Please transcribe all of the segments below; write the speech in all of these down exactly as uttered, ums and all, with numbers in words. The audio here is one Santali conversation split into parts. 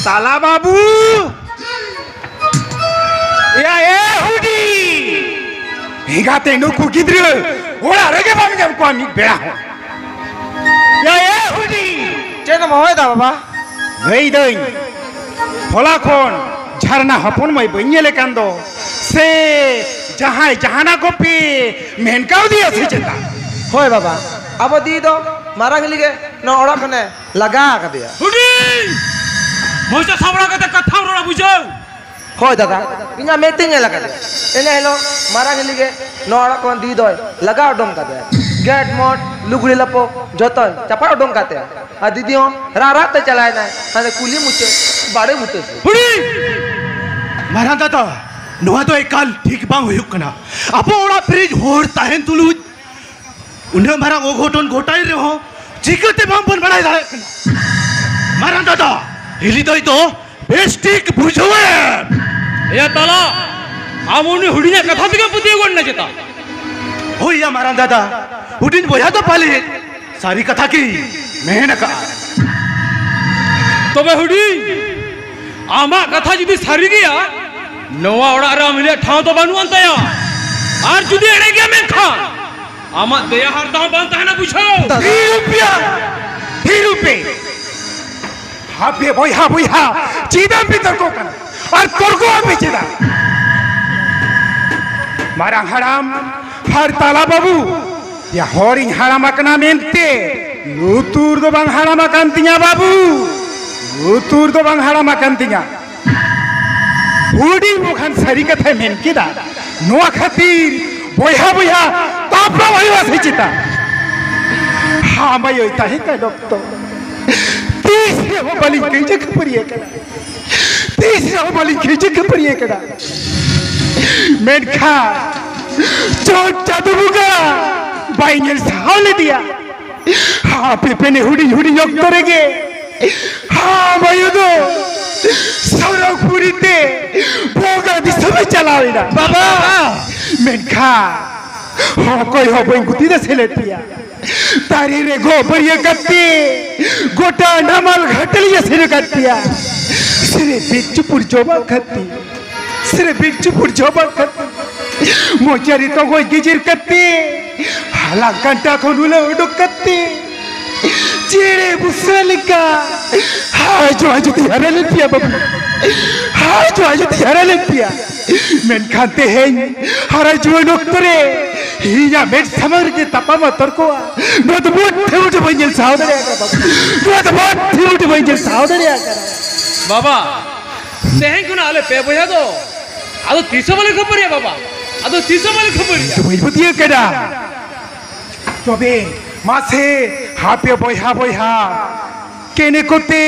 ᱛᱟᱞᱟ ᱵᱟᱹᱵᱩ! ᱮᱭᱟ ᱮ ᱦᱩᱰᱤ! ᱮᱸᱜᱟᱛᱮ ᱱᱩᱠᱩ ᱜᱤᱫᱽᱨᱟᱹ ᱚᱲᱟᱜ ᱨᱮᱜᱮ ᱵᱟᱢ ᱧᱟᱢ ᱠᱚᱣᱟ ᱢᱤᱫ ᱵᱮᱲᱟ ᱦᱚᱸ᱾ ᱮᱭᱟ ᱮ ᱦᱩᱰᱤ! ᱪᱮᱫ ᱮᱢ ᱦᱚᱦᱚᱭᱮᱫᱟ ᱵᱟᱵᱟ? ᱞᱟᱹᱭᱫᱟᱹᱧ, ᱦᱚᱞᱟ ᱠᱷᱚᱱ ᱡᱷᱟᱨᱱᱟ ᱦᱚᱯᱚᱱ ᱢᱟᱹᱭ ᱵᱟᱹᱧ ᱧᱮᱞᱮ ᱠᱟᱱ ᱫᱚ᱾ ᱥᱮ ᱡᱟᱦᱟᱸᱭ ᱡᱟᱦᱟᱱᱟᱜ ᱠᱚᱯᱮ ᱢᱮᱱ ᱠᱟᱣᱫᱮᱭᱟ ᱥᱮ ᱪᱮᱛᱟ? ᱦᱳᱭ ᱵᱟᱵᱟ, ᱟᱵᱚ ᱫᱤ ᱫᱚ ᱢᱟᱨᱟᱝ ᱦᱤᱞᱤ ᱜᱮ ᱱᱚᱣᱟ ᱚᱲᱟᱜ ᱠᱷᱚᱱᱮ ᱞᱟᱜᱟ ᱟᱠᱟᱫᱮᱭᱟ᱾ ᱦᱩᱰᱤᱧ! ᱢᱚᱪᱟ ᱥᱟᱢᱵᱲᱟᱣ ᱠᱟᱛᱮ ᱠᱟᱛᱷᱟᱢ ᱨᱚᱲᱟ, ᱵᱩᱡᱷᱟᱹᱣ? ᱦᱳᱭ ᱫᱟᱫᱟ, ᱤᱧᱟᱜ ᱢᱮᱫ ᱛᱮᱧ ᱧᱮᱞ ᱟᱠᱟᱫᱮᱭᱟ᱾ ᱤᱱᱟᱹ ᱦᱤᱞᱳᱜ ᱢᱟᱨᱟᱝ ᱦᱤᱞᱤ ᱜᱮ ᱱᱚᱣᱟ ᱚᱲᱟᱜ ᱠᱷᱚᱱ ᱫᱤ ᱫᱚᱭ ᱞᱟᱜᱟ ᱩᱰᱩᱝ ᱠᱟᱫᱮᱭᱟ᱾ ᱜᱮᱴ ᱢᱚᱴ ᱞᱩᱜᱽᱲᱤ ᱞᱟᱯᱚ ᱡᱚᱛᱚᱭ ᱪᱟᱯᱟᱫ ᱩᱰᱩᱝ ᱠᱟᱫ ᱛᱟᱭᱟ᱾ ᱟᱨ ᱫᱤᱫᱤ ᱦᱚᱸ ᱨᱟᱜ ᱨᱟᱜ ᱛᱮ ᱪᱟᱞᱟᱣ ᱮᱱᱟᱭ ᱦᱟᱱᱮ ᱠᱩᱞᱦᱤ ᱢᱩᱪᱟᱹᱫ ᱵᱟᱲᱮ ᱵᱩᱴᱟᱹ ᱥᱮᱫ᱾ ᱦᱩᱰᱤᱧ! ᱢᱟᱨᱟᱝ ᱫᱟᱫᱟ, ᱱᱚᱣᱟ ᱫᱚ ᱮᱠᱟᱞ ᱴᱷᱤᱠ ᱵᱟᱝ ᱦᱩᱭᱩᱜ ᱠᱟᱱᱟ᱾ ᱟᱵᱚ ᱚᱲᱟᱜ ᱯᱮᱨᱮᱡ ᱦᱚᱲ ᱛᱟᱦᱮᱱ ᱛᱩᱞᱩᱡ ᱩᱱᱟᱹᱜ ᱢᱟᱨᱟᱝ ᱚᱜᱷᱚᱴᱚᱱ ᱜᱷᱚᱴᱟᱭ ᱨᱮᱦᱚᱸ ᱪᱤᱠᱟᱹᱛᱮ ᱵᱟᱝ ᱵᱚᱱ ᱵᱟᱲᱟᱭ ᱫᱟᱲᱮᱭᱟᱜ ᱠᱟᱱᱟ? ᱢᱟᱨᱟᱝ ᱫᱟᱫᱟ, ᱦᱤᱞᱤ ᱫᱟᱹᱭ ᱫᱚ ᱵᱮᱥ ᱴᱷᱤᱠ ᱵᱩᱡᱷᱟᱹᱣᱮᱢ᱾ ᱮᱭᱟ ᱛᱟᱞᱟ, ᱟᱢ ᱩᱱᱤ ᱦᱩᱰᱤᱧᱟᱜ ᱠᱟᱛᱷᱟ ᱛᱮᱜᱮᱢ ᱯᱟᱹᱛᱭᱟᱹᱣ ᱜᱚᱫ ᱮᱱᱟ ᱪᱮᱛᱟ? ᱦᱳᱭ ᱭᱟ ᱢᱟᱨᱟᱝ ᱫᱟᱫᱟ, ᱦᱩᱰᱤᱧ ᱵᱚᱭᱦᱟ ᱫᱚ ᱯᱟᱞᱮᱫ ᱥᱟᱹᱨᱤ ᱠᱟᱛᱷᱟ ᱜᱮ ᱢᱮᱱ ᱟᱠᱟᱫᱼᱟ᱾ ᱛᱚᱵᱮ ᱦᱩᱰᱤᱧ, ᱟᱢᱟᱜ ᱠᱟᱛᱷᱟ ᱡᱩᱫᱤ ᱥᱟᱹᱨᱤ ᱜᱮᱭᱟ, ᱱᱚᱣᱟ ᱚᱲᱟᱜ ᱨᱮ ᱟᱢ ᱦᱤᱞᱤᱭᱟᱜ ᱴᱷᱟᱶ ᱫᱚ ᱵᱟᱹᱱᱩᱜ ᱟᱱ ᱛᱟᱭᱟ᱾ ᱟᱨ ᱡᱩᱫᱤ ᱮᱲᱮ ᱜᱮᱭᱟ ᱢᱮᱱᱠᱷᱟᱱ ᱟᱢᱟᱜ ᱫᱮᱭᱟ ᱦᱟᱨᱛᱟ ᱦᱚᱸ ᱵᱟᱝ ᱛᱟᱦᱮᱱᱟ, ᱵᱩᱡᱷᱟᱹᱣ᱾ ᱛᱷᱤᱨᱩᱯᱮᱭᱟ, ᱛᱷᱤᱨᱩᱯᱮ᱾ ᱟᱯᱮ ᱵᱚᱭᱦᱟ ᱵᱚᱭᱦᱟ ᱪᱮᱫᱟᱜ ᱯᱮ ᱛᱚᱨᱠᱚᱜ ᱠᱟᱱᱟ? ᱟᱨ ᱛᱚᱨᱠᱚᱜ ᱟᱯᱮ ᱪᱮᱫᱟᱜ? ᱢᱟᱨᱟᱝ ᱦᱟᱲᱟᱢ ᱟᱨ ᱛᱟᱞᱟ ᱵᱟᱹᱵᱩ, ᱭᱟ ᱦᱚᱲᱤᱧ ᱦᱟᱲᱟᱢ ᱟᱠᱟᱱᱟ ᱢᱮᱱᱛᱮ ᱞᱩᱛᱩᱨ ᱫᱚ ᱵᱟᱝ ᱦᱟᱲᱟᱢ ᱟᱠᱟᱱ ᱛᱤᱧᱟ ᱵᱟᱹᱵᱩ, ᱞᱩᱛᱩᱨ ᱫᱚ ᱵᱟᱝ ᱦᱟᱲᱟᱢ ᱟᱠᱟᱱ ᱛᱤᱧᱟ᱾ ᱦᱩᱰᱤᱧ ᱵᱚᱠᱷᱟᱱ ᱥᱟᱹᱨᱤ ᱠᱟᱛᱷᱟᱭ ᱢᱮᱱ ᱠᱮᱫᱟ, ᱱᱚᱣᱟ ᱠᱷᱟᱹᱛᱤᱨ ᱵᱚᱭᱦᱟ ᱵᱚᱭᱦᱟ ᱛᱟᱯᱟᱢ ᱦᱩᱭᱩᱜᱼᱟ ᱥᱮ ᱪᱮᱛᱟ? ᱦᱟᱢᱟᱭᱚᱭ ᱛᱟᱦᱮᱸ ᱠᱟᱱ ᱚᱠᱛᱚ ᱛᱤᱥ ᱨᱮᱦᱚᱸ ᱵᱟᱹᱞᱤᱧ ᱠᱟᱹᱭᱡᱟᱹ ᱠᱷᱟᱹᱯᱟᱹᱨᱤ ᱟᱠᱟᱱᱟ, ᱛᱤᱥ ᱨᱮᱦᱚᱸ ᱵᱟᱹᱞᱤᱧ ᱠᱟᱹᱭᱡᱟᱹ ᱠᱷᱟᱹᱯᱟᱹᱨᱤ ᱟᱠᱟᱱᱟ᱾ ᱢᱮᱱᱠᱷᱟᱱ ᱪᱚᱴ ᱪᱟᱸᱫᱚ ᱵᱚᱸᱜᱟ ᱵᱟᱭ ᱧᱮᱞ ᱥᱟᱦᱟᱣ ᱞᱮᱫᱮᱭᱟ᱾ ᱦᱟᱯᱮ ᱯᱮᱱᱮ ᱦᱩᱰᱤᱧ ᱦᱩᱰᱤᱧ ᱚᱠᱛᱚ ᱨᱮᱜᱮ ᱦᱟᱢᱟᱭᱚ ᱫᱚ ᱥᱚᱨᱚᱜᱽᱯᱩᱨᱤ ᱛᱮ ᱵᱚᱸᱜᱟ ᱫᱤᱥᱚᱢᱮ ᱪᱟᱞᱟᱣ ᱮᱱᱟ᱾ ᱵᱟᱵᱟ! ᱢᱮᱱᱠᱷᱟᱱ ᱚᱠᱚᱭ ᱦᱚᱸ ᱵᱟᱹᱧ ᱜᱩᱛᱤ ᱫᱟ ᱥᱮᱞᱮᱫ ᱯᱮᱭᱟ᱾ ᱛᱟᱨᱮ ᱨᱮ ᱜᱚ ᱵᱟᱹᱨᱭᱟᱹ ᱠᱟᱛᱮ ᱜᱚᱴᱟ ᱱᱟᱢᱟᱞ ᱜᱷᱟᱴ ᱞᱤᱧ ᱟᱹᱥᱤᱱ ᱟᱠᱟᱫ ᱯᱮᱭᱟ᱾ ᱥᱤᱨᱮ ᱵᱤᱪ ᱪᱩᱯᱩᱲ ᱡᱚᱢᱟᱜ ᱠᱷᱟᱹᱛᱤᱨ, ᱥᱤᱨᱮ ᱵᱤᱪ ᱪᱩᱯᱩᱲ ᱡᱚᱢᱟᱜ ᱠᱷᱟᱹᱛᱤᱨ, ᱢᱚᱪᱟ ᱨᱮ ᱛᱚᱜᱚᱡ ᱜᱤᱡᱤᱨ ᱠᱟᱛᱮ ᱦᱟᱞᱟᱝ ᱠᱟᱱᱴᱟ ᱠᱷᱚᱱ ᱩᱞᱟᱹ ᱩᱰᱩᱠ ᱠᱟᱛᱮ ᱪᱮᱬᱮ ᱵᱩᱥᱟᱹᱜ ᱞᱮᱠᱟ ᱦᱟᱡᱚ ᱦᱟᱡᱚ ᱛᱮ ᱦᱟᱨᱟ ᱞᱮᱱ ᱯᱮᱭᱟ ᱵᱟᱹᱵᱩ, ᱦᱟᱡᱚ ᱦᱟᱡᱚ ᱛᱮ ᱦᱟᱨᱟ ᱞᱮᱱ ᱯᱮᱭᱟ᱾ ᱢᱮᱱᱠᱷᱟᱱ ᱛᱮᱦᱮᱧ ᱦᱟᱨᱟ ᱡᱩᱣᱟᱹᱱ ᱚᱠᱛᱚ ᱨᱮ ᱤᱧᱟᱜ ᱢᱮᱫ ᱥᱟᱢᱟᱝ ᱨᱮᱜᱮ ᱛᱟᱯᱟᱢ ᱟᱛᱚᱨ ᱠᱚᱣᱟ᱾ ᱱᱚᱣᱟ ᱫᱚ ᱢᱚᱴᱷᱮ ᱢᱚᱴᱷᱮ ᱵᱟᱹᱧ ᱧᱮᱞ ᱥᱟᱦᱟᱣ ᱫᱟᱲᱮᱭᱟᱜ ᱠᱟᱱᱟ ᱵᱟᱹᱵᱩ᱾ ᱱᱚᱣᱟ ᱫᱚ ᱢᱚᱴᱷᱮ ᱢᱚᱴᱷᱮ ᱵᱟᱹᱧ ᱧᱮᱞ ᱥᱟᱦᱟᱣ ᱫᱟᱲᱮᱭᱟᱜ ᱠᱟᱱᱟ᱾ ᱵᱟᱵᱟ, ᱛᱮᱦᱮᱧ ᱠᱷᱚᱱᱟᱜ ᱟᱞᱮ ᱯᱮ ᱵᱚᱭᱦᱟ ᱫᱚ ᱟᱫᱚ ᱛᱤᱥ ᱦᱚᱸ ᱵᱟᱞᱮ ᱠᱷᱟᱹᱯᱟᱹᱨᱤᱜᱼᱟ ᱵᱟᱵᱟ, ᱟᱫᱚ ᱛᱤᱥ ᱦᱚᱸ ᱵᱟᱞᱮ ᱠᱷᱟᱹᱯᱟᱹᱨᱤᱜᱼᱟ᱾ ᱤᱧ ᱫᱚ ᱵᱟᱹᱧ ᱯᱟᱹᱛᱭᱟᱹᱜ ᱠᱟᱱᱟ᱾ ᱛᱚᱵᱮ ᱢᱟᱥᱮ ᱟᱯᱮ ᱵᱚᱭᱦᱟ ᱵᱚᱭᱦᱟ ᱠᱮᱱᱮ ᱠᱚᱛᱮ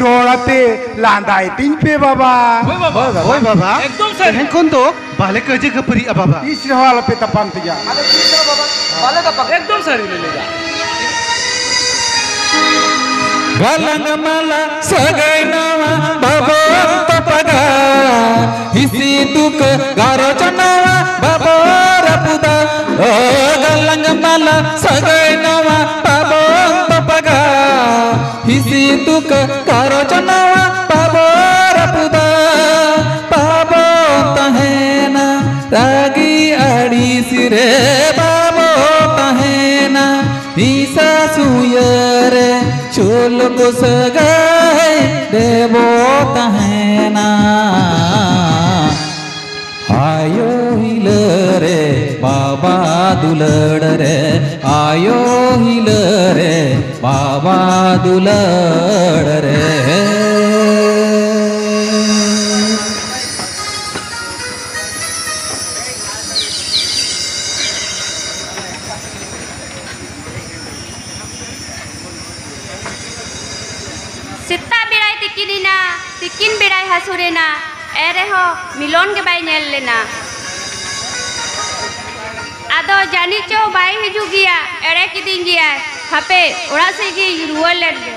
ᱨᱚᱲ ᱟᱛᱮ ᱞᱟᱸᱫᱟᱭ ᱛᱤᱧ ᱯᱮ ᱵᱟᱵᱟ᱾ ᱦᱳᱭ ᱵᱟᱵᱟ᱾ ᱦᱳᱭ ᱵᱟᱵᱟ᱾ ᱮᱠᱫᱚᱢ ᱥᱟᱹᱨᱤ᱾ ᱛᱮᱦᱮᱧ ᱠᱷᱚᱱ ᱫᱚ ᱵᱟᱞᱮ ᱠᱟᱹᱭᱡᱟᱹ ᱠᱷᱟᱹᱯᱟᱹᱨᱤᱜᱼᱟ ᱵᱟᱵᱟ᱾ ᱛᱤᱥ ᱨᱮᱦᱚᱸ ᱟᱞᱚᱯᱮ ᱛᱟᱯᱟᱢ ᱛᱤᱧᱟ᱾ ᱟᱫᱚ ᱛᱤᱥ ᱨᱮᱦᱚᱸ ᱵᱟᱵᱟ ᱵᱟᱞᱮ ᱛᱟᱯᱟᱢ᱾ ᱮᱠᱫᱚᱢ ᱥᱟᱹᱨᱤ ᱞᱮ ᱞᱟᱹᱭᱫᱟ᱾ ᱜᱟᱞᱟᱝ ᱢᱟᱞᱟ ᱥᱟᱹᱜᱟᱹᱭ ᱱᱟᱣᱟ ᱵᱟᱵᱚᱱ ᱛᱚᱯᱟᱜᱟ, ᱦᱤᱥᱤ ᱫᱩᱠ ᱜᱷᱟᱨᱚᱸᱡᱽ ᱱᱟᱣᱟ ᱵᱟᱵᱚᱱ ᱨᱟᱹᱯᱩᱫᱟ᱾ ᱚ, ᱜᱟᱞᱟᱝ ᱢᱟᱞᱟ ᱥᱟᱹᱜᱟᱹᱭ ᱱᱟᱣᱟ ᱵᱟᱵᱚᱱ ᱛᱚᱯᱟᱜᱟ, ᱦᱤᱥᱤ ᱫᱩᱠ ᱜᱷᱟᱨᱚᱸᱡᱽ ᱱᱟᱣᱟ ᱵᱟᱵᱚᱱ ᱨᱟᱹᱯᱩᱫᱟ᱾ ᱵᱟᱵᱚᱱ ᱛᱟᱦᱮᱱᱟ ᱨᱟᱹᱜᱤ ᱟᱹᱲᱤᱥ ᱨᱮ, ᱵᱟᱵᱚᱱ ᱛᱟᱦᱮᱱᱟ ᱦᱤᱥᱟ ᱥᱩᱭᱟᱹ ᱨᱮ, ᱥᱩᱞᱩᱠ ᱥᱟᱹᱜᱟᱹᱭ ᱨᱮᱵᱚ ᱛᱟᱦᱮᱱᱟ᱾ ᱟᱭᱳ ᱦᱤᱞᱟᱹ ᱨᱮ, ᱵᱟᱵᱟ ᱫᱩᱞᱟᱹᱲ ᱨᱮ, ᱟᱭᱳ ᱦᱤᱞᱟᱹ ᱨᱮ, ᱵᱟᱵᱟ ᱫᱩᱞᱟᱹᱲ ᱨᱮ᱾ ᱥᱮᱛᱟᱜ ᱵᱮᱲᱟᱭ ᱛᱤᱠᱤᱱ ᱮᱱᱟ, ᱛᱤᱠᱤᱱ ᱵᱮᱲᱟᱭ ᱦᱟᱹᱥᱩᱨ ᱮᱱᱟ, ᱮᱱ ᱨᱮᱦᱚᱸ ᱢᱤᱞᱚᱱ ᱜᱮ ᱵᱟᱭ ᱧᱮᱞ ᱞᱮᱱᱟ᱾ ᱟᱫᱚ ᱡᱟᱹᱱᱤᱡ ᱪᱚ ᱵᱟᱭ ᱦᱤᱡᱩᱜ ᱜᱮᱭᱟ, ᱮᱲᱮ ᱠᱤᱫᱤᱧ ᱜᱮᱭᱟᱭ᱾ ᱦᱟᱯᱮ, ᱚᱲᱟᱜ ᱥᱮᱫ ᱜᱤᱧ ᱨᱩᱣᱟᱹᱲ ᱞᱮᱱ ᱜᱮ᱾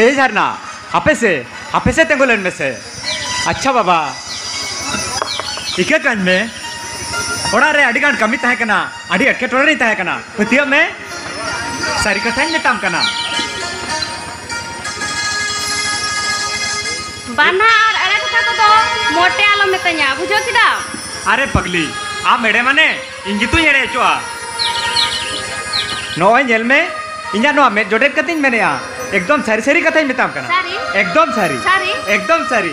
ᱮᱭ ᱡᱷᱟᱨᱱᱟ, ᱦᱟᱯᱮ ᱥᱮ, ᱦᱟᱯᱮ ᱥᱮ, ᱛᱤᱸᱜᱩ ᱞᱮᱱ ᱢᱮᱥᱮ᱾ ᱟᱪᱪᱷᱟ ᱵᱟᱵᱟ, ᱤᱠᱟᱹ ᱠᱟᱹᱧ ᱢᱮ, ᱚᱲᱟᱜ ᱨᱮ ᱟᱹᱰᱤ ᱜᱟᱱ ᱠᱟᱹᱢᱤ ᱛᱟᱦᱮᱸ ᱠᱟᱱᱟ, ᱟᱹᱰᱤ ᱮᱴᱠᱮᱴᱚᱬᱮ ᱨᱤᱧ ᱛᱟᱦᱮᱸ ᱠᱟᱱᱟ, ᱯᱟᱹᱛᱭᱟᱹᱜ ᱢᱮ᱾ ᱥᱟᱹᱨᱤ ᱠᱟᱛᱷᱟᱧ ᱢᱮᱛᱟᱢ ᱠᱟᱱᱟ᱾ ᱵᱟᱱᱟ ᱟᱨ ᱮᱲᱮ ᱠᱟᱛᱷᱟ ᱠᱚᱫᱚ ᱢᱚᱴᱮ ᱟᱞᱚᱢ ᱢᱮᱛᱟᱧᱟ, ᱵᱩᱡᱷᱟᱹᱣ ᱠᱮᱫᱟᱢ? ᱟᱨᱮ ᱯᱟᱜᱽᱞᱤ, ᱟᱢ ᱮᱲᱮ ᱢᱟᱱᱮ ᱤᱧ ᱜᱮᱛᱚᱧ ᱮᱲᱮ ᱦᱚᱪᱚᱜᱼᱟ᱾ ᱱᱚᱜᱼᱚᱭ ᱧᱮᱞ ᱢᱮ, ᱤᱧᱟᱜ ᱱᱚᱣᱟ ᱢᱮᱫ ᱡᱚᱴᱮᱫ ᱠᱟᱛᱮᱧ ᱢᱮᱱᱮᱜᱼᱟ, ᱮᱠᱫᱚᱢ ᱥᱟᱹᱨᱤ ᱥᱟᱹᱨᱤ ᱠᱟᱛᱷᱟᱧ ᱢᱮᱛᱟᱢ ᱠᱟᱱᱟ᱾ ᱥᱟᱹᱨᱤ? ᱮᱠᱫᱚᱢ ᱥᱟᱹᱨᱤ᱾ ᱥᱟᱹᱨᱤ? ᱮᱠᱫᱚᱢ ᱥᱟᱹᱨᱤ᱾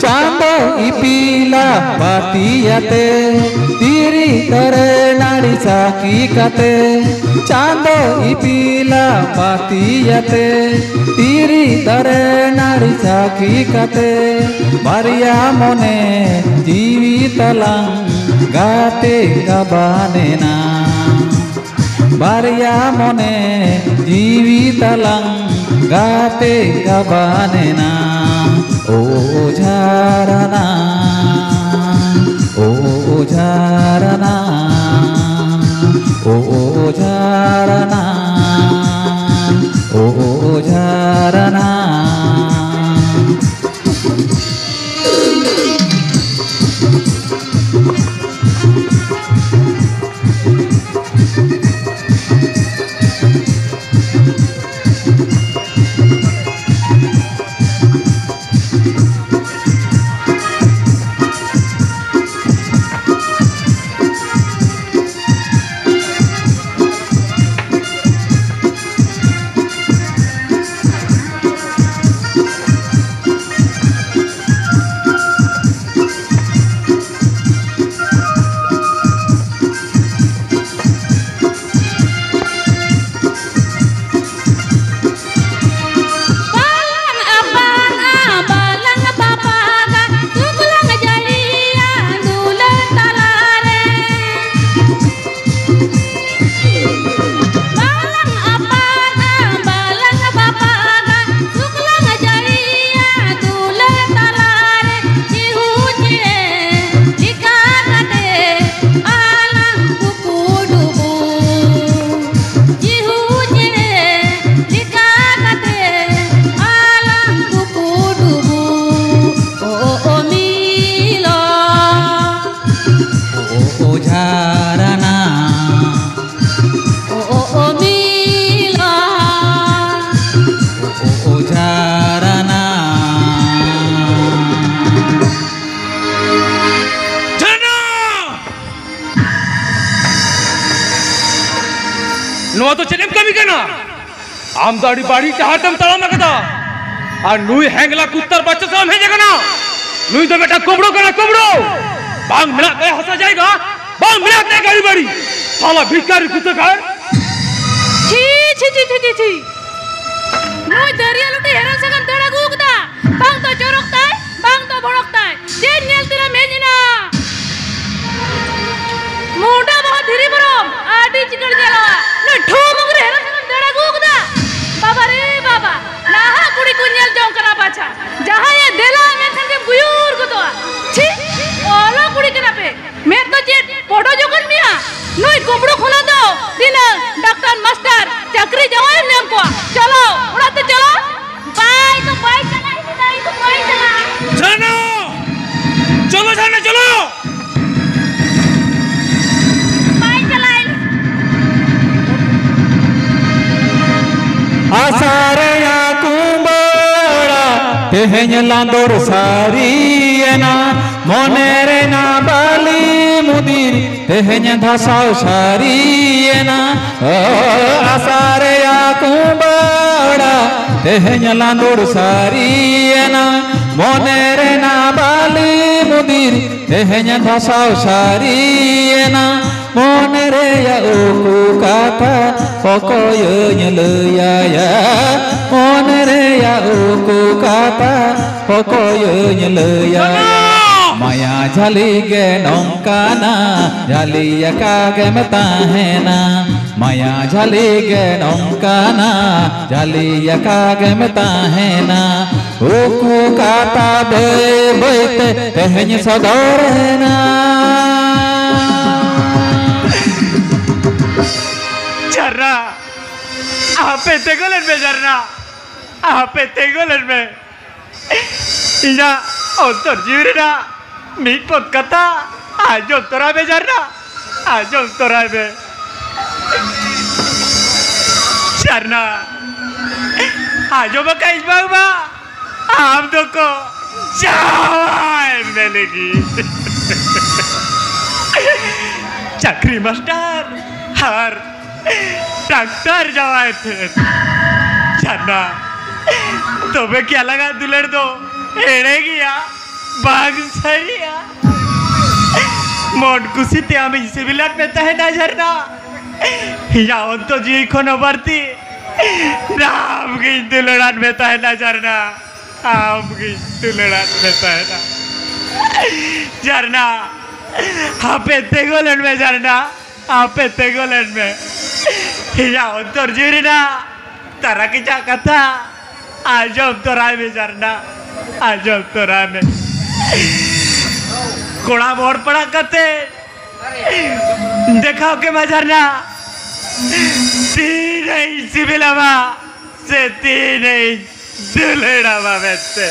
ᱪᱟᱸᱫᱚ ᱤᱯᱤᱞᱟᱜ ᱵᱟᱹᱛᱤᱭᱟᱛᱮ, ᱫᱷᱤᱨᱤ ᱫᱟᱨᱮ ᱱᱟᱹᱲᱤ ᱥᱟᱹᱠᱷᱤ ᱠᱟᱛᱮ᱾ ᱪᱟᱸᱫᱚ ᱤᱯᱤᱞᱟᱜ ᱵᱟᱹᱛᱤᱭᱟᱛᱮ, ᱫᱷᱤᱨᱤ ᱫᱟᱨᱮ ᱱᱟᱹᱲᱤ ᱥᱟᱹᱠᱷᱤ ᱠᱟᱛᱮ, ᱵᱟᱨᱭᱟ ᱢᱚᱱᱮ ᱡᱤᱣᱤ ᱛᱟᱞᱟᱝ ᱜᱟᱛᱮ ᱜᱟᱵᱟᱱᱮᱱᱟ᱾ ᱵᱟᱨᱭᱟ ᱢᱚᱱᱮ ᱡᱤᱣᱤ ᱛᱟᱞᱟᱝ ᱜᱟᱛᱮ ᱜᱟᱵᱟᱱᱮᱱᱟ᱾ ᱳ ᱡᱷᱟᱨᱱᱟ, ᱳ ᱡᱷᱟᱨᱱᱟ, ᱳ ᱡᱷᱟᱨᱱᱟ, ᱳ ᱡᱷᱟᱨᱱᱟ᱾ ᱫᱚ ᱪᱮᱫ ᱮᱢ ᱠᱟᱹᱢᱤ ᱠᱟᱱᱟ? ᱟᱢ ᱫᱚ ᱟᱹᱰᱤ ᱵᱟᱹᱲᱤᱡ ᱰᱟᱦᱟᱨ ᱛᱮᱢ ᱛᱟᱲᱟᱢ ᱟᱠᱟᱫᱟ᱾ ᱟᱨ ᱱᱩᱭ ᱦᱮᱝᱞᱟ ᱠᱩᱛᱛᱟᱨ ᱵᱟᱪᱪᱟ ᱥᱟᱞᱟᱜ ᱮᱢ ᱦᱮᱡ ᱟᱠᱟᱱᱟ᱾ ᱱᱩᱭ ᱫᱚ ᱢᱤᱫᱴᱟᱝ ᱠᱩᱢᱵᱽᱲᱳ ᱠᱟᱱᱟ, ᱠᱩᱢᱵᱽᱲᱳ᱾ ᱵᱟᱝ ᱢᱮᱱᱟᱜ ᱛᱟᱭᱟ ᱦᱟᱥᱟ ᱡᱟᱭᱜᱟ, ᱵᱟᱝ ᱢᱮᱱᱟᱜ ᱛᱟᱭᱟ ᱜᱟᱹᱲᱤ ᱵᱟᱹᱲᱤ᱾ ᱥᱟᱞᱟ ᱵᱷᱤᱠᱟᱨᱤ ᱠᱩᱛᱛᱟᱠᱟᱨ᱾ ᱪᱷᱤ, ᱪᱷᱤ, ᱪᱷᱤ, ᱪᱷᱤ, ᱪᱷᱤ, ᱪᱷᱤ᱾ ᱱᱩᱭ ᱫᱟᱹᱨᱭᱟᱹ ᱞᱩᱴᱤ ᱦᱮᱨᱮᱞ ᱥᱟᱠᱟᱢ ᱫᱟᱹᱲ ᱟᱹᱜᱩ ᱠᱟᱫᱟ᱾ ᱵᱟᱝ ᱫᱚ ᱪᱚᱨᱚᱠ ᱛᱟᱭ, ᱵᱟᱝ ᱫᱚ ᱵᱷᱚᱲᱚᱠ ᱛᱟᱭ᱾ ᱪᱮᱫ ᱧᱮᱞ ᱛᱮᱞᱮᱢ ᱦᱮᱡ ᱮᱱᱟ? ᱢᱚᱦᱰᱟ ᱵᱚᱦᱚᱜ ᱫᱷᱤᱨᱤ ᱵᱚᱨᱚᱢ, ᱟᱹᱰᱤ ᱪᱤᱠᱟᱹᱲ ᱧᱮᱞᱚᱜᱼᱟ᱾ ᱱᱩᱭ ᱴᱷᱩᱢᱩᱠ ᱨᱮ ᱦᱮᱨᱮᱞ ᱥᱟᱠᱟᱢ ᱫᱟᱹᱲ ᱟᱹᱜᱩ ᱠᱟᱫᱟ᱾ ᱵᱟᱵᱟ ᱨᱮ ᱵᱟᱵᱟ, ᱱᱟᱦᱟᱜ ᱠᱩᱲᱤ ᱠᱚ ᱧᱮᱞ ᱡᱚᱝ ᱠᱟᱱᱟ ᱯᱟᱪᱷᱟ᱾ ᱡᱟᱦᱟᱸᱭᱮ ᱫᱮᱞᱟ ᱢᱮᱱᱠᱷᱟᱱ ᱜᱮ ᱜᱩᱭᱩᱨ ᱜᱚᱫᱚᱜᱼᱟ᱾ ᱪᱷᱤ, ᱚᱞᱚᱜ ᱠᱩᱲᱤ ᱠᱟᱱᱟ ᱯᱮ᱾ ᱢᱮᱫ ᱫᱚ ᱪᱮᱫ ᱯᱚᱰᱚᱡ ᱟᱠᱟᱱ ᱢᱮᱭᱟ? ᱱᱩᱭ ᱠᱩᱢᱵᱽᱲᱩ ᱠᱷᱚᱱᱟᱜ ᱫᱚ ᱛᱤᱱᱟᱹᱜ ᱰᱟᱠᱛᱟᱨ ᱢᱟᱥᱴᱟᱨ ᱪᱟᱹᱠᱨᱤ ᱡᱟᱶᱟᱭ ᱮᱢ ᱧᱟᱢ ᱠᱚᱣᱟ᱾ ᱪᱚᱞᱚ, ᱚᱲᱟᱜ ᱛᱮ ᱪᱚᱞᱚ᱾ ᱵᱟᱭ ᱫᱚ ᱵᱟᱭ ᱪᱟᱞᱟᱜᱼᱟ, ᱤᱧ ᱫᱚ ᱵᱟᱭ ᱪᱟᱞᱟᱜᱼᱟ᱾ ᱡᱷᱟᱨᱱᱟ! ᱪᱚᱞᱚ ᱡᱷᱟᱨᱱᱟ, ᱪᱚᱞᱚ! ᱵᱟᱭ ᱪᱟᱞᱟᱜᱼᱟ᱾ ᱟᱥᱟ ᱨᱮᱭᱟᱜ ᱠᱩᱢᱵᱟᱹᱲᱟ ᱛᱮᱦᱮᱧ ᱞᱟᱸᱫᱚᱲ ᱥᱟᱹᱨᱤᱭᱮᱱᱟ, ᱢᱚᱱᱮ ᱨᱮᱱᱟᱜ ᱵᱟᱹᱞᱤ ᱢᱩᱫᱤᱨ ᱛᱮᱦᱮᱧ ᱫᱷᱟᱥᱟᱣ ᱥᱟᱹᱨᱤᱭᱮᱱᱟ᱾ ᱚ, ᱟᱥᱟ ᱨᱮᱭᱟᱜ ᱠᱩᱢᱵᱟᱹᱲᱟ ᱛᱮᱦᱮᱧ ᱞᱟᱸᱫᱚᱲ ᱥᱟᱹᱨᱤᱭᱮᱱᱟ, ᱢᱚᱱᱮ ᱨᱮᱱᱟᱜ ᱵᱟᱹᱞᱤ ᱢᱩᱫᱤᱨ ᱛᱮᱦᱮᱧ ᱫᱷᱟᱥᱟᱣ ᱥᱟᱹᱨᱤᱭᱮᱱᱟ᱾ ᱢᱚᱱᱮ ᱨᱮᱭᱟᱜ ᱩᱠᱩ ᱠᱟᱛᱷᱟ ᱚᱠᱚᱭᱟᱹᱧ ᱞᱟᱹᱭᱟᱭᱟ? ᱢᱚᱱᱮ ᱨᱮᱭᱟᱜ ᱩᱠᱩ ᱠᱟᱛᱷᱟ ᱚᱠᱚᱭᱟᱹᱧ ᱞᱟᱹᱭᱟᱭᱟ? ᱢᱟᱭᱟ ᱡᱷᱟᱹᱞᱤ ᱜᱮ ᱱᱚᱝᱠᱟᱱᱟ, ᱡᱷᱟᱹᱞᱤ ᱟᱠᱟ ᱜᱮᱢ ᱛᱟᱦᱮᱱᱟ᱾ ᱢᱟᱭᱟ ᱡᱷᱟᱹᱞᱤ ᱜᱮ ᱱᱚᱝᱠᱟᱱᱟ, ᱡᱷᱟᱹᱞᱤ ᱟᱠᱟ ᱜᱮᱢ ᱛᱟᱦᱮᱱᱟ᱾ ᱩᱠᱩ ᱠᱟᱛᱷᱟ ᱵᱟᱹᱭ ᱵᱟᱹᱭ ᱛᱮ ᱛᱮᱦᱮᱧ ᱥᱚᱫᱚᱨᱮᱱᱟ᱾ ᱡᱷᱟᱨᱱᱟ, ᱟᱯᱮ ᱛᱮᱸᱜᱚ ᱞᱮᱱ ᱢᱮ ᱡᱷᱟᱨᱱᱟ, ᱟᱯᱮ ᱛᱮᱸᱜᱚ ᱞᱮᱱ ᱢᱮ᱾ ᱤᱧᱟᱹᱜ ᱚᱱᱛᱚᱨ ᱡᱤᱣᱤ ᱨᱮᱱᱟᱜ ᱢᱤᱫ ᱯᱚᱫ ᱠᱟᱛᱷᱟ ᱟᱸᱡᱚᱢ ᱛᱚᱨᱟᱭ ᱢᱮ ᱡᱷᱟᱨᱱᱟ, ᱟᱸᱡᱚᱢ ᱛᱚᱨᱟᱭ ᱢᱮ᱾ ᱡᱷᱟᱨᱱᱟ, ᱟᱸᱡᱚᱢ ᱟᱠᱟᱫ ᱤᱧ ᱵᱟᱝᱢᱟ ᱟᱢ ᱫᱚᱠᱚ ᱡᱟᱶᱟᱭ ᱢᱮ ᱞᱟᱹᱜᱤᱫ᱾ ᱪᱟᱹᱠᱨᱤ ᱢᱟᱥᱴᱟᱨ ᱟᱨ ᱰᱟᱠᱛᱟᱨ ᱡᱟᱶᱟᱭ ᱴᱷᱮᱱ᱾ ᱡᱷᱟᱨᱱᱟ, ᱛᱚᱵᱮ ᱠᱤ ᱟᱞᱟᱝᱟᱜ ᱫᱩᱞᱟᱹᱲ ᱫᱚ ᱮᱲᱮ ᱜᱮᱭᱟ, ᱵᱟᱝ ᱥᱟᱹᱨᱤᱭᱟ? ᱢᱚᱱ ᱠᱩᱥᱤ ᱛᱮ ᱟᱢᱤᱧ ᱥᱤᱵᱤᱞᱟᱫ ᱢᱮ ᱛᱟᱦᱮᱱᱟ ᱡᱷᱟᱨᱱᱟ᱾ ᱤᱧᱟᱹᱜ ᱚᱱᱛᱚ ᱡᱤᱣᱤ ᱠᱷᱚᱱ ᱦᱚᱸ ᱵᱟᱹᱲᱛᱤ ᱟᱢ ᱜᱤᱧ ᱫᱩᱞᱟᱹᱲᱟᱫ ᱢᱮ ᱛᱟᱦᱮᱱᱟ ᱡᱷᱟᱨᱱᱟ᱾ ᱟᱢ ᱜᱤᱧ ᱫᱩᱞᱟᱹᱲᱟᱫ ᱢᱮ ᱛᱟᱦᱮᱱᱟ ᱡᱷᱟᱨᱱᱟ᱾ ᱦᱟᱯᱮ ᱛᱮᱸᱜᱚ ᱞᱮᱱ ᱢᱮ ᱡᱷᱟᱨᱱᱟ, ᱟᱯᱮ ᱛᱮᱸᱜᱚ ᱞᱮᱱ ᱢᱮ᱾ ᱤᱧᱟᱹᱜ ᱚᱱᱛᱚᱨ ᱡᱤᱣᱤ ᱨᱮᱱᱟᱜ ᱛᱟᱨᱟ ᱠᱮᱪᱟᱜ ᱠᱟᱛᱷᱟ ᱟᱸᱡᱚᱢ ᱛᱚᱨᱟᱭ ᱢᱮ ᱡᱷᱟᱨᱱᱟ, ᱟᱸᱡᱚᱢ ᱛᱚᱨᱟᱭ ᱢᱮ᱾ ᱠᱚᱲᱟ ᱦᱚᱲ ᱯᱟᱲᱟᱜ ᱠᱟᱛᱮ ᱫᱮᱠᱷᱟᱣ ᱠᱮᱢᱟ ᱡᱷᱟᱨᱱᱟ, ᱛᱤᱱᱟᱹᱜ ᱤᱧ ᱥᱤᱵᱤᱞᱟᱢᱟ ᱥᱮ ᱛᱤᱱᱟᱹᱜ ᱤᱧ ᱫᱩᱞᱟᱹᱲᱟᱢᱟ ᱢᱮᱱᱛᱮ᱾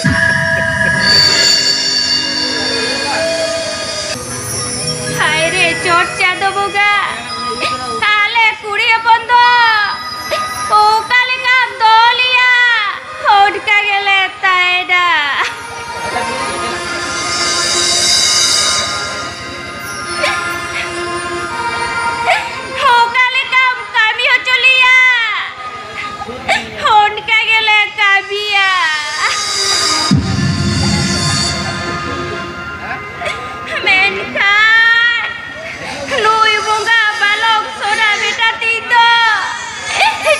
ᱦᱟᱭ ᱨᱮ ᱪᱚᱴ ᱪᱟᱸᱫᱚ ᱵᱚᱸᱜᱟ, ᱟᱞᱮ ᱠᱩᱲᱤ ᱦᱚᱯᱚᱱ ᱫᱚ ᱚᱠᱟ ᱞᱮᱠᱟᱢ ᱫᱚᱦᱚ ᱞᱮᱭᱟ, ᱚᱱᱠᱟ ᱜᱮᱞᱮ ᱛᱟᱦᱮᱱᱟ᱾ ᱚᱠᱟ ᱞᱮᱠᱟᱢ ᱠᱟᱹᱢᱤ ᱦᱚᱪᱚ ᱞᱮᱭᱟ, ᱚᱱᱠᱟ ᱜᱮᱞᱮ ᱠᱟᱹᱢᱤᱭᱟ᱾ ᱢᱮᱱᱠᱷᱟᱱ ᱱᱩᱭ ᱵᱚᱸᱜᱟ ᱵᱟᱞᱚᱠ ᱥᱚᱱᱟ ᱵᱮᱴᱟ ᱛᱤᱧ ᱫᱚ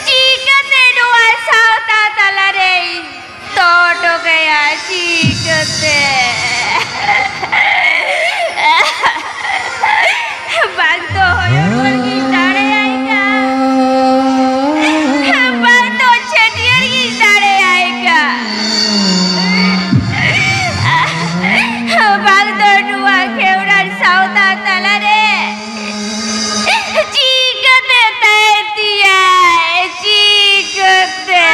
ᱪᱤᱠᱟᱹᱛᱮ ᱱᱚᱣᱟ ᱥᱟᱶᱛᱟ ᱛᱟᱞᱟᱨᱮ ᱫᱚᱦᱚ ᱦᱚᱴᱚ ᱠᱟᱭᱟ ᱪᱤᱠᱟᱹᱛᱮ? ᱵᱟᱝ ᱫᱚ ᱦᱚᱭᱚ ᱨᱩᱣᱟᱹᱲ ᱜᱤᱧ ᱫᱟᱲᱮᱭᱟᱭ ᱠᱟᱱ, ᱵᱟᱝ ᱫᱚ ᱪᱷᱟᱹᱴᱭᱟᱹᱨ ᱜᱤᱧ ᱫᱟᱲᱮᱭᱟᱭ ᱠᱟᱱ, ᱵᱟᱝ ᱫᱚ ᱱᱚᱣᱟ ᱠᱷᱮᱣᱲᱟᱨ ᱥᱟᱶᱛᱟ ᱛᱟᱞᱟᱨᱮ ᱪᱤᱠᱟᱹᱛᱮ ᱛᱟᱦᱮᱸ ᱛᱤᱧᱟᱭ? ᱪᱤᱠᱟᱹᱛᱮ?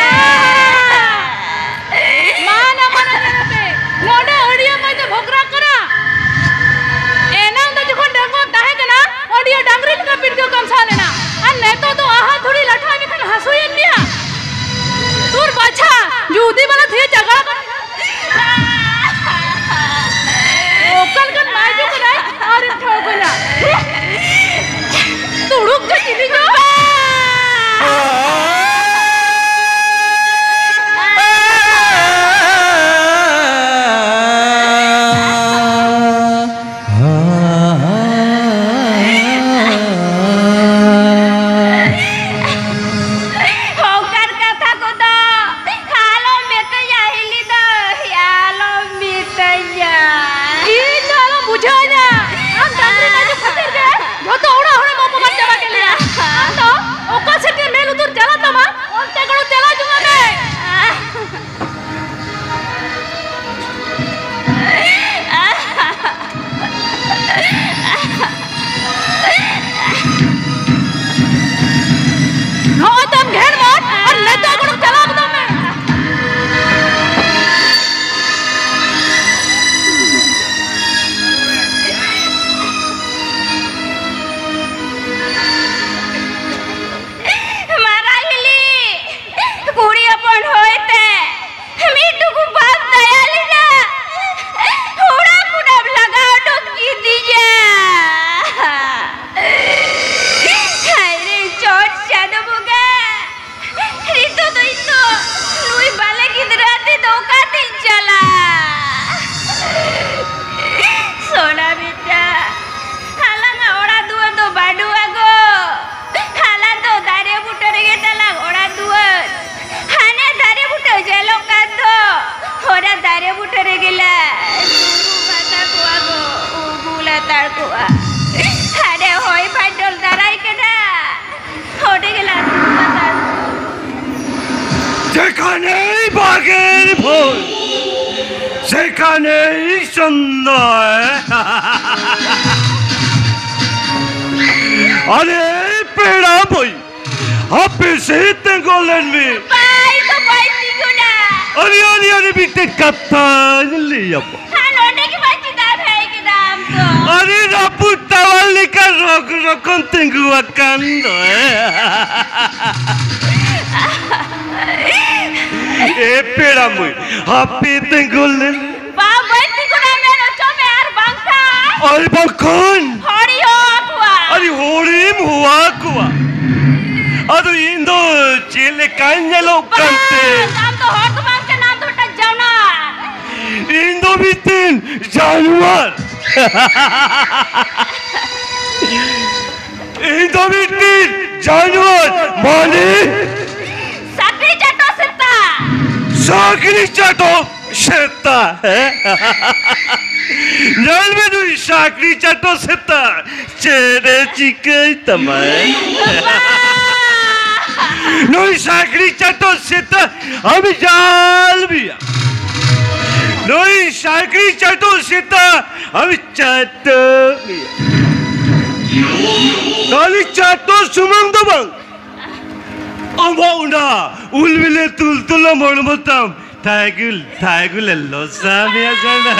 ᱢᱟ ᱱᱟ ᱢᱟᱱᱟ ᱧᱮᱞ ᱯᱮ, ᱱᱚᱰᱮ ᱟᱹᱰᱤ ᱟᱭᱢᱟ ᱠᱟᱱᱮᱭ ᱥᱚᱱᱫᱚᱭ᱾ ᱟᱨᱮ ᱯᱮᱲᱟ ᱵᱷᱟᱹᱭ, ᱦᱟᱯᱮ ᱥᱮ ᱛᱤᱸᱜᱩ ᱞᱮᱱ ᱢᱮ᱾ ᱵᱟᱭ ᱫᱚ ᱵᱟᱭ ᱛᱤᱸᱜᱩᱱᱟ᱾ ᱟᱨᱮ, ᱟᱨᱮ, ᱟᱨᱮ, ᱢᱤᱫᱴᱮᱡ ᱠᱟᱛᱷᱟᱧ ᱞᱟᱹᱭᱟᱢᱟ᱾ ᱦᱮᱸ, ᱱᱚᱰᱮ ᱜᱮ ᱵᱟᱭ ᱪᱮᱫᱟᱜ ᱦᱮᱡ ᱠᱮᱫᱟᱢ ᱛᱚ? ᱟᱨᱮ ᱨᱟᱹᱯᱩᱫ ᱛᱟᱣᱟᱞ ᱞᱮᱠᱟ ᱨᱚᱠ ᱨᱚᱠᱚᱢ ᱛᱤᱸᱜᱩ ᱟᱠᱟᱱ ᱫᱚ᱾ ᱮ ᱯᱮᱲᱟ ᱢᱟᱹᱭ, ᱦᱟᱯᱮ ᱛᱤᱸᱜᱩ ᱞᱮᱱ᱾ ᱵᱟᱝ, ᱵᱟᱹᱧ ᱛᱤᱸᱜᱩᱱᱟ, ᱢᱮᱱ ᱦᱚᱪᱚ ᱢᱮ, ᱟᱨ ᱵᱟᱝᱠᱷᱟᱱ ᱟᱨ ᱵᱟᱝᱠᱷᱟᱱ? ᱦᱚᱲᱤᱧ ᱦᱚᱦᱚ ᱟᱠᱚᱣᱟ᱾ ᱟᱨ ᱦᱚᱲᱮᱢ ᱦᱚᱦᱚ ᱟᱠᱚᱣᱟ? ᱟᱫᱚ ᱤᱧ ᱫᱚ ᱪᱮᱫ ᱞᱮᱠᱟᱧ ᱧᱮᱞᱚᱜ ᱠᱟᱱᱛᱮ? ᱵᱟᱝ, ᱟᱢ ᱫᱚ ᱦᱚᱲ ᱫᱚ ᱵᱟᱝ ᱠᱟᱱᱟ, ᱟᱢ ᱫᱚ ᱢᱤᱫᱴᱟᱝ ᱡᱟᱱᱣᱟᱨ᱾ ᱤᱧ ᱫᱚ ᱢᱤᱫᱴᱮᱱ ᱡᱟᱱᱣᱟᱨ᱾ ᱤᱧ ᱫᱚ ᱢᱤᱫᱴᱤᱡ ᱡᱟᱱᱣᱟᱨ, ᱢᱟᱱᱮ ᱥᱟᱠᱨᱤ ᱪᱟᱴᱚ ᱥᱮᱛᱟ᱾ ᱥᱟᱠᱨᱤ ᱪᱟᱴᱚ ᱥᱮᱛᱟ, ᱦᱮᱸ? ᱧᱮᱞ ᱢᱮ ᱱᱩᱭ ᱥᱟᱠᱨᱤ ᱪᱟᱴᱚ ᱥᱮᱛᱟ ᱪᱮᱫ ᱮ ᱪᱤᱠᱟᱹᱭ ᱛᱟᱢᱟᱭ? ᱵᱟᱵᱟ! ᱱᱩᱭ ᱥᱟᱠᱨᱤ ᱪᱟᱴᱚ ᱥᱮᱛᱟ ᱟᱢ ᱡᱟᱞ ᱢᱮᱭᱟ᱾ ᱱᱩᱭ ᱥᱟᱠᱨᱤ ᱪᱟᱴᱚ ᱥᱮᱛᱟ ᱟᱢ ᱪᱟᱴᱚ ᱢᱮᱭᱟ᱾ ᱠᱷᱟᱹᱞᱤ ᱪᱟᱴᱚ ᱥᱩᱢᱩᱝ ᱫᱚ ᱵᱟᱝ, ᱟᱢᱟᱜ ᱚᱱᱟ ᱩᱞ ᱵᱤᱞᱤ ᱛᱩᱞ ᱛᱩᱞᱟᱹᱢ ᱦᱚᱲᱢᱚ ᱛᱟᱢ ᱛᱷᱟᱭᱜᱩᱞ ᱛᱷᱟᱭᱜᱩᱞᱮ ᱞᱚᱥᱟ ᱢᱮᱭᱟ ᱡᱟᱱᱟ᱾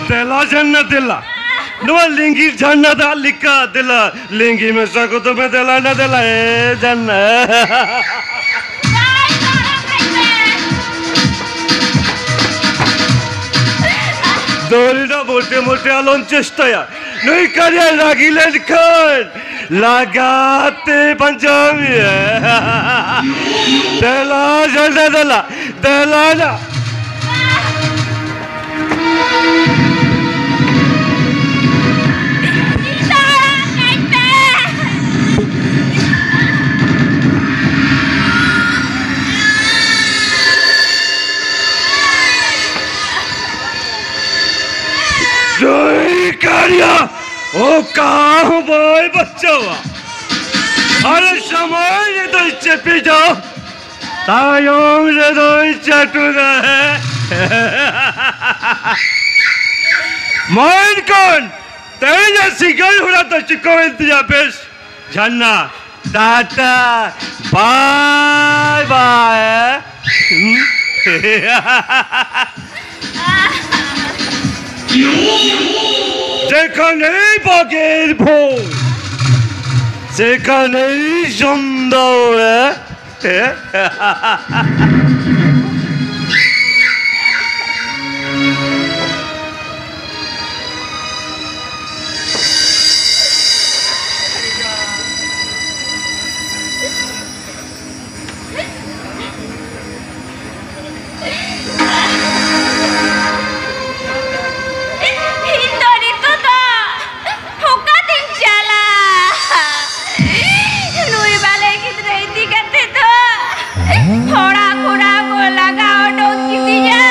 ᱫᱮᱞᱟ ᱡᱟᱱᱟ ᱫᱮᱞᱟ, ᱱᱚᱣᱟ ᱞᱤᱸᱜᱤ ᱡᱷᱟᱨᱱᱟ ᱫᱟᱜ ᱞᱮᱠᱟ ᱫᱮᱞᱟ, ᱞᱤᱸᱜᱤ ᱢᱮᱥᱟ ᱠᱚ ᱛᱚᱵᱮ ᱫᱮᱞᱟ ᱱᱟ ᱫᱮᱞᱟ, ᱮ ᱡᱟᱱᱟ᱾ ᱫᱟᱹᱲ ᱨᱮᱱᱟᱜ ᱢᱚᱴᱮ ᱢᱚᱴᱮ ᱟᱞᱚᱢ ᱪᱮᱥᱴᱟᱭᱟ᱾ ᱱᱩᱭ ᱠᱟᱨᱭᱟ ᱨᱟᱹᱜᱤ ᱞᱮᱱᱠᱷᱟᱱ ᱞᱟᱜᱟᱛᱮ ᱯᱟᱸᱡᱟ ᱢᱮᱭᱟ᱾ ᱫᱮᱞᱟ ᱡᱟᱱᱟ ᱫᱮᱞᱟ, ᱫᱮᱞᱟ ᱱᱟ᱾ ᱱᱩᱭ ᱠᱟᱨᱭᱟ ᱚᱠᱟ ᱦᱚᱸ ᱵᱟᱭ ᱵᱟᱧᱪᱟᱣᱟ᱾ ᱟᱨ ᱥᱚᱢᱚᱭ ᱨᱮᱫᱚᱭ ᱪᱮᱯᱮᱡᱟ᱾ ᱛᱟᱭᱚᱢ ᱨᱮᱫᱚᱭ ᱪᱟᱹᱴᱩᱫᱟ᱾ ᱢᱟᱹᱭ ᱠᱚᱱ, ᱛᱮᱦᱮᱧᱟᱜ ᱥᱤᱸᱜᱟᱹᱲ ᱦᱚᱨᱟ ᱫᱚ ᱪᱩᱠᱟᱹᱣᱮᱱ ᱛᱤᱧᱟ᱾ ᱵᱮᱥ, ᱡᱷᱟᱨᱱᱟ, ᱴᱟᱴᱟ, ᱵᱟᱭ ᱵᱟᱭ᱾ যেখানেই বাঘের ভোগ, সেখানেই সন্ধ্যা। ᱤᱧ ᱫᱚ ᱱᱤᱛᱚᱜ ᱫᱚ ᱚᱠᱟᱛᱤᱧ ᱪᱟᱞᱟᱜ? ᱱᱩᱭ ᱵᱟᱞᱮ ᱜᱤᱫᱽᱨᱟᱹ ᱤᱫᱤ ᱠᱟᱛᱮ ᱫᱚ ᱚᱲᱟᱜ ᱠᱷᱚᱱᱟᱜ ᱠᱚ ᱞᱟᱜᱟ ᱚᱰᱚᱠ ᱠᱤᱫᱤᱧᱟ᱾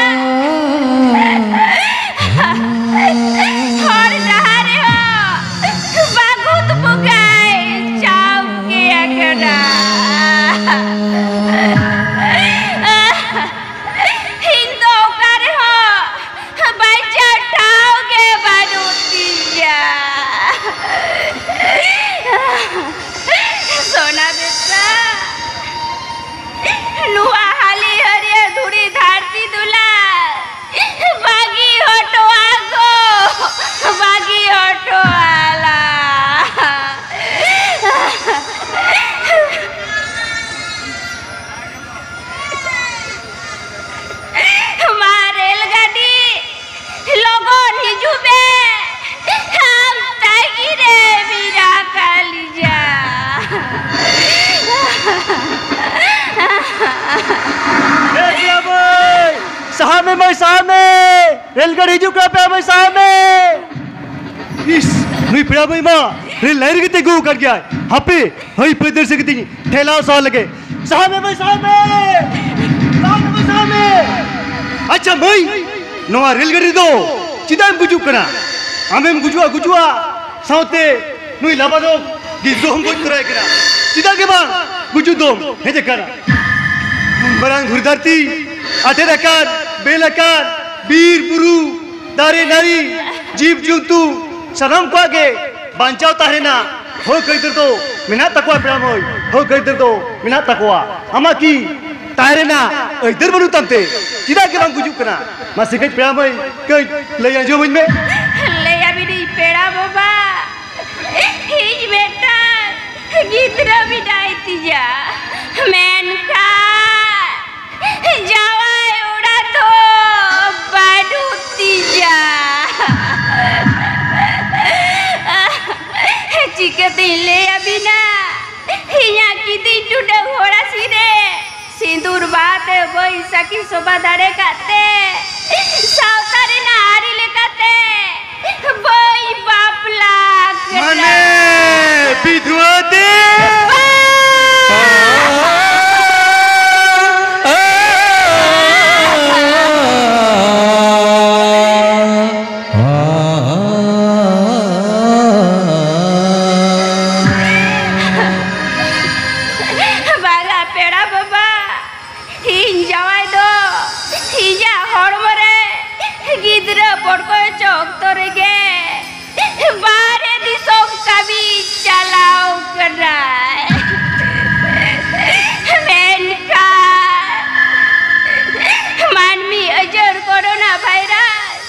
ᱦᱚᱨ ᱰᱟᱦᱟᱨ ᱨᱮᱦᱚᱸ ᱵᱟᱹᱜᱩᱫ ᱵᱚᱸᱜᱟᱭ ᱪᱟᱣ ᱜᱮ ᱟᱠᱟᱱᱟ᱾ ᱤᱧ ᱫᱚ ᱚᱠᱟ ᱨᱮᱦᱚᱸ ᱵᱟᱧᱪᱟᱣ ᱴᱷᱟᱶ ᱜᱮ ᱵᱟᱹᱱᱩᱜ ᱛᱤᱧᱟ᱾ ᱥᱳᱱᱟ ᱵᱮᱴᱟ, ᱱᱚᱣᱟ ᱦᱟᱹᱞᱤ ᱦᱟᱹᱨᱭᱟᱹᱲ ᱫᱷᱩᱲᱤ ᱫᱷᱟᱹᱨᱛᱤ ᱫᱩᱞᱟᱹᱲ ᱵᱟᱹᱜᱤ ᱦᱚᱴᱚ ᱟᱠᱚ, ᱵᱟᱹᱜᱤ ᱦᱚᱴᱚ ᱟᱞᱟ᱾ ᱢᱟ ᱨᱮᱞ ᱜᱟᱹᱰᱤ, ᱞᱚᱜᱚᱱ ᱦᱤᱡᱩᱜ ᱢᱮ, ᱟᱢ ᱛᱟᱺᱜᱤ ᱨᱮ ᱢᱮᱱᱟᱜ ᱟᱠᱟᱫ ᱞᱤᱧᱟ᱾ ᱮ ᱯᱮᱲᱟ ᱢᱟᱹᱭ, ᱥᱟᱦᱟᱜ ᱢᱮ ᱢᱟᱹᱭ, ᱥᱟᱦᱟᱜ ᱢᱮ, ᱨᱮᱞ ᱜᱟᱹᱰᱤ ᱦᱤᱡᱩᱜ ᱠᱟᱱᱟ, ᱯᱮᱲᱟ ᱢᱟᱹᱭ, ᱥᱟᱦᱟᱜ ᱢᱮ᱾ ᱤᱥ, ᱱᱩᱭ ᱯᱮᱲᱟ ᱢᱟᱹᱭ ᱢᱟ ᱨᱮᱞ ᱞᱟᱭᱤᱱ ᱨᱮᱜᱮ ᱛᱤᱸᱜᱩ ᱟᱠᱟᱱ ᱜᱮᱭᱟᱭ᱾ ᱦᱟᱯᱮ, ᱦᱟᱹᱭ ᱯᱟᱹᱭᱫᱟᱹᱨ ᱥᱮ ᱠᱟᱹᱴᱤᱡ ᱴᱷᱮᱞᱟᱣ ᱥᱟᱦᱟ ᱞᱮᱜᱮ᱾ ᱥᱟᱦᱟᱜ ᱢᱮ ᱢᱟᱹᱭ, ᱥᱟᱦᱟᱜ ᱢᱮ! ᱥᱟᱦᱟᱜ ᱢᱮ ᱢᱟᱹᱭ, ᱥᱟᱦᱟᱜ ᱢᱮ! ᱟᱪᱪᱷᱟ ᱢᱟᱹᱭ, ᱱᱚᱣᱟ ᱨᱮᱞ ᱜᱟᱹᱰᱤ ᱨᱮᱫᱚ ᱪᱮᱫᱟᱜ ᱮᱢ ᱜᱩᱡᱩᱜ ᱠᱟᱱᱟ? ᱟᱢᱮᱢ ᱜᱩᱡᱩᱜᱼᱟ, ᱜᱩᱡᱩᱜᱼᱟ, ᱥᱟᱶᱛᱮ ᱱᱩᱭ ᱞᱟᱵᱟᱫᱚᱵ ᱜᱤᱫᱽᱨᱟᱹ ᱦᱚᱸᱢ ᱜᱚᱡ ᱛᱚᱨᱟᱭ ᱠᱟᱱᱟ᱾ ᱪᱮᱫᱟᱜ ᱜᱮ ᱵᱟᱝ ᱜᱩᱡᱩᱜ ᱫᱚᱢ ᱦᱮᱡ ᱟᱠᱟᱱᱟ? ᱢᱟᱨᱟᱝ ᱫᱷᱩᱲᱤ ᱫᱷᱟᱹᱨᱛᱤ, ᱟᱴᱮᱫ ᱟᱠᱟᱱ, ᱵᱮᱞ ᱟᱠᱟᱱ, ᱵᱤᱨ ᱵᱩᱨᱩ, ᱫᱟᱨᱮ ᱱᱟᱹᱲᱤ, ᱡᱤᱵᱽ ᱡᱚᱱᱛᱩ, ᱥᱟᱱᱟᱢ ᱠᱚᱣᱟᱜ ᱜᱮ ᱵᱟᱧᱪᱟᱣ ᱛᱟᱦᱮᱸ ᱨᱮᱱᱟᱜ ᱦᱚᱠ ᱟᱹᱭᱫᱟᱹᱨ ᱫᱚ ᱢᱮᱱᱟᱜ ᱛᱟᱠᱚᱣᱟ ᱯᱮᱲᱟ ᱢᱟᱹᱭ, ᱦᱚᱠ ᱟᱹᱭᱫᱟᱹᱨ ᱫᱚ ᱢᱮᱱᱟᱜ ᱛᱟᱠᱚᱣᱟ᱾ ᱟᱢᱟᱜ ᱠᱤ ᱛᱟᱦᱮᱸ ᱨᱮᱱᱟᱜ ᱟᱹᱭᱫᱟᱹᱨ ᱵᱟᱹᱱᱩᱜ ᱛᱟᱢ ᱛᱮ ᱪᱮᱫᱟᱜ ᱜᱮ ᱵᱟᱢ ᱜᱩᱡᱩᱜ ᱠᱟᱱᱟ? ᱢᱟᱥᱮ ᱠᱟᱹᱡ ᱯᱮᱲᱟ ᱢᱟᱹᱭ ᱠᱟᱹᱡ ᱞᱟᱹᱭ ᱟᱸᱡᱚᱢᱟᱹᱧ ᱢᱮ᱾ ᱞᱟᱹᱭ ᱟᱹᱵᱤᱱᱟᱹᱧ ᱯᱮᱲᱟ ᱵᱟᱵᱟ, ᱤᱧ ᱢᱤᱫᱴᱟᱝ ᱜᱤᱫᱽᱨᱟᱹ ᱢᱮᱱᱟᱭ ᱛᱤᱧᱟ, ᱢᱮᱱᱠᱷᱟᱱ ᱡᱟᱶᱟᱭ ᱚᱲᱟᱜ ᱫᱚ ᱵᱟᱹᱱᱩᱜ ᱛᱤᱧᱟ᱾ ᱪᱤᱠᱟᱹᱛᱤᱧ ᱞᱟᱹᱭ ᱟᱹᱵᱤᱱᱟ, ᱤᱧᱟᱹᱜ ᱠᱤᱫᱤᱧ ᱴᱩᱰᱟᱹᱝ ᱦᱚᱲᱟᱥᱤ ᱨᱮ ᱥᱤᱸᱫᱩᱨ ᱵᱟᱦᱟ ᱛᱮ ᱵᱟᱹᱧ ᱥᱟᱹᱠᱷᱤ ᱥᱚᱵᱷᱟ ᱫᱟᱲᱮ ᱠᱟᱫ ᱛᱮ, ᱥᱟᱶᱛᱟ ᱨᱮᱱᱟᱜ ᱟᱹᱨᱤ ᱞᱮᱠᱟᱛᱮ ᱵᱟᱹᱧ ᱵᱟᱯᱞᱟ ᱠᱟᱱᱟ᱾ ᱢᱟᱱᱮ ᱵᱤᱫᱷᱣᱟ ᱛᱮ᱾ ᱵᱟᱝᱟ ᱯᱮᱲᱟ ᱵᱟᱵᱟ, ᱤᱧ ᱡᱟᱶᱟᱭ ᱫᱚ ᱤᱧᱟᱜ ᱦᱚᱲᱢᱚ ᱨᱮ ᱜᱤᱫᱽᱨᱟᱹ ᱯᱚᱴᱠᱚᱡ ᱦᱚᱪᱚ ᱚᱠᱛᱚ ᱨᱮᱜᱮ ᱵᱟᱦᱨᱮ ᱫᱤᱥᱚᱢ ᱠᱟᱹᱢᱤ ᱪᱟᱞᱟᱣ ᱠᱟᱱᱟᱭ᱾ ᱢᱮᱱᱠᱷᱟᱱ ᱢᱟᱹᱱᱢᱤ ᱟᱡᱟᱨ ᱠᱳᱨᱳᱱᱟ ᱵᱷᱟᱭᱨᱟᱥ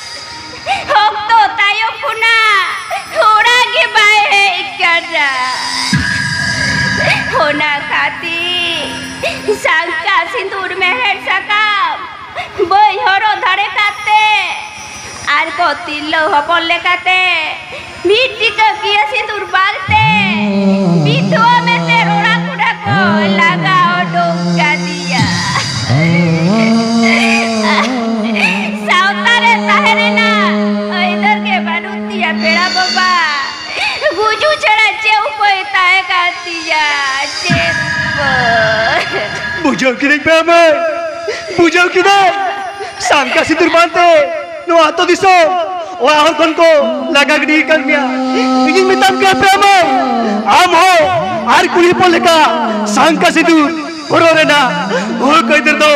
ᱚᱠᱛᱚ ᱛᱟᱭᱚᱢ ᱠᱷᱚᱱᱟᱜ ᱚᱲᱟᱜ ᱜᱮ ᱵᱟᱭ ᱦᱮᱡ ᱠᱟᱱᱟ᱾ ᱚᱱᱟ ᱠᱷᱟᱹᱛᱤᱨ ᱥᱟᱝᱠᱟ ᱥᱤᱸᱫᱩᱨ ᱢᱮᱲᱦᱮᱫ ᱥᱟᱠᱟᱢ ᱵᱟᱹᱧ ᱦᱚᱨᱚᱜ ᱫᱟᱲᱮ ᱠᱟᱫ ᱛᱮ ᱟᱨ ᱠᱚ ᱛᱤᱨᱞᱟᱹ ᱦᱚᱯᱚᱱ ᱞᱮᱠᱟᱛᱮ ᱢᱤᱫ ᱴᱤᱠᱟᱹ ᱠᱤᱭᱟᱹ ᱥᱤᱸᱫᱩᱨ ᱵᱟᱝᱛᱮ ᱵᱤᱫᱷᱣᱟᱹ ᱢᱮᱱᱛᱮ ᱨᱚᱲᱟ ᱠᱚᱲᱟ ᱠᱚ ᱞᱟᱜᱟ ᱩᱰᱩᱠ ᱠᱟᱫᱤᱭᱟ᱾ ᱥᱟᱶᱛᱟ ᱨᱮ ᱛᱟᱦᱮᱸ ᱨᱮᱱᱟᱜ ᱟᱹᱭᱫᱟᱹᱨ ᱜᱮ ᱵᱟᱹᱱᱩᱜ ᱛᱤᱧᱟ ᱯᱮᱲᱟ ᱵᱟᱵᱟ᱾ ᱜᱩᱡᱩᱜ ᱪᱷᱟᱲᱟ ᱪᱮᱫ ᱩᱯᱟᱹᱭ ᱛᱟᱦᱮᱸ ᱠᱟᱱ ᱛᱤᱧᱟ? ᱪᱮᱫ ᱩᱯᱟᱹᱭ? ᱵᱩᱡᱷᱟᱹᱣ ᱠᱤᱫᱟᱹᱧ ᱯᱮᱲᱟ ᱢᱟᱹᱭ, ᱵᱩᱡᱷᱟᱹᱣ ᱠᱤᱫᱟᱹᱧ᱾ ᱥᱟᱝᱠᱟ ᱥᱤᱸᱫᱩᱨ ᱵᱟᱝᱛᱮ ᱱᱚᱣᱟ ᱟᱹᱛᱩ ᱫᱤᱥᱚᱢ ᱚᱲᱟᱜ ᱦᱚᱲ ᱠᱷᱚᱱ ᱠᱚ ᱞᱟᱜᱟ ᱜᱤᱰᱤ ᱟᱠᱟᱫ ᱢᱮᱭᱟ᱾ ᱤᱧᱤᱧ ᱢᱮᱛᱟᱢ ᱠᱟᱱᱟ ᱯᱮᱲᱟ ᱢᱟᱹᱭ, ᱟᱢ ᱦᱚᱸ ᱟᱨ ᱠᱩᱲᱤ ᱦᱚᱯᱚᱱ ᱞᱮᱠᱟ ᱥᱟᱝᱠᱟ ᱥᱤᱸᱫᱩᱨ ᱦᱚᱨᱚᱜ ᱨᱮᱱᱟᱜ ᱦᱚᱠ ᱟᱹᱭᱫᱟᱹᱨ ᱫᱚ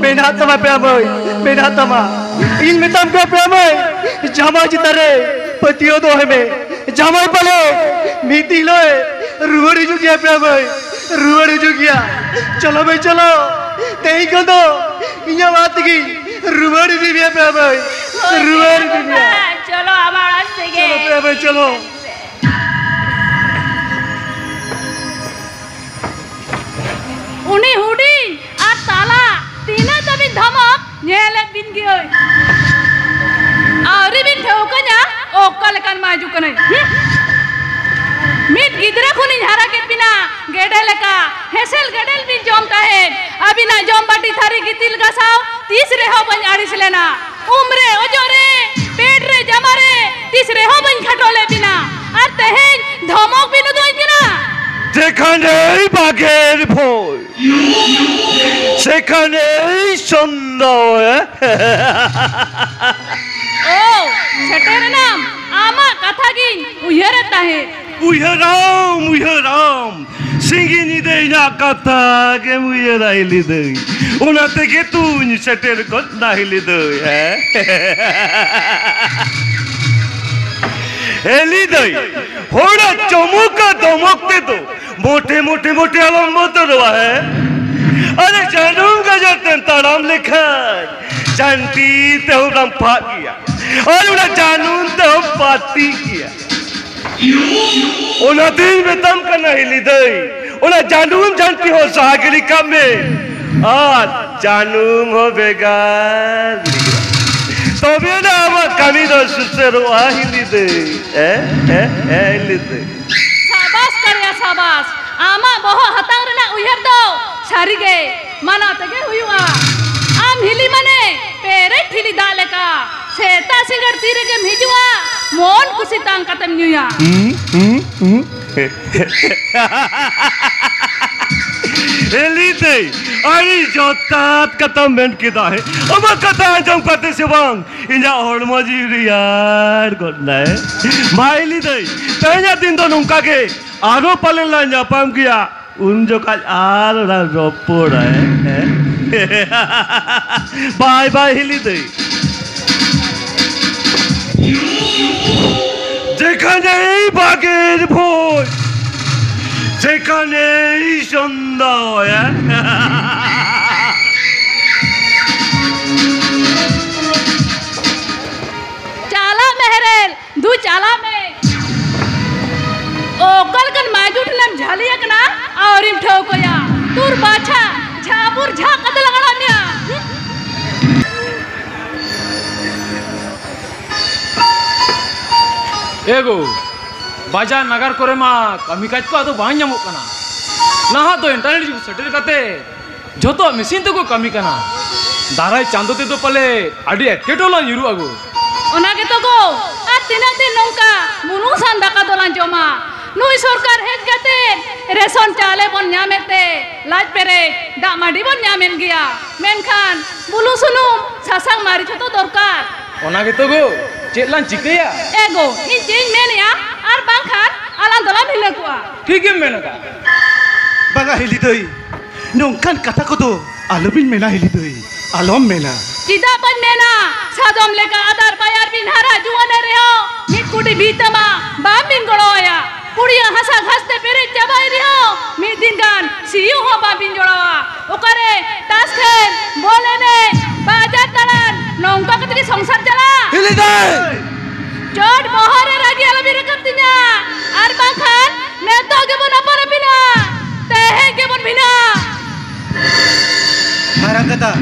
ᱢᱮᱱᱟᱜ ᱛᱟᱢᱟ ᱯᱮᱲᱟ ᱢᱟᱹᱭ, ᱢᱮᱱᱟᱜ ᱛᱟᱢᱟ᱾ ᱤᱧ ᱢᱮᱛᱟᱢ ᱠᱟᱱᱟ ᱯᱮᱲᱟ ᱢᱟᱹᱭ, ᱡᱟᱢᱟᱭ ᱪᱮᱛᱟᱱ ᱨᱮ ᱯᱟᱹᱛᱭᱟᱹᱣ ᱫᱚᱦᱚᱭ ᱢᱮ᱾ ᱡᱟᱢᱟᱭ ᱯᱟᱞᱮ ᱢᱤᱫ ᱫᱤᱱ ᱦᱤᱞᱳᱜ ᱨᱩᱣᱟᱹᱲ ᱦᱤᱡᱩᱜ ᱜᱮᱭᱟ ᱯᱮᱲᱟ ᱢᱟᱹᱭ, ᱨᱩᱣᱟᱹᱲ ᱦᱤᱡᱩᱜ ᱜᱮᱭᱟ᱾ ᱪᱚᱞᱚ ᱢᱟᱹᱭ ᱪᱚᱞᱚ, ᱛᱮᱦᱮᱧ ᱠᱷᱚᱱ ᱫᱚ ᱤᱧᱟᱹᱜ ᱚᱲᱟᱜ ᱛᱮᱜᱮ ᱨᱩᱣᱟᱹᱲ ᱤᱫᱤ ᱢᱮᱭᱟ ᱯᱮᱲᱟ ᱢᱟᱹᱭ, ᱨᱩᱣᱟᱹᱲ ᱤᱫᱤ ᱢᱮᱭᱟ᱾ ᱪᱚᱞᱚ ᱟᱢᱟᱜ ᱚᱲᱟᱜ ᱛᱮᱜᱮ᱾ ᱪᱚᱞᱚ ᱯᱮᱲᱟ ᱢᱟᱹᱭ ᱪᱚᱞᱚ᱾ ᱩᱱᱤ ᱦᱩᱰᱤᱧ ᱟᱨ ᱛᱟᱞᱟ ᱛᱤᱱᱟᱹᱜ ᱛᱟᱹᱵᱤᱱ ᱫᱷᱚᱢᱚᱠ ᱧᱮᱞᱮᱫ ᱵᱤᱱ ᱜᱤᱭᱟᱹᱧ᱾ ᱟᱹᱣᱨᱤ ᱵᱤᱱ ᱴᱷᱟᱹᱣᱠᱟᱹᱧᱟ ᱚᱠᱟ ᱞᱮᱠᱟᱱ ᱢᱟ ᱦᱤᱡᱩᱜ ᱠᱟᱱᱟᱭ᱾ ᱦᱩᱸ? ᱢᱤᱫ ᱜᱤᱫᱽᱨᱟᱹ ᱠᱷᱚᱱᱤᱧ ᱦᱟᱨᱟ ᱠᱮᱫ ᱵᱤᱱᱟ ᱜᱮᱰᱮ ᱞᱮᱠᱟ, ᱦᱮᱸᱥᱮᱞ ᱜᱮᱰᱮᱞ ᱵᱤᱱ ᱡᱚᱢ ᱛᱟᱦᱮᱸᱫ᱾ ᱟᱹᱵᱤᱱᱟᱜ ᱡᱚᱢ ᱵᱟᱹᱴᱤ ᱛᱷᱟᱹᱨᱤ ᱜᱤᱛᱤᱞ ᱜᱟᱥᱟᱣ ᱛᱤᱥ ᱨᱮᱦᱚᱸ ᱵᱟᱹᱧ ᱟᱹᱲᱤᱥ ᱞᱮᱱᱟ᱾ ᱩᱢ ᱨᱮ, ᱚᱡᱚᱜ ᱨᱮ, ᱯᱮᱴ ᱨᱮ, ᱡᱟᱢᱟ ᱨᱮ ᱛᱤᱥ ᱨᱮᱦᱚᱸ ᱵᱟᱹᱧ ᱠᱷᱟᱴᱚ ᱞᱮᱫ ᱵᱤᱱᱟ᱾ ᱟᱨ ᱛᱮᱦᱮᱧ ᱫᱷᱚᱢᱚᱠ ᱵᱤᱱ ᱩᱫᱩᱜ ᱟᱹᱧ ᱠᱟᱱᱟ᱾ ᱡᱮᱠᱷᱟᱱᱮ ᱵᱟᱜᱮᱨ ᱵᱷᱳᱭ, ᱥᱮᱠᱷᱟᱱᱮ ᱥᱚᱱᱫᱚᱭ᱾ ᱳ, ᱥᱮᱴᱮᱨ ᱮᱱᱟᱢ᱾ ᱟᱢᱟᱜ ᱠᱟᱛᱷᱟ ᱜᱤᱧ ᱩᱭᱦᱟᱹᱨᱮᱫ ᱛᱟᱦᱮᱸᱫ᱾ ᱩᱭᱦᱟᱹᱨᱟᱢ, ᱩᱭᱦᱟᱹᱨᱟᱢ᱾ ᱥᱤᱸᱜᱤ ᱧᱤᱫᱟᱹ ᱤᱧᱟᱹᱜ ᱠᱟᱛᱷᱟ ᱜᱮᱢ ᱩᱭᱦᱟᱹᱨᱟ ᱦᱤᱞᱤ ᱫᱟᱹᱭ᱾ ᱚᱱᱟ ᱛᱮᱜᱮ ᱛᱩᱧ ᱥᱮᱴᱮᱨ ᱜᱚᱫ ᱱᱟ ᱦᱤᱞᱤ ᱫᱟᱹᱭ, ᱦᱮᱸ? ᱦᱤᱞᱤ ᱫᱟᱹᱭ, ᱦᱚᱲᱟᱜ ᱪᱚᱢᱚᱠ ᱟᱨ ᱫᱚᱢᱚᱠ ᱛᱮᱫᱚ ᱢᱚᱴᱮ, ᱢᱚᱴᱮ, ᱢᱚᱴᱮ ᱟᱞᱚᱢ ᱵᱚᱛᱚᱨᱚᱜᱼᱟ, ᱦᱮᱸ? ᱟᱨᱮ ᱡᱟᱹᱱᱩᱢ ᱜᱟᱡᱟᱲ ᱛᱮᱢ ᱛᱟᱲᱟᱢ ᱞᱮᱠᱷᱟᱱ ᱡᱟᱱᱴᱤ ᱛᱮᱦᱚᱸ ᱨᱟᱢᱯᱷᱟᱜ ᱜᱮᱭᱟ᱾ ᱟᱨ ᱚᱱᱟ ᱡᱟᱹᱱᱩᱢ ᱛᱮᱦᱚᱸ ᱯᱟᱹᱛᱤᱜ ᱜᱮᱭᱟ᱾ ᱚᱱᱟᱛᱤᱧ ᱢᱮᱛᱟᱢ ᱠᱟᱱᱟ ᱦᱤᱞᱤ ᱫᱟᱹᱭ, ᱚᱱᱟ ᱡᱟᱹᱱᱩᱢ ᱡᱷᱟᱹᱱᱴᱤ ᱦᱚᱸ ᱥᱟᱦᱟ ᱜᱤᱰᱤ ᱠᱟᱜ ᱢᱮ᱾ ᱟᱨ ᱡᱟᱹᱱᱩᱢ ᱦᱚᱸ ᱵᱷᱮᱜᱟᱨ ᱜᱤᱰᱤ ᱠᱟᱜ ᱢᱮ᱾ ᱛᱚᱵᱮ ᱱᱟ ᱟᱢᱟᱜ ᱠᱟᱹᱢᱤ ᱫᱚ ᱥᱩᱥᱟᱹᱨᱚᱜᱼᱟ ᱦᱤᱞᱤ ᱫᱟᱹᱭ᱾ ᱦᱮᱸ, ᱦᱮᱸ, ᱦᱮᱸ, ᱦᱤᱞᱤ ᱫᱟᱹᱭ᱾ ᱥᱟᱵᱟᱥ ᱠᱟᱲᱤᱭᱟ, ᱥᱟᱵᱟᱥ᱾ ᱟᱢᱟᱜ ᱵᱚᱦᱚᱜ ᱦᱟᱛᱟᱝ ᱨᱮᱱᱟᱜ ᱩᱭᱦᱟᱹᱨ ᱫᱚ ᱥᱟᱹᱨᱤᱜᱮ ᱢᱟᱱᱟᱣ ᱛᱮᱜᱮ ᱦᱩᱭᱩᱜᱼᱟ᱾ ᱟᱢ ᱦᱤᱞᱤ ᱢᱟᱱᱮ ᱯᱮᱨᱮᱡ ᱴᱷᱤᱞᱤ ᱫᱟᱜ ᱞᱮᱠᱟ᱾ ᱥᱮᱛᱟᱜ ᱥᱤᱸᱜᱟᱹᱲ ᱛᱤ ᱨᱮᱜᱮᱢ ᱦᱤᱡᱩᱜᱼᱟ, ᱢᱚᱱ ᱠᱩᱥᱤ ᱛᱟᱝ ᱠᱟᱛᱮᱢ ᱧᱩᱭᱟ᱾ ᱦᱩᱸ, ᱦᱩᱸ, ᱦᱩᱸ᱾ ᱦᱤᱞᱤ ᱫᱟᱹᱭ, ᱟᱹᱰᱤ ᱡᱚᱛᱷᱟᱛ ᱠᱟᱛᱷᱟᱢ ᱢᱮᱱ ᱠᱮᱫᱟ᱾ ᱦᱮᱸ, ᱟᱢᱟᱜ ᱠᱟᱛᱷᱟ ᱟᱸᱡᱚᱢ ᱠᱟᱛᱮ ᱥᱮ ᱵᱟᱝ, ᱤᱧᱟᱹᱜ ᱦᱚᱲᱢᱚ ᱡᱤᱣᱤ ᱨᱮᱭᱟᱲ ᱜᱚᱫ ᱱᱟᱭ᱾ ᱢᱟ ᱦᱤᱞᱤ ᱫᱟᱹᱭ, ᱛᱮᱦᱮᱧᱟᱜ ᱫᱤᱱ ᱫᱚ ᱱᱚᱝᱠᱟ ᱜᱮ, ᱟᱨᱦᱚᱸ ᱯᱟᱞᱮᱱ ᱞᱟᱝ ᱧᱟᱯᱟᱢ ᱜᱮᱭᱟ᱾ ᱩᱱ ᱡᱚᱠᱷᱟᱡ ᱟᱨ ᱞᱟᱝ ᱨᱚᱯᱚᱲᱟ, ᱦᱮᱸ? ᱵᱟᱭ ᱵᱟᱭ ᱦᱤᱞᱤ ᱫᱟᱹᱭ᱾ যেখানেই বাঘের ভয়, সেখানেই সন্ধ্যা হয়, হ্যাঁ? ᱪᱟᱞᱟᱜ ᱢᱮ ᱦᱮᱨᱮᱞ, ᱫᱩ ᱪᱟᱞᱟᱜ ᱢᱮ᱾ ᱚᱠᱟ ᱞᱮᱠᱟᱱ ᱢᱟᱭᱡᱩ ᱴᱷᱮᱱᱮᱢ ᱡᱷᱟᱹᱞᱤ ᱟᱠᱟᱱᱟ, ᱟᱹᱣᱨᱤᱢ ᱴᱷᱟᱹᱣᱠᱟᱹᱭᱟ᱾ ᱛᱩᱨ ᱵᱟᱪᱷᱟ ᱡᱷᱟᱯᱩᱨ ᱡᱷᱟᱜ ᱠᱟᱛᱮ ᱞᱟᱝ ᱟᱲᱟᱜ ᱢᱮᱭᱟ᱾ ᱮ ᱜᱳ, ᱵᱟᱡᱟᱨ ᱱᱟᱜᱟᱨ ᱠᱚᱨᱮ ᱢᱟ ᱠᱟᱹᱢᱤ ᱠᱟᱡᱽ ᱠᱚ ᱟᱫᱚ ᱵᱟᱝ ᱧᱟᱢᱚᱜ ᱠᱟᱱᱟ᱾ ᱱᱟᱦᱟᱜ ᱫᱚ internet ᱡᱩᱜᱽ ᱥᱮᱴᱮᱨ ᱠᱟᱛᱮ ᱡᱷᱚᱛᱚ ᱢᱮᱥᱤᱱ ᱛᱮᱠᱚ ᱠᱟᱹᱢᱤ ᱠᱟᱱᱟ᱾ ᱫᱟᱨᱟᱭ ᱪᱟᱸᱫᱚ ᱛᱮᱫᱚ ᱯᱟᱞᱮ ᱟᱹᱰᱤ ᱮᱴᱠᱮᱴᱚᱬᱮ ᱧᱩᱨᱩᱜᱼᱟ ᱜᱳ᱾ ᱚᱱᱟ ᱜᱮᱛᱚ ᱜᱳ, ᱟᱨ ᱛᱤᱱᱟᱹᱜ ᱫᱤᱱ ᱱᱚᱝᱠᱟ ᱵᱩᱞᱩᱝ ᱥᱟᱱ ᱫᱟᱠᱟ ᱫᱚᱞᱟᱝ ᱡᱚᱢᱟ? ᱱᱩᱭ ᱥᱚᱨᱠᱟᱨ ᱦᱮᱡ ᱠᱟᱛᱮ ᱨᱮᱥᱚᱱ ᱪᱟᱣᱞᱮ ᱵᱚᱱ ᱧᱟᱢᱮᱫ ᱛᱮ ᱞᱟᱡ ᱯᱮᱨᱮᱡ ᱫᱟᱜ ᱢᱟᱹᱰᱤ ᱵᱚᱱ ᱧᱟᱢᱮᱫ ᱜᱮᱭᱟ, ᱢᱮᱱᱠᱷᱟᱱ ᱵᱩᱞᱩᱝ ᱥᱩᱱᱩᱢ ᱥᱟᱥᱟᱝ ᱢᱟᱹᱨᱤᱪ ᱦᱚᱸᱛᱚ ᱫᱚᱨᱠᱟᱨ᱾ ᱚᱱᱟ ᱜᱮᱛᱚ ᱜᱳ, ᱪᱮᱫ ᱞᱟᱝ ᱪᱤᱠᱟᱹᱭᱟ? ᱮ ᱜᱳ, ᱤᱧ ᱪᱮᱫ ᱤᱧ ᱢᱮᱱᱮᱜᱼᱟ, ᱟᱨ ᱵᱟᱝᱠᱷᱟᱱ ᱟᱞᱟᱝ ᱫᱚᱞᱟᱝ ᱵᱷᱤᱱᱟᱹ ᱠᱚᱜᱼᱟ᱾ ᱴᱷᱤᱠ ᱜᱮᱢ ᱢᱮᱱ ᱟᱠᱟᱫ᱾ ᱵᱟᱝᱟ ᱦᱤᱞᱤ ᱫᱟᱹᱭ, ᱱᱚᱝᱠᱟᱱ ᱠᱟᱛᱷᱟ ᱠᱚᱫᱚ ᱟᱞᱚᱵᱤᱱ ᱢᱮᱱᱟ ᱦᱤᱞᱤ ᱫᱟᱹᱭ, ᱟᱞᱚᱢ ᱢᱮᱱᱟ᱾ ᱪᱮᱫᱟᱜ ᱵᱟᱹᱧ ᱢᱮᱱᱟ? ᱥᱟᱫᱚᱢ ᱞᱮᱠᱟ ᱟᱫᱟᱨ ᱵᱟᱭᱟᱨ ᱵᱤᱱ ᱦᱟᱨᱟ ᱡᱩᱣᱟᱹᱱᱮ ᱨᱮᱦᱚᱸ, ᱢᱤᱫ ᱠᱩᱰᱤ ᱵᱤᱛᱟᱹᱢᱟ ᱵᱟᱢ ᱵᱤᱱ ᱜᱚᱲᱚ ᱟᱭᱟ᱾ ᱯᱩᱲᱤᱭᱟᱹ ᱦᱟᱥᱟ ᱜᱷᱟᱥ ᱛᱮ ᱯᱮᱨᱮᱡ ᱪᱟᱵᱟᱭ ᱨᱮᱦᱚᱸ, ᱢᱤᱫ ᱫᱤᱱ ᱜᱟᱱ ᱥᱤᱭᱳᱜ ᱦᱚᱸ ᱵᱟᱢ ᱵᱤᱱ ᱡᱚᱲᱟᱣᱟ᱾ ᱚᱠᱟᱨᱮ ᱛᱟᱥ ᱠᱷᱮᱞ, ᱵᱚᱞ ᱮᱱᱮᱡ, ᱵᱟᱡᱟᱨ ᱫᱟᱬᱟᱱ, ᱱᱚᱝᱠᱟ ᱠᱟᱛᱮ ᱜᱮ ᱥᱚᱝᱥᱟᱨ ᱪᱟᱞᱟᱜᱼᱟ? ᱦᱤᱞᱤ ᱫᱟᱹᱭ! ᱪᱚᱴ ᱵᱚᱦᱚᱜ ᱨᱮ ᱨᱟᱹᱜᱤ ᱟᱞᱚᱵᱤᱱ ᱨᱟᱠᱟᱵ ᱛᱤᱧᱟ, ᱟᱨ ᱵᱟᱝᱠᱷᱟᱱ ᱱᱤᱛᱚᱜ ᱜᱮᱵᱚᱱ ᱟᱯᱟᱱ ᱟᱹᱯᱤᱱᱟ, ᱛᱮᱦᱮᱧ ᱜᱮᱵᱚᱱ ᱵᱷᱤᱱᱟᱹᱜᱼᱟ᱾ ᱢᱟᱨᱟᱝ ᱫᱟᱫᱟ,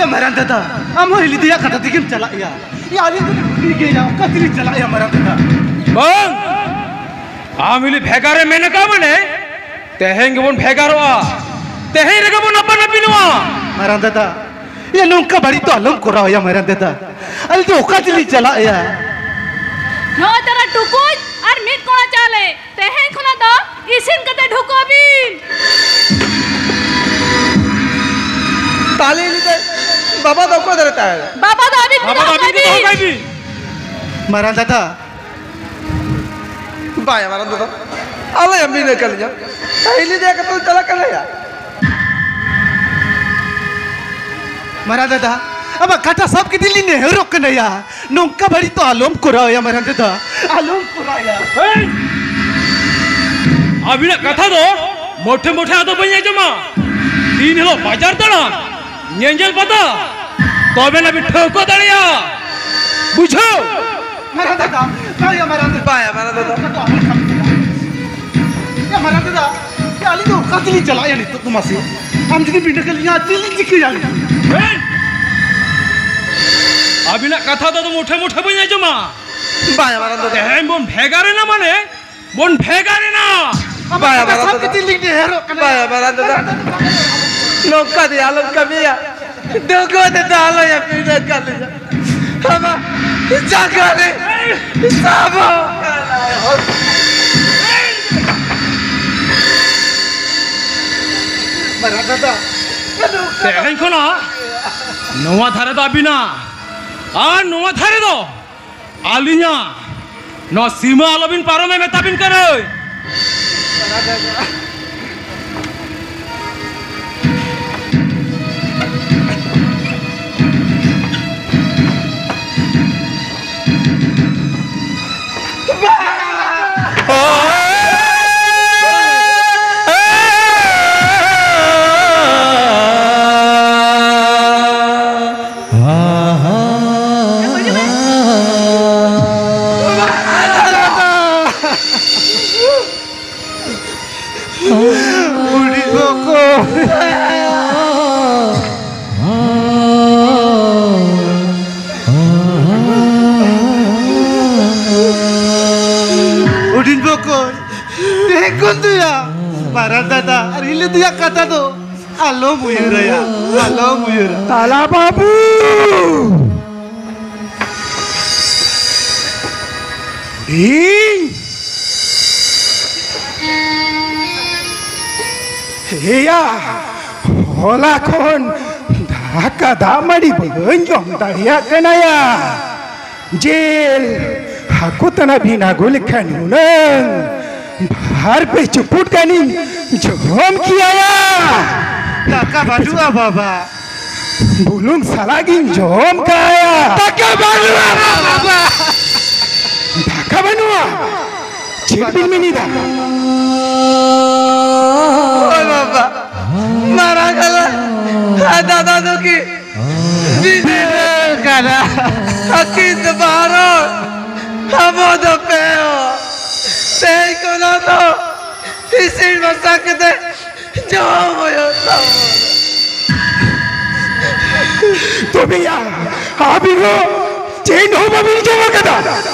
ᱮ ᱢᱟᱨᱟᱝ ᱫᱟᱫᱟ, ᱟᱢ ᱦᱚᱸ ᱦᱤᱞᱤ ᱫᱟᱹᱭᱟᱜ ᱠᱟᱛᱷᱟ ᱛᱮᱜᱮᱢ ᱪᱟᱞᱟᱜ ᱜᱮᱭᱟ᱾ ᱭᱟ, ᱟᱹᱞᱤᱧ ᱫᱚᱞᱤᱧ ᱠᱩᱞᱤ ᱜᱮᱭᱟ, ᱚᱠᱟ ᱛᱮᱞᱤᱧ ᱪᱟᱞᱟᱜ ᱜᱮᱭᱟ ᱢᱟᱨᱟᱝ ᱫᱟᱫᱟ? ᱵᱟᱝ, ᱟᱢ ᱦᱤᱞᱤ ᱵᱷᱮᱜᱟᱨᱮᱢ ᱢᱮᱱ ᱟᱠᱟᱫ ᱢᱟᱱᱮ, ᱛᱮᱦᱮᱧ ᱜᱮᱵᱚᱱ ᱵᱷᱮᱜᱟᱨᱚᱜᱼᱟ, ᱛᱮᱦᱮᱧ ᱨᱮᱜᱮ ᱵᱚᱱ ᱟᱯᱟᱱ ᱟᱹᱯᱤᱱᱚᱜᱼᱟ᱾ ᱢᱟᱨᱟᱝ ᱫᱟᱫᱟ, ᱭᱟ, ᱱᱚᱝᱠᱟ ᱵᱟᱹᱲᱤᱡ ᱫᱚ ᱟᱞᱚᱢ ᱠᱚᱨᱟᱣᱟ ᱭᱟ ᱢᱟᱨᱟᱝ ᱫᱟᱫᱟ᱾ ᱟᱹᱞᱤᱧ ᱫᱚ ᱚᱠᱟ ᱛᱮᱞᱤᱧ ᱪᱟᱞᱟᱜ ᱭᱟ? ᱱᱚᱜᱼᱚᱭ ᱛᱟᱨᱟ ᱴᱩᱠᱩᱡ ᱟᱨ ᱢᱤᱫ ᱠᱚᱲᱟ ᱪᱟᱣᱞᱮ, ᱛᱮᱦᱮᱧ ᱠᱷᱚᱱᱟᱜ ᱫᱚ ᱤᱥᱤᱱ ᱠᱟᱛᱮ ᱰᱷᱩᱠᱟᱹᱣ ᱵᱤᱱ᱾ ᱛᱟᱦᱞᱮ ᱤᱧ ᱫᱚ ᱵᱟᱵᱟ ᱫᱚ ᱚᱠᱚᱭ ᱫᱟᱨᱮ ᱛᱟᱦᱮᱸ? ᱵᱟᱵᱟ ᱫᱚ ᱟᱹᱵᱤᱱ ᱵᱟᱵᱟ ᱫᱚ ᱫᱚᱦᱚ ᱟᱹᱵᱤᱱ ᱠᱟᱭ ᱵᱤᱱ᱾ ᱢᱟᱨᱟᱝ ᱫᱟᱫᱟ᱾ ᱵᱟᱭ ᱢᱟᱨᱟᱝ ᱫᱟᱫᱟ᱾ ᱟᱞᱚᱭᱟ ᱵᱤᱱᱟᱹ ᱠᱟᱹᱞᱤᱧᱟ᱾ ᱦᱤᱞᱤ ᱫᱮᱭᱟ ᱠᱟᱛᱮ ᱪᱟᱞᱟᱜ ᱠᱟᱱᱟ ᱭᱟ᱾ ᱢᱟᱨᱟᱝ ᱫᱟᱫᱟ, ᱟᱢᱟᱜ ᱠᱟᱴᱟ ᱥᱟᱵ ᱠᱟᱛᱮ ᱞᱤᱧ ᱱᱮᱦᱚᱨᱚᱜ ᱠᱟᱱᱟ ᱭᱟ᱾ ᱱᱚᱝᱠᱟ ᱵᱟᱹᱲᱤᱡ ᱫᱚ ᱟᱞᱚᱢ ᱠᱚᱨᱟᱣ ᱭᱟ ᱢᱟᱨᱟᱝ ᱫᱟᱫᱟ, ᱟᱞᱚᱢ ᱠᱚᱨᱟᱣ ᱭᱟ᱾ ᱮᱭ! ᱟᱹᱵᱤᱱᱟᱜ ᱠᱟᱛᱷᱟ ᱫᱚ ᱢᱚᱴᱷᱮ ᱢᱚᱴᱷᱮ ᱟᱫᱚ ᱵᱟᱹᱧ ᱟᱸᱡᱚᱢᱟ᱾ ᱫᱤᱱ ᱦᱤᱞᱳᱜ ᱵᱟᱡᱟᱨ ᱫᱟᱬᱟᱱ, ᱧᱮᱧᱮᱞ ᱯᱟᱛᱟ, ᱛᱚᱵᱮ ᱱᱟ ᱵᱤᱱ ᱴᱷᱟᱹᱣᱠᱟᱹ ᱫᱟᱲᱮᱭᱟᱜᱼᱟ᱾ ᱵᱩᱡᱷᱟᱹᱣ? ᱢᱟᱨᱟᱝ ᱫᱟᱫᱟ, ᱵᱟᱭᱟ ᱢᱟᱨᱟᱝ ᱫᱟᱫᱟ᱾ ᱵᱟᱭᱟ ᱢᱟᱨᱟᱝ ᱫᱟᱫᱟ᱾ ᱭᱟ ᱢᱟᱨᱟᱝ ᱫᱟᱫᱟ, ᱭᱟ ᱟᱹᱞᱤᱧ ᱫᱚ ᱚᱠᱟ ᱛᱮᱞᱤᱧ ᱪᱟᱞᱟᱜᱼᱟ ᱱᱤᱛᱚᱜ ᱫᱚ ᱢᱟᱥᱮ? ᱟᱢ ᱡᱩᱫᱤ ᱵᱤᱱ ᱰᱟᱹᱠᱟᱹ ᱞᱤᱧᱟ, ᱪᱮᱫ ᱞᱤᱧ ᱪᱤᱠᱟᱹᱭᱟ ᱟᱹᱞᱤᱧ? ᱦᱮᱸ! ᱟᱹᱵᱤᱱᱟᱜ ᱠᱟᱛᱷᱟ ᱫᱚ ᱢᱩᱴᱷᱮ ᱢᱩᱴᱷᱮ ᱵᱟᱹᱧ ᱟᱸᱡᱚᱢᱟ᱾ ᱵᱟᱭᱟ ᱢᱟᱨᱟᱝ ᱫᱟᱫᱟ᱾ ᱛᱮᱦᱮᱧ ᱵᱚᱱ ᱵᱷᱮᱜᱟᱨ ᱮᱱᱟ ᱢᱟᱱᱮ, ᱵᱚᱱ ᱵᱷᱮᱜᱟᱨ ᱮᱱᱟ᱾ ᱵᱟᱭᱟ ᱢᱟᱨᱟᱝ ᱫᱟᱫᱟ᱾ ᱥᱟᱵ ᱠᱟᱛᱮ ᱞᱤᱧ ᱰᱷᱮᱨᱚᱜ ᱠᱟᱱᱟ᱾ ᱵᱟᱭᱟ ᱢᱟᱨᱟᱝ ᱫᱟᱫᱟ᱾ ᱱᱚᱝᱠᱟ ᱫᱚ ᱟᱞᱚᱢ ᱠᱟᱹᱢᱤᱭᱟ᱾ ᱫᱩᱜᱩ ᱫᱟᱫᱟ ᱟᱞᱚᱭᱟ ᱯᱤᱲᱟᱹ ᱠᱟᱹᱞᱤᱧᱟ᱾ ᱟᱢᱟᱜ ᱡᱟᱸᱜᱟ ᱨᱮ ᱥᱟᱵᱚᱜ ᱠᱟᱱᱟ᱾ ᱢᱟᱨᱟᱝ ᱫᱟᱫᱟ᱾ ᱛᱮᱦᱮᱧ ᱠᱷᱚᱱᱟᱜ ᱱᱚᱣᱟ ᱫᱷᱟᱨᱮ ᱫᱚ ᱟᱹᱵᱤᱱᱟᱜ ᱟᱨ ᱱᱚᱣᱟ ᱫᱷᱟᱨᱮ ᱫᱚ ᱟᱹᱞᱤᱧᱟᱜ᱾ ᱱᱚᱣᱟ ᱥᱤᱢᱟᱹ ᱟᱞᱚᱵᱤᱱ ᱯᱟᱨᱚᱢᱮ ᱢᱮᱛᱟᱵᱤᱱ ᱠᱟᱹᱱᱟᱹᱧ᱾ ᱩᱰᱤ ᱵᱚᱠᱚ᱾ ᱦᱩᱰᱤᱧ ᱵᱚᱠᱚᱧ, ᱛᱮᱦᱮᱧ ᱠᱷᱚᱱ ᱫᱚᱭᱟ ᱢᱟᱨᱟᱝ ᱫᱟᱫᱟ ᱟᱨ ᱦᱤᱞᱤ ᱫᱚᱭᱟ ᱠᱟᱛᱷᱟ ᱫᱚ ᱟᱞᱚᱢ ᱩᱭᱦᱟᱹᱨᱟᱭᱟ, ᱟᱞᱚᱢ ᱩᱭᱦᱟᱹᱨᱟ᱾ ᱛᱟᱞᱟ ᱵᱟᱹᱵᱩ! ᱤᱧ ᱦᱮᱭᱟ, ᱦᱚᱞᱟ ᱠᱷᱚᱱ ᱫᱟᱠᱟ ᱫᱟᱜ ᱢᱟᱹᱰᱤ ᱵᱟᱹᱧ ᱡᱚᱢ ᱫᱟᱲᱮᱭᱟᱜ ᱠᱟᱱᱟᱭᱟ᱾ ᱡᱤᱞ ᱦᱟᱹᱠᱩ ᱛᱟᱱᱟᱜ ᱵᱤᱱ ᱟᱹᱜᱩ ᱞᱮᱠᱷᱟᱱ ᱦᱩᱱᱟᱹᱝ ᱵᱟᱨ ᱯᱮ ᱪᱩᱯᱩᱫ ᱜᱟᱱᱤᱧ ᱡᱚᱢ ᱠᱮᱭᱟᱭᱟ᱾ ᱫᱟᱠᱟ ᱵᱟᱹᱱᱩᱜᱼᱟ ᱵᱟᱵᱟ᱾ ᱵᱩᱞᱩᱝ ᱥᱟᱞᱟᱜ ᱜᱤᱧ ᱡᱚᱢ ᱠᱟᱭᱟ᱾ ᱫᱟᱠᱟ ᱵᱟᱹᱱᱩᱜᱼᱟ ᱵᱟᱵᱟ᱾ ᱫᱟᱠᱟ ᱵᱟᱹᱱᱩᱜᱼᱟ? ᱪᱮᱫ ᱵᱤᱱ ᱢᱮᱱᱮᱫᱟ? ᱦᱳᱭ ᱵᱟᱵᱟ, ᱢᱟᱨᱟᱝ ᱦᱟᱞᱟ ᱟᱨ ᱫᱟᱫᱟ ᱫᱚᱠᱤᱱ ᱵᱤᱫᱟᱹᱭ ᱠᱟᱱᱟ᱾ ᱟᱹᱠᱤᱱ ᱫᱚ ᱵᱟᱨᱚᱱ, ᱟᱵᱚ ᱫᱚ ᱯᱮ ᱦᱚᱲ᱾ ᱛᱮᱦᱮᱧ ᱠᱷᱚᱱᱟᱜ ᱫᱚ ᱤᱥᱤᱱ ᱵᱟᱥᱟᱝ ᱠᱟᱛᱮ ᱡᱚᱢ ᱦᱩᱭᱩᱜ ᱛᱟᱵᱚᱱᱟ᱾ ᱛᱚᱵᱮᱭᱟ, ᱟᱹᱵᱤᱱ ᱦᱚᱸ ᱪᱮᱫ ᱦᱚᱸ ᱵᱟᱵᱤᱱ ᱡᱚᱢ ᱟᱠᱟᱫᱟ?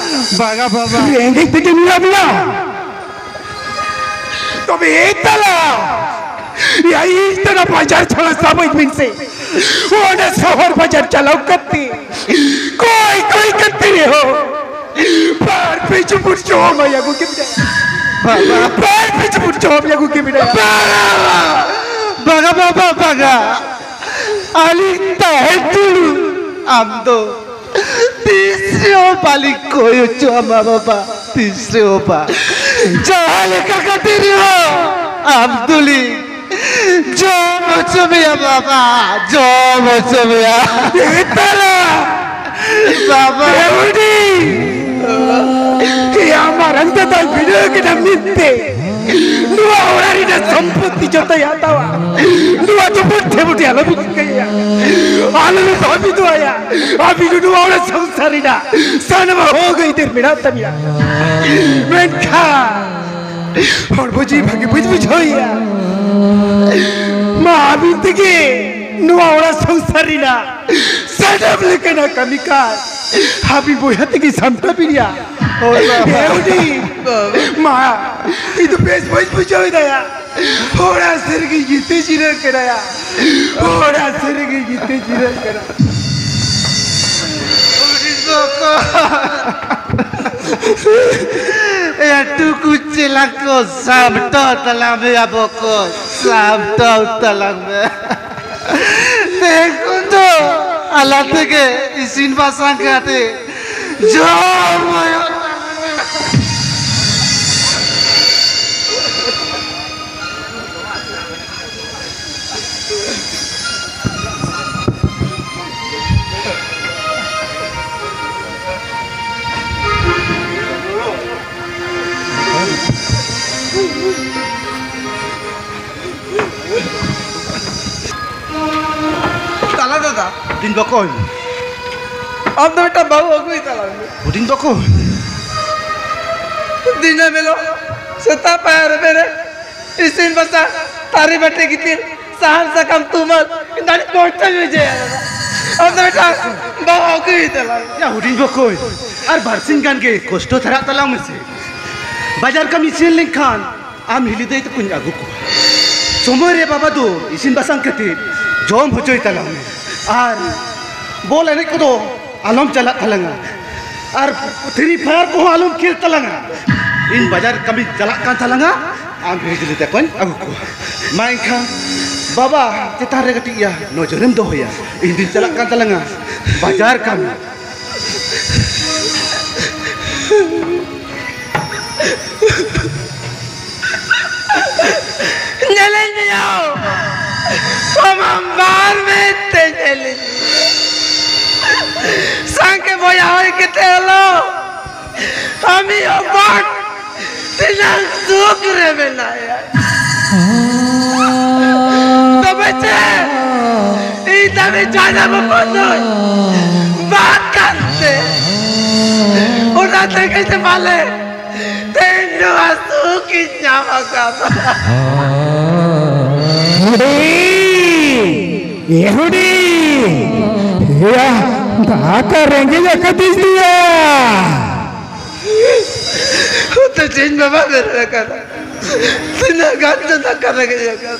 ᱵᱟᱝᱟ ᱵᱟᱵᱟ᱾ ᱨᱮᱸᱜᱮᱡ ᱛᱮᱜᱮ ᱢᱮᱱᱟᱜ ᱵᱤᱱᱟ? ᱛᱚᱵᱮ ᱮ ᱛᱟᱞᱟ, ᱭᱟ ᱤᱧ ᱛᱟᱞᱟ ᱵᱟᱡᱟᱨ ᱪᱷᱟᱲᱟ ᱥᱟᱵ ᱤᱧ ᱵᱤᱱ ᱥᱮ᱾ ᱚᱸᱰᱮ ᱥᱚᱦᱚᱨ ᱵᱟᱡᱟᱨ ᱪᱟᱞᱟᱣ ᱠᱟᱛᱮ ᱠᱚᱭ ᱠᱚᱭ ᱠᱟᱛᱮ ᱨᱮᱦᱚᱸ ᱵᱟᱨ ᱯᱮ ᱪᱩᱯᱩᱫ ᱡᱚᱢᱟᱭ ᱟᱹᱜᱩ ᱠᱮᱫᱟ᱾ ᱵᱟᱵᱟ᱾ ᱵᱟᱨ ᱯᱮ ᱪᱩᱯᱩᱫ ᱡᱚᱢ ᱟᱹᱜᱩ ᱠᱮᱫᱟ᱾ ᱵᱟᱵᱟ! ᱵᱟᱝᱟ ᱵᱟᱵᱟ, ᱵᱟᱝᱟ᱾ ᱟᱹᱞᱤᱧ ᱛᱟᱦᱮᱸ ᱛᱩᱞᱩᱡ ᱟᱢ ᱫᱚ ᱛᱤᱥ ᱨᱮᱦᱚᱸ ᱵᱟᱹᱞᱤᱧ ᱠᱚᱭ ᱦᱚᱪᱚ ᱟᱢᱟ ᱵᱟᱵᱟ, ᱛᱤᱥ ᱨᱮᱦᱚᱸ ᱵᱟᱝ᱾ ᱡᱟᱦᱟᱸ ᱞᱮᱠᱟ ᱠᱟᱛᱮ ᱨᱮᱦᱚᱸ ᱟᱢ ᱫᱚᱞᱤᱧ ᱡᱚᱢ ᱦᱚᱪᱚ ᱢᱮᱭᱟ ᱵᱟᱵᱟ, ᱡᱚᱢ ᱦᱚᱪᱚ ᱢᱮᱭᱟ᱾ ᱮ ᱛᱟᱞᱟ! ᱵᱟᱵᱟ! ᱮ ᱵᱩᱰᱷᱤ! ᱮᱭᱟ ᱢᱟᱨᱟᱝ ᱫᱟᱫᱟᱭ ᱵᱷᱤᱲᱟᱹᱣ ᱠᱮᱫᱟ ᱢᱮᱱᱛᱮ ᱱᱚᱣᱟ ᱚᱲᱟᱜ ᱨᱮᱱᱟᱜ ᱥᱚᱢᱯᱚᱛᱛᱤ ᱡᱚᱛᱚᱭ ᱦᱟᱛᱟᱣᱟ᱾ ᱱᱚᱣᱟ ᱫᱚ ᱵᱩᱰᱷᱮ ᱵᱩᱰᱷᱤ ᱟᱞᱚ ᱵᱤᱱ ᱪᱤᱠᱟᱹᱭᱟ, ᱟᱞᱚ ᱵᱤᱱ ᱵᱷᱟᱵᱤᱛᱚᱜᱼᱟ᱾ ᱟᱹᱵᱤᱱ ᱫᱚ ᱱᱚᱣᱟ ᱚᱲᱟᱜ ᱥᱚᱝᱥᱟᱨ ᱨᱮᱱᱟᱜ ᱥᱟᱱᱟᱢᱟᱜ ᱦᱚᱠ ᱟᱹᱭᱫᱟᱹᱨ ᱢᱮᱱᱟᱜ ᱛᱟᱵᱤᱱᱟ, ᱢᱮᱱᱠᱷᱟᱱ ᱦᱚᱲᱢᱚ ᱡᱤᱣᱤ ᱵᱷᱟᱜᱮ ᱵᱟᱹᱧ ᱵᱩᱡᱷᱟᱹᱣᱮᱭᱟ᱾ ᱢᱟ ᱟᱹᱵᱤᱱ ᱛᱮᱜᱮ ᱱᱚᱣᱟ ᱚᱲᱟᱜ ᱥᱚᱝᱥᱟᱨ ᱨᱮᱱᱟᱜ ᱥᱟᱱᱟᱢ ᱞᱮᱠᱟᱱᱟᱜ ᱠᱟᱹᱢᱤ ᱠᱟᱡᱽ ᱟᱹᱵᱤᱱ ᱵᱚᱭᱦᱟ ᱛᱮᱜᱮ ᱥᱟᱢᱴᱟᱣ ᱵᱤᱱ ᱭᱟ᱾ ᱦᱳᱭ ᱵᱟᱵᱟ᱾ ᱦᱮᱸ ᱩᱱᱤ ᱵᱟᱵᱟ᱾ ᱢᱟ ᱤᱧ ᱫᱚ ᱵᱮᱥ ᱵᱟᱹᱧ ᱵᱩᱡᱷᱟᱹᱣ ᱮᱫᱟ ᱭᱟ᱾ ᱚᱲᱟᱜ ᱥᱮᱫ ᱨᱮᱜᱮ ᱜᱤᱛᱤᱡ ᱡᱤᱨᱟᱹᱜ ᱠᱟᱱᱟ ᱭᱟ᱾ ᱚᱲᱟᱜ ᱥᱮᱫ ᱨᱮᱜᱮ ᱜᱤᱛᱤᱡ ᱡᱤᱨᱟᱹᱜ ᱠᱟᱱᱟ᱾ ᱮ ᱴᱩᱠᱩ ᱪᱮᱞᱟ ᱠᱚ ᱥᱟᱢᱴᱟᱣ ᱛᱟᱞᱟᱝ ᱢᱮ, ᱟᱵᱚ ᱠᱚ ᱥᱟᱢᱴᱟᱣ ᱛᱟᱞᱟᱝ ᱢᱮ᱾ ᱛᱮᱦᱮᱧ ᱠᱷᱚᱱ ᱫᱚ ᱟᱞᱟᱜᱽ ᱛᱮᱜᱮ ᱤᱥᱤᱱ ᱵᱟᱥᱟᱝ ᱠᱟᱛᱮ ᱡᱚᱢ ᱦᱩᱭᱩᱜ ᱛᱟᱵᱚᱱᱟ᱾ ᱦᱩᱰᱤᱧ ᱵᱚᱠᱚᱧ᱾ ᱟᱢ ᱫᱚ ᱢᱤᱫᱴᱟᱝ ᱵᱟᱹᱦᱩ ᱟᱹᱜᱩᱭ ᱛᱟᱞᱟᱝ ᱢᱮ᱾ ᱦᱩᱰᱤᱧ ᱵᱚᱠᱚᱧ᱾ ᱫᱤᱱᱟᱹᱢ ᱦᱤᱞᱳᱜ ᱥᱮᱛᱟᱜ ᱯᱟᱭᱟᱨ ᱨᱮ ᱵᱮᱨᱮᱫ, ᱤᱥᱤᱱ ᱵᱟᱥᱟᱝ, ᱛᱷᱟᱹᱨᱤ ᱵᱟᱹᱴᱤ ᱜᱤᱛᱤᱞ, ᱥᱟᱦᱟᱱ ᱥᱟᱠᱟᱢ ᱛᱩᱢᱟᱹᱞ, ᱤᱧ ᱫᱚ ᱟᱹᱰᱤ ᱠᱚᱥᱴᱚᱧ ᱵᱩᱡᱷᱟᱹᱣᱟ᱾ ᱟᱢ ᱫᱚ ᱢᱤᱫᱴᱟᱝ ᱵᱟᱹᱦᱩ ᱟᱹᱜᱩᱭ ᱛᱟᱞᱟᱝ ᱢᱮ᱾ ᱭᱟ ᱦᱩᱰᱤᱧ ᱵᱚᱠᱚᱧ, ᱟᱨ ᱵᱟᱨᱥᱤᱧ ᱜᱟᱱ ᱜᱮ ᱠᱚᱥᱴᱚ ᱫᱷᱟᱨᱟᱜ ᱛᱟᱞᱟᱝ ᱢᱮᱥᱮ᱾ ᱵᱟᱡᱟᱨ ᱠᱟᱹᱢᱤ ᱥᱮᱱ ᱞᱮᱱᱠᱷᱟᱱ ᱟᱢ ᱦᱤᱞᱤ ᱫᱟᱹᱭ ᱛᱟᱠᱚᱧ ᱟᱹᱜᱩ ᱠᱚᱣᱟ᱾ ᱥᱚᱢᱚᱭ ᱨᱮ ᱵᱟᱵᱟ ᱫᱚ ᱤᱥᱤᱱ ᱵᱟᱥᱟᱝ ᱠᱟᱛᱮ ᱡᱚᱢ ᱦᱚᱪᱚᱭ ᱛᱟᱞᱟᱝ ᱢᱮ᱾ ᱟᱨ ᱵᱚᱞ ᱮᱱᱮᱡ ᱠᱚᱫᱚ ᱟᱞᱚᱢ ᱪᱟᱞᱟᱜ ᱛᱟᱞᱟᱝᱟ᱾ ᱟᱨ ᱯᱷᱨᱤ ᱯᱷᱟᱭᱟᱨ ᱠᱚᱦᱚᱸ ᱟᱞᱚᱢ ᱠᱷᱮᱞ ᱛᱟᱞᱟᱝᱟ᱾ ᱤᱧ ᱵᱟᱡᱟᱨ ᱠᱟᱹᱢᱤᱧ ᱪᱟᱞᱟᱜ ᱠᱟᱱ ᱛᱟᱞᱟᱝᱟ, ᱟᱢ ᱦᱤᱞᱤ ᱫᱟᱹᱭ ᱛᱟᱠᱚᱧ ᱟᱹᱜᱩ ᱠᱚᱣᱟ᱾ ᱢᱟ ᱮᱱᱠᱷᱟᱱ ᱵᱟᱵᱟ ᱪᱮᱛᱟᱱ ᱨᱮ ᱠᱟᱹᱴᱤᱡ ᱭᱟ ᱱᱚᱡᱚᱨᱮᱢ ᱫᱚᱦᱚᱭᱟ᱾ ᱤᱧ ᱫᱩᱧ ᱪᱟᱞᱟᱜ ᱠᱟᱱ ᱛᱟᱞᱟᱝᱟ ᱵᱟᱡᱟᱨ ᱠᱟᱹᱢᱤ᱾ ᱧᱮᱞᱮᱧ ᱢᱮᱭᱟ, ᱟᱢᱟᱜ ᱵᱟᱨ ᱢᱮᱫ ᱛᱮ ᱧᱮᱞᱮᱧ ᱢᱮᱭᱟ᱾ ᱥᱟᱸᱜᱮ ᱵᱚᱭᱦᱟ ᱦᱩᱭ ᱠᱟᱛᱮ ᱦᱚᱞᱚ ᱟᱢᱤᱡ ᱦᱚᱯᱚᱱ ᱛᱤᱱᱟᱹᱜ ᱥᱩᱠ ᱨᱮ ᱢᱮᱱᱟᱭᱟ᱾ ᱛᱚᱵᱮ ᱪᱮᱫ ᱤᱧ ᱫᱷᱟᱹᱵᱤᱡ ᱡᱟᱦᱟᱱᱟᱜ ᱵᱟᱹᱱᱩᱧ ᱵᱟᱫ ᱠᱟᱱᱛᱮ, ᱚᱱᱟ ᱛᱮᱜᱮ ᱥᱮ ᱯᱟᱞᱮ ᱛᱮᱦᱮᱧ ᱱᱚᱣᱟ ᱥᱩᱠ ᱤᱧ ᱧᱟᱢ ᱟᱠᱟᱫᱟ᱾ ᱦᱩᱰᱤᱧ, ᱮ ᱦᱩᱰᱤᱧ, ᱮᱭᱟ, ᱫᱟᱠᱟ ᱨᱮᱸᱜᱮᱡ ᱟᱠᱟᱫᱤᱧ ᱫᱚᱭᱟ᱾ ᱩᱛᱩ ᱪᱤᱱ ᱵᱟᱵᱟ ᱵᱮᱨᱮᱫ ᱟᱠᱟᱱᱟ᱾ ᱛᱤᱱᱟᱹᱜ ᱜᱟᱱ ᱪᱚ ᱫᱟᱠᱟ ᱨᱮᱸᱜᱮᱡ ᱟᱠᱟᱱ᱾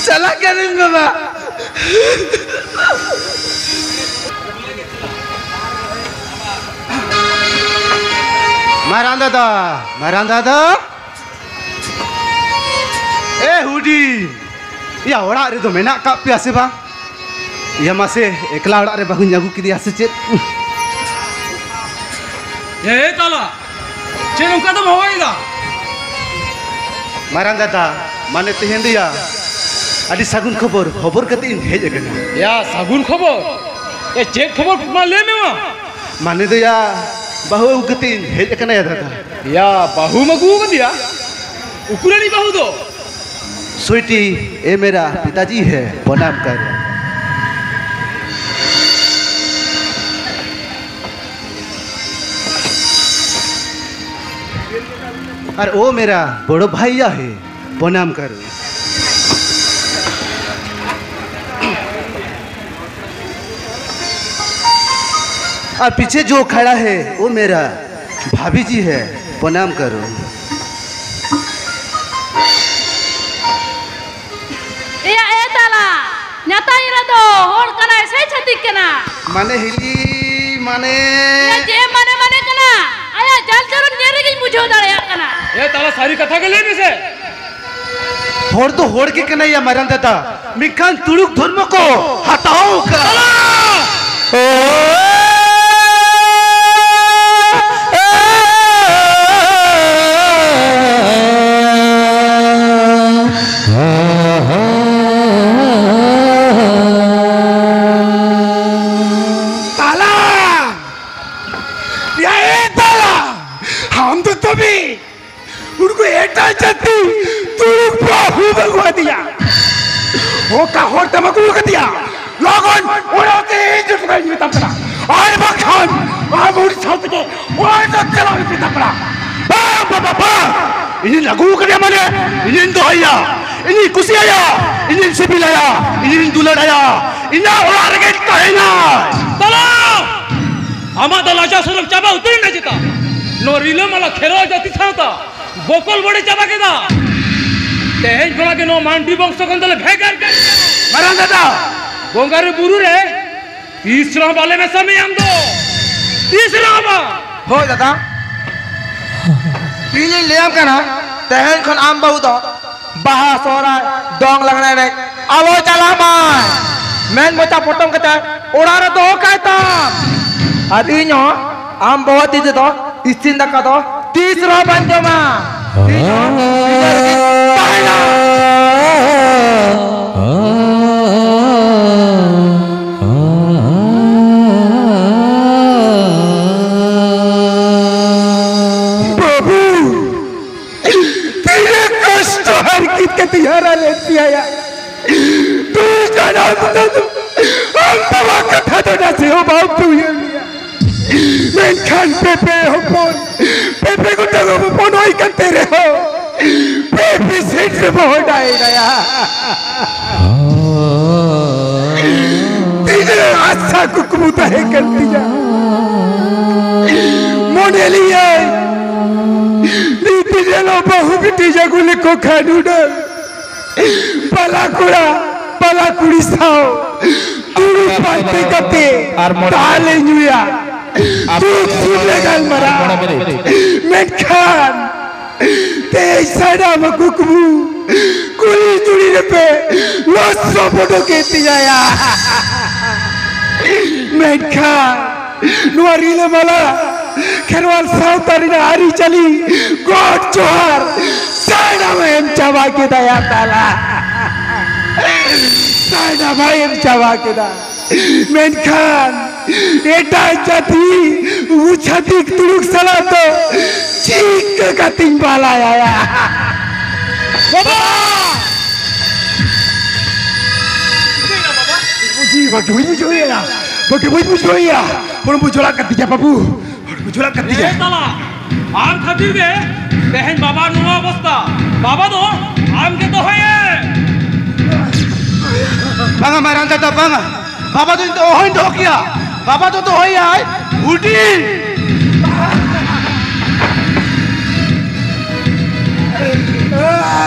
ᱪᱟᱞᱟᱜ ᱠᱟᱹᱱᱟᱹᱧ ᱵᱟᱵᱟ᱾ ᱢᱟᱨᱟᱝ ᱫᱟᱫᱟ, ᱢᱟᱨᱟᱝ ᱫᱟᱫᱟ᱾ ᱮ ᱦᱩᱰᱤᱧ, ᱭᱟ ᱚᱲᱟᱜ ᱨᱮᱫᱚ ᱢᱮᱱᱟᱜ ᱠᱟᱜ ᱯᱮᱭᱟ ᱥᱮ ᱵᱟᱝ? ᱭᱟ ᱢᱟᱥᱮ, ᱮᱠᱞᱟ ᱚᱲᱟᱜ ᱨᱮ ᱵᱟᱹᱦᱩᱧ ᱟᱹᱜᱩ ᱠᱮᱫᱮᱭᱟ ᱥᱮ ᱪᱮᱫ? ᱮ ᱛᱟᱞᱟ, ᱪᱮᱫ ᱚᱱᱠᱟ ᱫᱚᱢ ᱦᱚᱦᱚᱭᱮᱫᱟ? ᱢᱟᱨᱟᱝ ᱫᱟᱫᱟ, ᱢᱟᱱᱮ ᱛᱮᱦᱮᱧ ᱫᱚ ᱭᱟ ᱟᱹᱰᱤ ᱥᱟᱹᱜᱩᱱ ᱠᱷᱚᱵᱚᱨ, ᱠᱷᱚᱵᱚᱨ ᱠᱟᱛᱮ ᱤᱧ ᱦᱮᱡ ᱟᱠᱟᱱᱟ᱾ ᱭᱟ ᱥᱟᱹᱜᱩᱱ ᱠᱷᱚᱵᱚᱨ? ᱮ ᱪᱮᱫ ᱠᱷᱚᱵᱚᱨ ᱢᱟ ᱞᱟᱹᱭ ᱢᱮ ᱢᱟ᱾ ᱢᱟᱱᱮ ᱫᱚ ᱭᱟ ᱵᱟᱹᱦᱩ ᱟᱹᱜᱩ ᱠᱟᱛᱮ ᱤᱧ ᱦᱮᱡ ᱟᱠᱟᱱᱟ ᱭᱟ ᱫᱟᱫᱟ᱾ ᱭᱟ ᱵᱟᱹᱦᱩᱢ ᱟᱹᱜᱩ ᱟᱠᱟᱫᱮᱭᱟ? ᱩᱠᱩᱨᱟᱱᱤᱡ ᱵᱟᱹᱦᱩ ᱫᱚ? स्वीटी, ये मेरा पिताजी है, प्रणाम कर। और वो मेरा बड़ो भैया है, प्रणाम करो। और पीछे जो खड़ा है, वो मेरा भाभी जी है, प्रणाम करो। ᱮᱭᱟ, ᱮ ᱛᱟᱞᱟ, ᱧᱟᱛᱟᱧ ᱨᱮᱫᱚ ᱦᱚᱲ ᱠᱟᱱᱟᱭ ᱥᱮ ᱪᱷᱟᱹᱛᱤᱠ ᱠᱟᱱᱟ? ᱢᱟᱱᱮ ᱦᱤᱞᱤ, ᱢᱟᱱᱮ᱾ ᱮᱭᱟ, ᱪᱮᱫ ᱢᱟᱱᱮ ᱢᱟᱱᱮ ᱠᱟᱱᱟ? ᱟᱭᱟᱜ ᱪᱟᱞ ᱪᱚᱞᱚᱱ ᱧᱮᱞ ᱨᱮᱜᱮᱧ ᱵᱩᱡᱷᱟᱹᱣ ᱫᱟᱲᱮᱭᱟᱜ ᱠᱟᱱᱟ᱾ ᱮ ᱛᱟᱞᱟ, ᱥᱟᱹᱨᱤ ᱠᱟᱛᱷᱟ ᱜᱮ ᱞᱟᱹᱭ ᱢᱮᱥᱮ᱾ ᱦᱚᱲ ᱫᱚ ᱦᱚᱲ ᱜᱮ ᱠᱟᱱᱟᱭᱟ ᱢᱟᱨᱟᱝ ᱫᱟᱫᱟ, ᱢᱮᱱᱠᱷᱟᱱ ᱛᱩᱲᱩᱠ ᱫᱷᱚᱨᱢᱚ ᱠᱚ ᱦᱟᱛᱟᱣ ᱠᱟᱜᱼᱟ᱾ ᱛᱟᱞᱟ! ᱭᱟ ᱮ ᱛᱟᱞᱟ! ᱟᱢ ᱫᱚ ᱛᱚᱵᱮ ᱩᱱᱠᱩ ᱮᱴᱟᱜ ᱡᱟᱹᱛᱤ ᱛᱩᱲᱩᱠ ᱵᱟᱹᱦᱩ ᱟᱹᱜᱩ ᱟᱫᱮᱭᱟ᱾ ᱚᱠᱟ ᱦᱚᱨ ᱛᱮᱢ ᱟᱹᱜᱩ ᱟᱠᱟᱫᱮᱭᱟ? ᱞᱚᱜᱚᱱ ᱚᱲᱟᱜ ᱛᱮ ᱦᱤᱡᱩᱜ ᱠᱟᱱᱟᱧ ᱢᱮᱛᱟᱢ ᱠᱟᱱᱟ᱾ ᱟᱨ ᱵᱟᱝᱠᱷᱟᱱ ᱟᱢ ᱩᱱᱤ ᱥᱟᱶ ᱛᱮᱜᱮ ᱚᱲᱟᱜ ᱫᱚ ᱪᱟᱞᱟᱣ ᱤᱧ ᱢᱮᱛᱟᱢ ᱠᱟᱱᱟ᱾ ᱵᱟᱝ, ᱵᱟᱝ, ᱵᱟᱝ, ᱵᱟᱝ᱾ ᱤᱧᱤᱧ ᱟᱹᱜᱩ ᱟᱠᱟᱫᱮᱭᱟ ᱢᱟᱱᱮ ᱤᱧᱤᱧ ᱫᱚᱦᱚᱭᱮᱭᱟ, ᱤᱧᱤᱧ ᱠᱩᱥᱤᱭᱟᱭᱟ, ᱤᱧᱤᱧ ᱥᱤᱵᱤᱞᱟᱭᱟ, ᱤᱧᱤᱧ ᱫᱩᱞᱟᱹᱲᱟᱭᱟ, ᱤᱧᱟᱹᱜ ᱚᱲᱟᱜ ᱨᱮᱜᱮ ᱛᱟᱦᱮᱱᱟ᱾ ᱛᱟᱞᱟ! ᱟᱢᱟᱜ ᱫᱚ ᱞᱟᱡᱟᱣ ᱥᱚᱨᱚᱢ ᱪᱟᱵᱟ ᱩᱛᱟᱹᱨ ᱮᱱᱟ ᱪᱮᱛᱟ? ᱱᱚᱣᱟ ᱨᱤᱞᱟᱹᱢᱟᱞᱟ ᱠᱷᱮᱨᱣᱟᱞ ᱡᱟᱹᱛᱤ ᱥᱟᱶᱛᱟ ᱵᱚᱠᱚᱞ ᱵᱚᱰᱮ ᱪᱟᱵᱟ ᱠᱮᱫᱟ᱾ ᱛᱮᱦᱮᱧ ᱠᱷᱚᱱᱟᱜ ᱜᱮ ᱱᱚᱣᱟ ᱢᱟᱱᱰᱤ ᱵᱚᱝᱥᱚ ᱠᱷᱚᱱ ᱫᱚᱞᱮ ᱵᱷᱮᱜᱟᱨ ᱠᱮᱫ᱾ ᱢᱟᱨᱟᱝ ᱫᱟᱫᱟ! ᱵᱚᱸᱜᱟ ᱨᱮ ᱵᱩᱨᱩ ᱨᱮ ᱛᱤᱥ ᱨᱮᱦᱚᱸ ᱵᱟᱞᱮ ᱢᱮᱥᱟ ᱢᱮᱭᱟ ᱟᱢ ᱫᱚ᱾ ᱛᱤᱥ ᱨᱮᱦᱚᱸ ᱵᱟᱝ᱾ ᱦᱳᱭ ᱫᱟᱫᱟ, ᱤᱧᱤᱧ ᱞᱟᱹᱭᱟᱢ ᱠᱟᱱᱟ, ᱛᱮᱦᱮᱧ ᱠᱷᱚᱱ ᱟᱢ ᱵᱟᱹᱦᱩ ᱫᱚ ᱵᱟᱦᱟ, ᱥᱚᱦᱨᱟᱭ, ᱫᱚᱝ, ᱞᱟᱜᱽᱬᱮ ᱮᱱᱮᱡ ᱟᱞᱚ ᱪᱟᱞᱟᱜ ᱢᱟᱭ᱾ ᱢᱮᱫ ᱢᱚᱪᱟ ᱯᱚᱴᱚᱢ ᱠᱟᱛᱮ ᱚᱲᱟᱜ ᱨᱮ ᱫᱚᱦᱚ ᱠᱟᱭ ᱛᱟᱢ᱾ ᱟᱨ ᱤᱧ ᱦᱚᱸ ᱟᱢ ᱵᱟᱵᱟ ᱛᱤ ᱛᱮᱫᱚ ᱤᱥᱤᱱ ᱫᱟᱠᱟ ᱫᱚ ᱛᱤᱥ ᱨᱮᱦᱚᱸ ᱵᱟᱹᱧ ᱡᱚᱢᱟ᱾ ᱤᱧ ᱦᱚᱸ ᱵᱷᱤᱱᱟᱹ ᱨᱮᱜᱮᱧ ᱛᱟᱦᱮᱱᱟ᱾ ᱵᱟᱹᱵᱩ, ᱛᱤᱱᱟᱹᱜ ᱠᱚᱥᱴᱚ ᱦᱟᱨᱠᱮᱛ ᱠᱟᱛᱮ ᱦᱟᱨᱟ ᱞᱮᱫ ᱯᱮᱭᱟᱭᱟ᱾ ᱫᱩᱭ ᱡᱟᱱᱟᱢ ᱛᱮᱫᱚ ᱟᱢ ᱵᱟᱵᱟ ᱠᱟᱛᱷᱟ ᱫᱚ ᱱᱟᱥᱮ ᱦᱚᱸ ᱵᱟᱢ ᱩᱭᱦᱟᱹᱨ ᱞᱮᱭᱟ᱾ ᱢᱮᱱᱠᱷᱟᱱ ᱯᱮᱯᱮ ᱦᱚᱯᱚᱱ, ᱯᱮᱯᱮ ᱜᱚᱴᱟ ᱦᱚᱯᱚᱱ ᱦᱩᱭ ᱠᱟᱛᱮ ᱥᱟ ᱠᱩᱠᱢᱩ ᱛᱟᱦᱮᱸ ᱠᱟᱱ ᱛᱤᱧᱟ᱾ ᱢᱚᱱᱮ ᱞᱤᱭᱟᱹᱧ, ᱢᱤᱫ ᱫᱤᱱ ᱦᱤᱞᱳᱜ ᱵᱟᱹᱦᱩ ᱵᱤᱴᱤ ᱡᱟᱹᱜᱩ ᱞᱮᱠᱚ ᱠᱷᱟᱱ ᱩᱰᱟᱹᱝ ᱵᱟᱞᱟ ᱠᱚᱲᱟ, ᱵᱟᱞᱟ ᱠᱩᱲᱤ ᱥᱟᱶ ᱫᱩᱲᱩᱵ ᱯᱟᱱᱛᱮ ᱠᱟᱛᱮ ᱟᱨ ᱢᱚᱬᱮ ᱫᱟᱜ ᱞᱮ ᱧᱩᱭᱟ, ᱟᱨ ᱫᱩᱠ ᱥᱩᱠ ᱞᱮ ᱜᱟᱞᱢᱟᱨᱟᱜᱼᱟ᱾ ᱟᱨ ᱢᱚᱬᱮ ᱢᱤᱱᱤᱴ᱾ ᱢᱮᱱᱠᱷᱟᱱ ᱛᱮᱦᱮᱧ ᱥᱟᱱᱟᱢ ᱠᱩᱠᱢᱩ ᱠᱩᱞᱦᱤ ᱡᱩᱲᱤ ᱨᱮᱯᱮ ᱞᱚᱥ ᱥᱚᱯᱚᱴᱚ ᱠᱮᱫ ᱛᱤᱧᱟᱭᱟ᱾ ᱢᱮᱱᱠᱷᱟᱱ ᱱᱚᱣᱟ ᱨᱤᱞᱟᱹᱢᱟᱞᱟ ᱠᱷᱮᱨᱣᱟᱞ ᱥᱟᱶᱛᱟ ᱨᱮᱱᱟᱜ ᱟᱹᱨᱤᱪᱟᱹᱞᱤ, ᱜᱚᱰ ᱡᱚᱦᱟᱨ ᱥᱟᱱᱟᱢ ᱮᱢ ᱪᱟᱵᱟ ᱠᱮᱫᱟᱭᱟ ᱛᱟᱞᱟ᱾ ᱥᱟᱱᱟᱢ ᱮᱢ ᱪᱟᱵᱟ ᱠᱮᱫᱟ᱾ ᱢᱮᱱᱠᱷᱟᱱ ᱮᱴᱟᱜ ᱡᱟᱹᱛᱤ ᱩᱱᱠᱩ ᱪᱷᱟᱹᱛᱤᱠ ᱛᱩᱲᱩᱠ ᱥᱟᱞᱟᱜ ᱫᱚ ᱪᱤᱠᱟᱹ ᱠᱟᱛᱮᱧ ᱵᱟᱞᱟᱭᱟᱭᱟ? ᱵᱟᱵᱟ! ᱵᱟᱹᱜᱤ ᱵᱟᱹᱧ ᱵᱩᱡᱷᱟᱹᱣᱮᱭᱟ, ᱵᱟᱹᱜᱤ ᱵᱟᱹᱧ ᱵᱩᱡᱷᱟᱹᱣᱮᱭᱟ, ᱦᱚᱲᱢᱚ ᱡᱚᱲᱟ ᱠᱟᱛᱤᱧᱟ ᱵᱟᱹᱵᱩ, ᱦᱚᱲᱢᱚ ᱡᱚᱲᱟ ᱠᱟᱛᱤᱧᱟ᱾ ᱮ ᱛᱟᱞᱟ, ᱟᱢ ᱠᱷᱟᱹᱛᱤᱨ ᱜᱮ ᱛᱮᱦᱮᱧ ᱵᱟᱵᱟ ᱱᱚᱣᱟ ᱚᱵᱚᱥᱛᱟ᱾ ᱵᱟᱵᱟ ᱫᱚ ᱟᱢ ᱜᱮ ᱫᱚᱦᱚᱭᱮᱢ᱾ ᱵᱟᱝᱟ ᱢᱟᱨᱟᱝ ᱫᱟᱫᱟ, ᱵᱟᱝᱟ᱾ ᱵᱟᱵᱟ ᱫᱚ ᱤᱧ ᱫᱚ ᱚᱦᱚᱧ ᱫᱚᱦᱚ ᱠᱮᱭᱟ᱾ ᱵᱟᱵᱟ ᱫᱚ ᱫᱚᱦᱚᱭᱟᱭ ᱦᱩᱰᱤᱧ᱾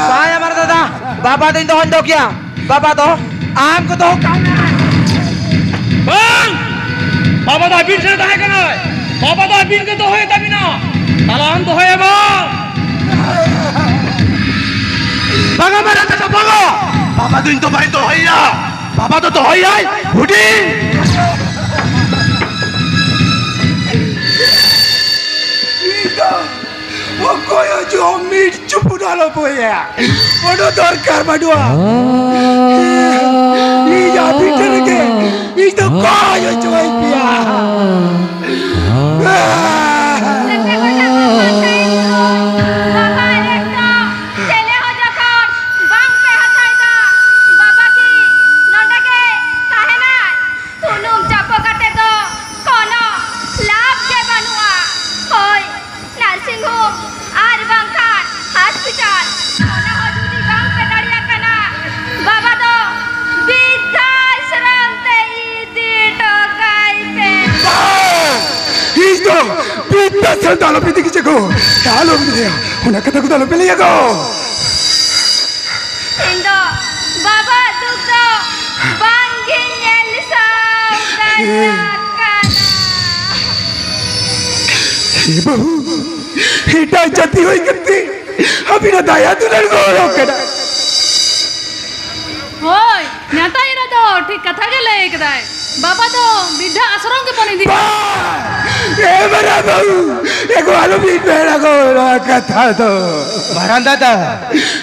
ᱵᱟᱭ ᱟᱢᱟᱨ ᱫᱟᱫᱟ, ᱵᱟᱵᱟ ᱫᱚ ᱤᱧ ᱫᱚ ᱚᱦᱚᱧ ᱫᱚᱦᱚ ᱠᱮᱭᱟ᱾ ᱵᱟᱵᱟ ᱫᱚ ᱟᱢ ᱠᱚ ᱫᱚᱦᱚ ᱠᱟᱜ ᱢᱮ᱾ ᱵᱟᱝ! ᱵᱟᱵᱟ ᱫᱚ ᱟᱹᱵᱤᱱ ᱴᱷᱮᱱ ᱛᱟᱦᱮᱸ ᱠᱟᱱᱟᱭ᱾ ᱵᱟᱵᱟ ᱫᱚ ᱟᱹᱵᱤᱱ ᱜᱮ ᱫᱚᱦᱚᱭ ᱛᱟᱹᱵᱤᱱᱟ᱾ ᱛᱟᱦᱞᱮ ᱟᱢ ᱫᱚᱦᱚᱭᱮ ᱵᱟᱝ? ᱵᱟᱝᱟ ᱢᱟᱨᱟᱝ ᱫᱟᱫᱟ, ᱵᱟᱝᱟ᱾ ᱵᱟᱵᱟ ᱫᱚ ᱤᱧ ᱫᱚ ᱵᱟᱭ ᱫᱚᱦᱚᱭᱮᱭᱟ᱾ ᱵᱟᱵᱟ ᱫᱚ ᱫᱚᱦᱚᱭᱟᱭ ᱦᱩᱰᱤᱧ᱾ ᱤᱧ ᱫᱚ ᱚᱠᱚᱭ ᱦᱚᱸ ᱡᱚᱢ ᱢᱤᱫ ᱪᱩᱯᱩᱫ ᱟᱞᱚ ᱵᱚᱭᱟ᱾ ᱚᱱᱟ ᱫᱚᱨᱠᱟᱨ ᱵᱟᱹᱱᱩᱜᱼᱟ᱾ ᱤᱧ ᱟᱹᱵᱤᱱ ᱴᱷᱮᱱ ᱨᱮᱜᱮ ᱤᱧ ᱫᱚ ᱠᱚᱭ ᱦᱚᱪᱚᱭ ᱯᱮᱭᱟ᱾ ᱵᱟᱵᱟ ᱮᱠᱫᱚᱢ ᱪᱮᱞᱮ ᱦᱚᱸ ᱡᱚᱠᱷᱚᱱ ᱵᱟᱝ ᱯᱮ ᱦᱟᱛᱟᱣ ᱮᱫᱟ, ᱵᱟᱵᱟ ᱠᱤ ᱱᱚᱰᱮ ᱜᱮ ᱛᱟᱦᱮᱱᱟᱭ? ᱩᱱᱩᱢ ᱪᱟᱯᱚ ᱠᱟᱛᱮ ᱫᱚ ᱠᱳᱱᱳ ᱞᱟᱵᱷ ᱜᱮ ᱵᱟᱹᱱᱩᱜᱼᱟ᱾ ᱦᱳᱭ, ᱱᱟᱨᱥᱤᱝ ᱦᱳᱢ ᱟᱨ ᱵᱟᱝᱠᱷᱟᱱ ᱦᱚᱥᱯᱤᱴᱟᱞ, ᱚᱱᱟ ᱦᱚᱸ ᱡᱩᱫᱤ ᱵᱟᱝ ᱯᱮ ᱫᱟᱲᱮᱭᱟᱜ ᱠᱟᱱᱟ, ᱵᱟᱵᱟ ᱫᱚ ᱵᱤᱫᱽᱫᱷᱟᱥᱨᱚᱢ ᱛᱮ ᱤᱫᱤ ᱦᱚᱴᱚ ᱟᱥᱨᱚᱢ ᱫᱚ ᱟᱞᱚᱯᱮ ᱤᱫᱤ ᱠᱮᱪᱮ ᱠᱚ, ᱟᱞᱚᱢ ᱞᱟᱹᱭᱟ, ᱚᱱᱟ ᱠᱟᱛᱷᱟ ᱠᱚᱫᱚ ᱟᱞᱚᱯᱮ ᱞᱟᱹᱭᱟ ᱜᱚ᱾ ᱤᱧ ᱫᱚ ᱵᱟᱵᱟ ᱫᱩᱠ ᱫᱚ ᱵᱟᱝ ᱜᱤᱧ ᱧᱮᱞ ᱥᱟᱦᱟᱣ ᱫᱟᱲᱮᱭᱟᱜ ᱠᱟᱱᱟ᱾ ᱮ ᱵᱟᱹᱦᱩ, ᱮᱴᱟᱜ ᱡᱟᱹᱛᱤ ᱦᱩᱭ ᱠᱟᱛᱮ ᱟᱹᱵᱤᱱᱟᱜ ᱫᱟᱭᱟ ᱫᱩᱞᱟᱹᱲ ᱜᱚᱲᱚ ᱠᱟᱱᱟ᱾ ᱦᱳᱭ, ᱧᱟᱛᱟ ᱮᱨᱟ ᱫᱚ ᱴᱷᱤᱠ ᱠᱟᱛᱷᱟ ᱜᱮ ᱞᱟᱹᱭ ᱠᱟᱫᱟᱭ᱾ ᱵᱟᱵᱟ ᱫᱚ ᱵᱤᱨᱫᱷᱟ ᱟᱥᱨᱚᱢ ᱜᱮᱵᱚᱱ ᱤᱫᱤ ᱵᱟ! ᱮ ᱢᱟᱨᱟᱝ ᱵᱟᱹᱵᱩ, ᱮ ᱜᱚ, ᱟᱞᱚ ᱵᱤᱱ ᱢᱮᱱᱟ ᱜᱚ ᱱᱚᱣᱟ ᱠᱟᱛᱷᱟ ᱫᱚ᱾ ᱢᱟᱨᱟᱝ ᱫᱟᱫᱟ,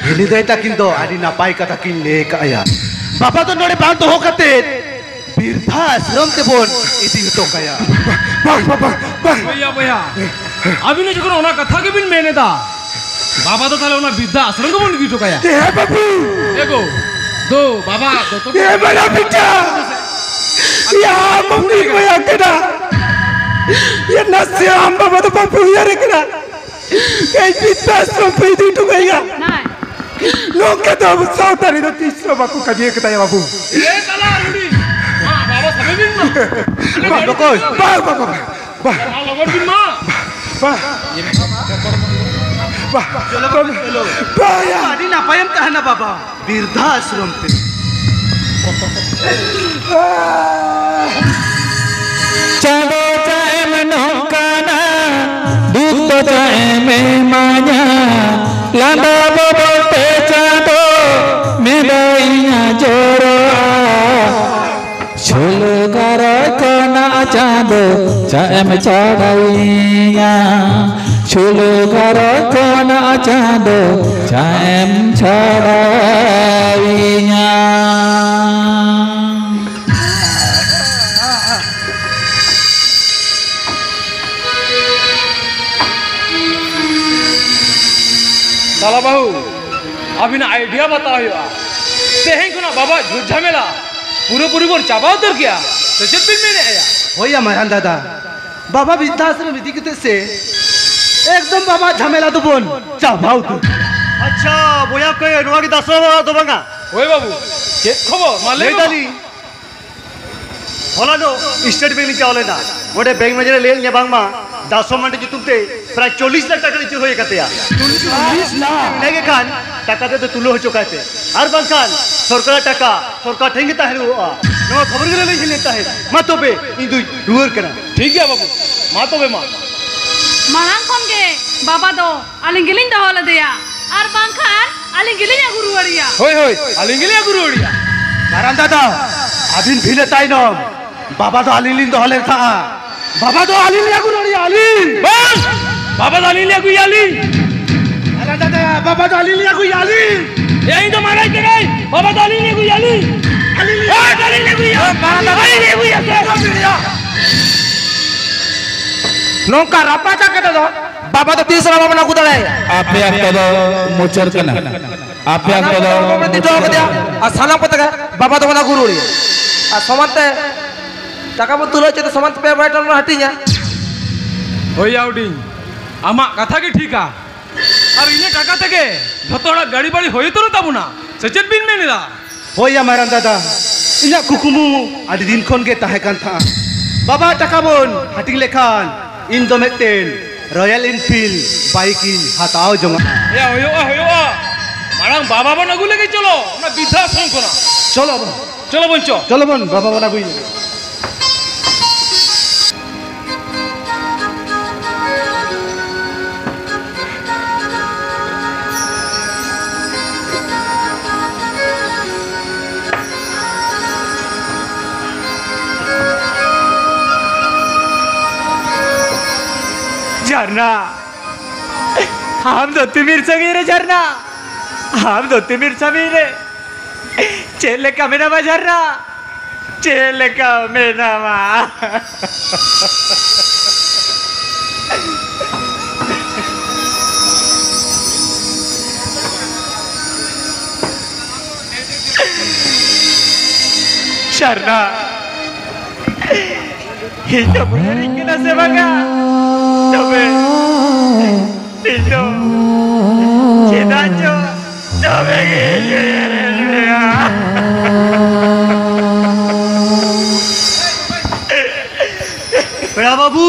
ᱦᱤᱞᱤ ᱫᱟᱹᱭ ᱛᱟᱹᱠᱤᱱ ᱫᱚ ᱟᱹᱰᱤ ᱱᱟᱯᱟᱭ ᱠᱟᱛᱷᱟ ᱠᱤᱱ ᱞᱟᱹᱭ ᱠᱟᱜᱼᱟ᱾ ᱵᱟᱵᱟ ᱫᱚ ᱱᱚᱰᱮ ᱵᱟᱝ ᱫᱚᱦᱚ ᱠᱟᱛᱮ ᱵᱤᱨᱫᱷᱟ ᱟᱥᱨᱚᱢ ᱛᱮᱵᱚᱱ ᱤᱫᱤ ᱦᱚᱴᱚ ᱠᱟᱭᱟ᱾ ᱵᱟᱝ, ᱵᱟᱝ, ᱵᱟᱝ, ᱵᱟᱝ᱾ ᱵᱚᱭᱦᱟ, ᱵᱚᱭᱦᱟ, ᱟᱹᱵᱤᱱ ᱦᱚᱸ ᱡᱚᱠᱷᱚᱱ ᱚᱱᱟ ᱠᱟᱛᱷᱟ ᱜᱮᱵᱤᱱ ᱢᱮᱱ ᱮᱫᱟ, ᱵᱟᱵᱟ ᱫᱚ ᱛᱟᱦᱞᱮ ᱚᱱᱟ ᱵᱤᱨᱫᱷᱟ ᱟᱥᱨᱚᱢ ᱜᱮᱵᱚᱱ ᱤᱫᱤ ᱦᱚᱴᱚ ᱠᱟᱭᱟ᱾ ᱮ ᱵᱟᱹᱵᱩ! ᱮ ᱜᱚ, ᱫᱚ, ᱵᱟᱵᱟ, ᱫᱚᱛᱚ ᱮ ᱵᱟᱲᱟ ᱵᱤᱴᱟ! ᱭᱟ ᱵᱟᱹᱵᱩ ᱵᱚᱭᱟ ᱠᱮᱫᱟ! ᱭᱟ ᱱᱟᱥᱮ ᱟᱢ ᱵᱟᱵᱟ ᱫᱚ ᱵᱟᱹᱵᱩ ᱩᱭᱦᱟᱹᱨ ᱠᱟᱱᱟ᱾ ᱠᱟᱹᱡ ᱵᱤᱨᱫᱷᱟ ᱟᱥᱨᱚᱢ ᱯᱮ ᱤᱫᱤ ᱦᱚᱴᱚ ᱠᱟᱭᱟ᱾ ᱱᱟᱭ᱾ ᱱᱚᱝᱠᱟ ᱫᱚ ᱟᱵᱚ ᱥᱟᱶᱛᱟ ᱨᱮᱫᱚ ᱛᱤᱥ ᱦᱚᱸ ᱵᱟᱠᱚ ᱠᱟᱹᱢᱤ ᱠᱟᱫᱟ ᱭᱟ ᱵᱟᱹᱵᱩ᱾ ᱮ ᱛᱟᱞᱟ ᱦᱩᱰᱤᱧ, ᱢᱟ, ᱵᱟᱵᱟ ᱥᱟᱵᱮ ᱵᱤᱱ ᱢᱟ᱾ ᱵᱟᱝ, ᱵᱟᱝ, ᱵᱟᱝ, ᱵᱟᱝ᱾ ᱵᱟᱝ᱾ ᱟᱨ ᱞᱚᱜᱚᱱ ᱵᱤᱱ ᱢᱟ᱾ ᱵᱟᱝ᱾ ᱵᱟᱝ᱾ ᱵᱟᱝ᱾ ᱪᱚᱞᱚ ᱵᱟᱵᱟ, ᱪᱚᱞᱚ᱾ ᱵᱟᱝ ᱭᱟ᱾ ᱟᱹᱰᱤ ᱱᱟᱯᱟᱭᱮᱢ ᱛᱟᱦᱮᱱᱟ ᱵᱟᱵᱟ, ᱵᱤᱨᱫᱷᱟ ᱟᱥᱨᱚᱢ ᱛᱮ᱾ ᱪᱟᱸᱫᱚ ᱪᱟᱜ ᱮᱢ ᱱᱚᱝᱠᱟᱱᱟ, ᱫᱩᱠ ᱫᱚ ᱪᱟᱜ ᱮᱢ ᱮᱢᱟᱧᱟ, ᱞᱟᱸᱫᱟ ᱵᱚᱫᱚᱞ ᱛᱮ ᱪᱟᱸᱫᱚ ᱢᱮᱫᱟᱜ ᱤᱧᱟ ᱡᱚᱨᱚᱜᱼᱟ᱾ ᱪᱷᱩᱞᱟᱹ ᱜᱟᱨᱚ ᱠᱷᱚᱱᱟᱜ ᱪᱟᱸᱫᱚ ᱪᱟᱜ ᱮᱢ ᱪᱷᱟᱰᱟᱣᱤᱧᱟ, ᱪᱷᱩᱞᱟᱹ ᱜᱟᱨᱚ ᱠᱷᱚᱱᱟᱜ ᱪᱟᱸᱫᱚ ᱪᱟᱜ ᱮᱢ ᱪᱷᱟᱰᱟᱣᱤᱧᱟ᱾ ᱛᱟᱞᱟ ᱵᱟᱹᱦᱩ, ᱟᱹᱵᱤᱱᱟᱜ idea ᱵᱟᱛᱟᱣ ᱦᱩᱭᱩᱜᱼᱟ᱾ ᱛᱮᱦᱮᱧ ᱠᱷᱚᱱᱟᱜ ᱵᱟᱵᱟᱣᱟᱜ ᱡᱷᱩᱴ ᱡᱷᱟᱢᱮᱞᱟ ᱯᱩᱨᱟᱹᱯᱩᱨᱤ ᱵᱚᱱ ᱪᱟᱵᱟ ᱩᱛᱟᱹᱨ ᱠᱮᱜᱼᱟ᱾ ᱥᱮ ᱪᱮᱫ ᱵᱤᱱ ᱢᱮᱱᱮᱫᱼᱟ ᱭᱟ? ᱦᱳᱭ ᱭᱟ ᱢᱟᱨᱟᱝ ᱫᱟᱫᱟ, ᱵᱟᱵᱟ ᱵᱤᱨᱫᱷᱟᱥᱨᱚᱢ ᱤᱫᱤ ᱠᱟᱛᱮ ᱥᱮ ᱮᱠᱫᱚᱢ ᱵᱟᱵᱟ ᱡᱷᱟᱢᱮᱞᱟ ᱫᱚᱵᱚᱱ ᱪᱟᱵᱟ ᱩᱛᱟᱹᱨ᱾ ᱟᱪᱪᱷᱟ ᱵᱚᱭᱦᱟ ᱠᱚ, ᱱᱚᱣᱟ ᱜᱮ ᱫᱟᱥᱨᱚᱢ ᱫᱚ ᱵᱟᱝᱟ? ᱦᱳᱭ ᱵᱟᱹᱵᱩ, ᱪᱮᱫ ᱠᱷᱚᱵᱚᱨ? ᱢᱟ ᱞᱟᱹᱭ ᱞᱟᱹᱭ ᱢᱮ᱾ ᱫᱟᱞᱤᱧ, ᱦᱚᱞᱟ ᱫᱚ state bank ᱞᱤᱧ ᱪᱟᱞᱟᱣ ᱞᱮᱱᱟ᱾ ᱚᱸᱰᱮ bank manager ᱮ ᱞᱟᱹᱭᱟᱫ ᱞᱤᱧᱟ ᱵᱟᱝᱢᱟ ᱫᱟᱥᱚ ᱢᱟᱱᱰᱤ ᱧᱩᱛᱩᱢ ᱛᱮ ᱯᱨᱟᱭ ᱪᱚᱞᱞᱤᱥ ᱞᱟᱠᱷ ᱴᱟᱠᱟ ᱨᱮᱱᱟᱜ ᱪᱤᱨ ᱦᱩᱭ ᱟᱠᱟᱱ ᱛᱟᱭᱟ᱾ ᱪᱚᱞᱞᱤᱥ ᱞᱟᱠᱷ? ᱤᱱᱟᱹᱜᱮ ᱠᱷᱟᱱ ᱴᱟᱠᱟ ᱛᱮᱫᱚ ᱛᱩᱞᱟᱹᱣ ᱦᱚᱪᱚ ᱠᱟᱭ ᱯᱮ, ᱟᱨ ᱵᱟᱝᱠᱷᱟᱱ ᱥᱚᱨᱠᱟᱨᱟᱜ ᱴᱟᱠᱟ ᱥᱚᱨᱠᱟᱨ ᱴᱷᱮᱱ ᱜᱮ ᱛᱟᱦᱮᱸ ᱨᱩᱣᱟᱹᱲᱚᱜᱼᱟ᱾ ᱱᱚᱣᱟ ᱠᱷᱚᱵᱚᱨ ᱜᱮ ᱞᱟᱹᱭ ᱦᱮᱡ ᱞᱮᱱ ᱛᱟᱦᱮᱸᱫ᱾ ᱢᱟ ᱛᱚᱵᱮ, ᱤᱧ ᱫᱩᱧ ᱨᱩᱣᱟᱹᱲ ᱠᱟᱱᱟ᱾ ᱴᱷᱤᱠ ᱜᱮᱭᱟ ᱵᱟᱹᱵᱩ, ᱢᱟ ᱛᱚᱵᱮ ᱢᱟ᱾ ᱢᱟᱲᱟᱝ ᱠᱷᱚᱱ ᱜᱮ ᱵᱟᱵᱟ ᱫᱚ ᱟᱹᱞᱤᱧ ᱜᱮᱞᱤᱧ ᱫᱚᱦᱚ ᱞᱮᱫᱮᱭᱟ, ᱟᱨ ᱵᱟᱝᱠᱷᱟᱱ ᱟᱹᱞᱤᱧ ᱜᱮᱞᱤᱧ ᱟᱹᱜᱩ ᱨᱩᱣᱟᱹᱲᱮᱭᱟ᱾ ᱦᱳᱭ, ᱦᱳᱭ, ᱟᱹᱞᱤᱧ ᱜᱮᱞᱤᱧ ᱟᱹᱜᱩ ᱨᱩᱣᱟᱹᱲᱮᱭᱟ᱾ ᱢᱟᱨᱟᱝ ᱫᱟᱫᱟ, ᱟᱹᱵᱤᱱ ᱵᱷᱤᱱᱟᱹ ᱛᱟᱭᱱᱚᱢ, ᱵᱟᱵᱟ ᱫᱚ ᱟᱹᱞᱤᱧ ᱞᱤᱧ ᱫᱚᱦᱚ ᱞᱮᱱ ᱛᱟᱦᱮᱸᱫᱼᱟ᱾ ᱵᱟᱵᱟ ᱫᱚ ᱟᱹᱞᱤᱧ ᱞᱤᱧ ᱟᱹᱜᱩ ᱨᱩᱣᱟᱹᱲᱮᱭᱟ, ᱟᱹᱞᱤᱧ᱾ ᱵᱟᱝ! ᱵᱟᱵᱟ ᱫᱚ ᱟᱹᱞᱤᱧ ᱞᱤᱧ ᱟᱹᱜᱩᱭᱮᱭᱟ, ᱟᱹᱞᱤᱧ᱾ ᱢᱟᱨᱟᱝ ᱫᱟᱫᱟ, ᱵᱟᱵᱟ ᱫᱚ ᱟᱹᱞᱤᱧ ᱞᱤᱧ ᱟᱹᱜᱩᱭᱮᱭᱟ, ᱟᱹᱞᱤᱧ᱾ ᱮ, ᱤᱧ ᱫᱚ ᱢᱟᱨᱟᱝ ᱠᱟᱹᱱᱟᱹᱧ, ᱵᱟᱵᱟ ᱫᱚ ᱟᱹᱞᱤᱧ ᱞᱤᱧ ᱟᱹᱜᱩᱭᱮᱭᱟ, ᱟᱹᱞᱤᱧ᱾ ᱟᱹᱞᱤᱧ ᱞᱤᱧ ᱦᱳᱭ, ᱟᱹᱞᱤᱧ ᱞᱤᱧ ᱟᱹᱜᱩᱭᱮᱭᱟ᱾ ᱢᱟᱨᱟᱝ ᱫᱟᱫᱟ᱾ ᱟᱹᱞᱤᱧ ᱞᱤᱧ ᱟᱹᱜᱩᱭᱮᱭᱟ, ᱥᱮ᱾ ᱱᱚᱝᱠᱟ ᱨᱟᱯᱟᱪᱟᱜ ᱠᱟᱛᱮ ᱫᱚ ᱵᱟᱵᱟ ᱫᱚ ᱛᱤᱥ ᱨᱮᱦᱚᱸ ᱵᱟᱵᱚᱱ ᱟᱹᱜᱩ ᱫᱟᱲᱮᱭᱟᱭᱟ᱾ ᱟᱯᱮᱭᱟᱜ ᱚᱠᱛᱚ ᱫᱚ ᱢᱩᱪᱟᱹᱫ ᱠᱟᱱᱟ᱾ ᱟᱯᱮᱭᱟᱜ ᱚᱠᱛᱚ ᱫᱚ ᱵᱟᱵᱚᱱ ᱤᱫᱤ ᱦᱚᱴᱚ ᱠᱟᱫᱮᱭᱟ᱾ ᱟᱨ ᱥᱟᱱᱟᱢ ᱠᱚᱛᱮ ᱜᱮ ᱵᱟᱵᱟ ᱫᱚᱵᱚᱱ ᱟᱹᱜᱩ ᱨᱩᱣᱟᱹᱲᱮᱭᱟ᱾ ᱟᱨ ᱥᱚᱢᱟᱱ ᱛᱮ ᱴᱟᱠᱟ ᱵᱚᱱ ᱛᱩᱞᱟᱹᱣ ᱦᱚᱪᱚᱭ ᱛᱮ ᱥᱚᱢᱟᱱ ᱛᱮ ᱯᱮ ᱵᱷᱟᱜᱽ ᱵᱚᱱ ᱦᱟᱹᱴᱤᱧᱟ᱾ ᱦᱳᱭ ᱭᱟ ᱦᱩᱰᱤᱧ, ᱟᱢᱟᱜ ᱠᱟᱛᱷᱟ ᱜᱮ ᱴᱷᱤᱠᱟ᱾ ᱟᱨ ᱤᱱᱟᱹ ᱴᱟᱠᱟ ᱛᱮᱜᱮ ᱡᱷᱚᱛᱚ ᱦᱚᱲᱟᱜ ᱜᱟᱹᱰᱤ ᱵᱟᱹᱲᱤ ᱦᱩᱭ ᱩᱛᱟᱹᱨᱚᱜ ᱛᱟᱵᱚᱱᱟ᱾ ᱥᱮ ᱪᱮᱫ ᱵᱤᱱ ᱢᱮᱱ ᱮᱫᱟ? ᱦᱳᱭ ᱭᱟ ᱢᱟᱨᱟᱝ ᱫᱟᱫᱟ, ᱤᱧᱟᱹᱜ ᱠᱩᱠᱢᱩ ᱟᱹᱰᱤ ᱫᱤᱱ ᱠᱷᱚᱱ ᱜᱮ ᱛᱟᱦᱮᱸ ᱠᱟᱱ ᱛᱟᱦᱮᱸᱫ᱾ ᱵᱟᱵᱟ ᱴᱟᱠᱟ ᱵᱚᱱ ᱦᱟᱹᱴᱤᱧ ᱞᱮᱠᱷᱟᱱ ᱤᱧ ᱫᱚ ᱢᱤᱫᱴᱮᱱ Royal Enfield bike ᱤᱧ ᱦᱟᱛᱟᱣ ᱡᱚᱝᱟᱜᱼᱟ᱾ ᱭᱟ, ᱦᱩᱭᱩᱜᱼᱟ, ᱦᱩᱭᱩᱜᱼᱟ᱾ ᱢᱟᱲᱟᱝ ᱵᱟᱵᱟ ᱵᱚᱱ ᱟᱹᱜᱩ ᱞᱮᱜᱮ, ᱪᱚᱞᱚ, ᱚᱱᱟ ᱵᱤᱨᱫᱷᱟ ᱟᱥᱨᱚᱢ ᱠᱷᱚᱱᱟᱜ᱾ ᱪᱚᱞᱚ ᱵᱚᱱ᱾ ᱪᱚᱞᱚ ᱵᱚᱱ ᱪᱚ᱾ ᱪᱚᱞᱚ ᱵᱚᱱ, ᱵᱟᱵᱟ ᱵᱚᱱ ᱟᱹᱜᱩᱭ ᱞᱮᱜᱮ᱾ ᱡᱷᱟᱨᱱᱟ, ᱟᱢ ᱫᱚ ᱛᱤᱢᱤᱨ ᱥᱟᱺᱜᱤᱧ ᱨᱮ ᱡᱷᱟᱨᱱᱟ, ᱟᱢ ᱫᱚ ᱛᱤᱢᱤᱨ ᱥᱟᱺᱜᱤᱧ ᱨᱮ᱾ ᱪᱮᱫ ᱞᱮᱠᱟ ᱢᱮᱱᱟᱢᱟ ᱡᱷᱟᱨᱱᱟ? ᱪᱮᱫ ᱞᱮᱠᱟ ᱢᱮᱱᱟᱢᱟ? ᱡᱷᱟᱨᱱᱟ, ᱤᱧ ᱫᱚ ᱵᱩᱡᱷᱟᱹᱣᱤᱧ ᱠᱟᱱᱟ ᱥᱮ ᱵᱟᱝᱟ? ᱛᱚᱵᱮ ᱤᱧ ᱫᱚ ᱪᱮᱫᱟᱜ ᱪᱚ ᱫᱚᱢᱮ ᱜᱮ ᱩᱭᱦᱟᱹᱨᱮᱫ ᱢᱮᱭᱟ᱾ ᱯᱮᱲᱟ ᱵᱟᱹᱵᱩ,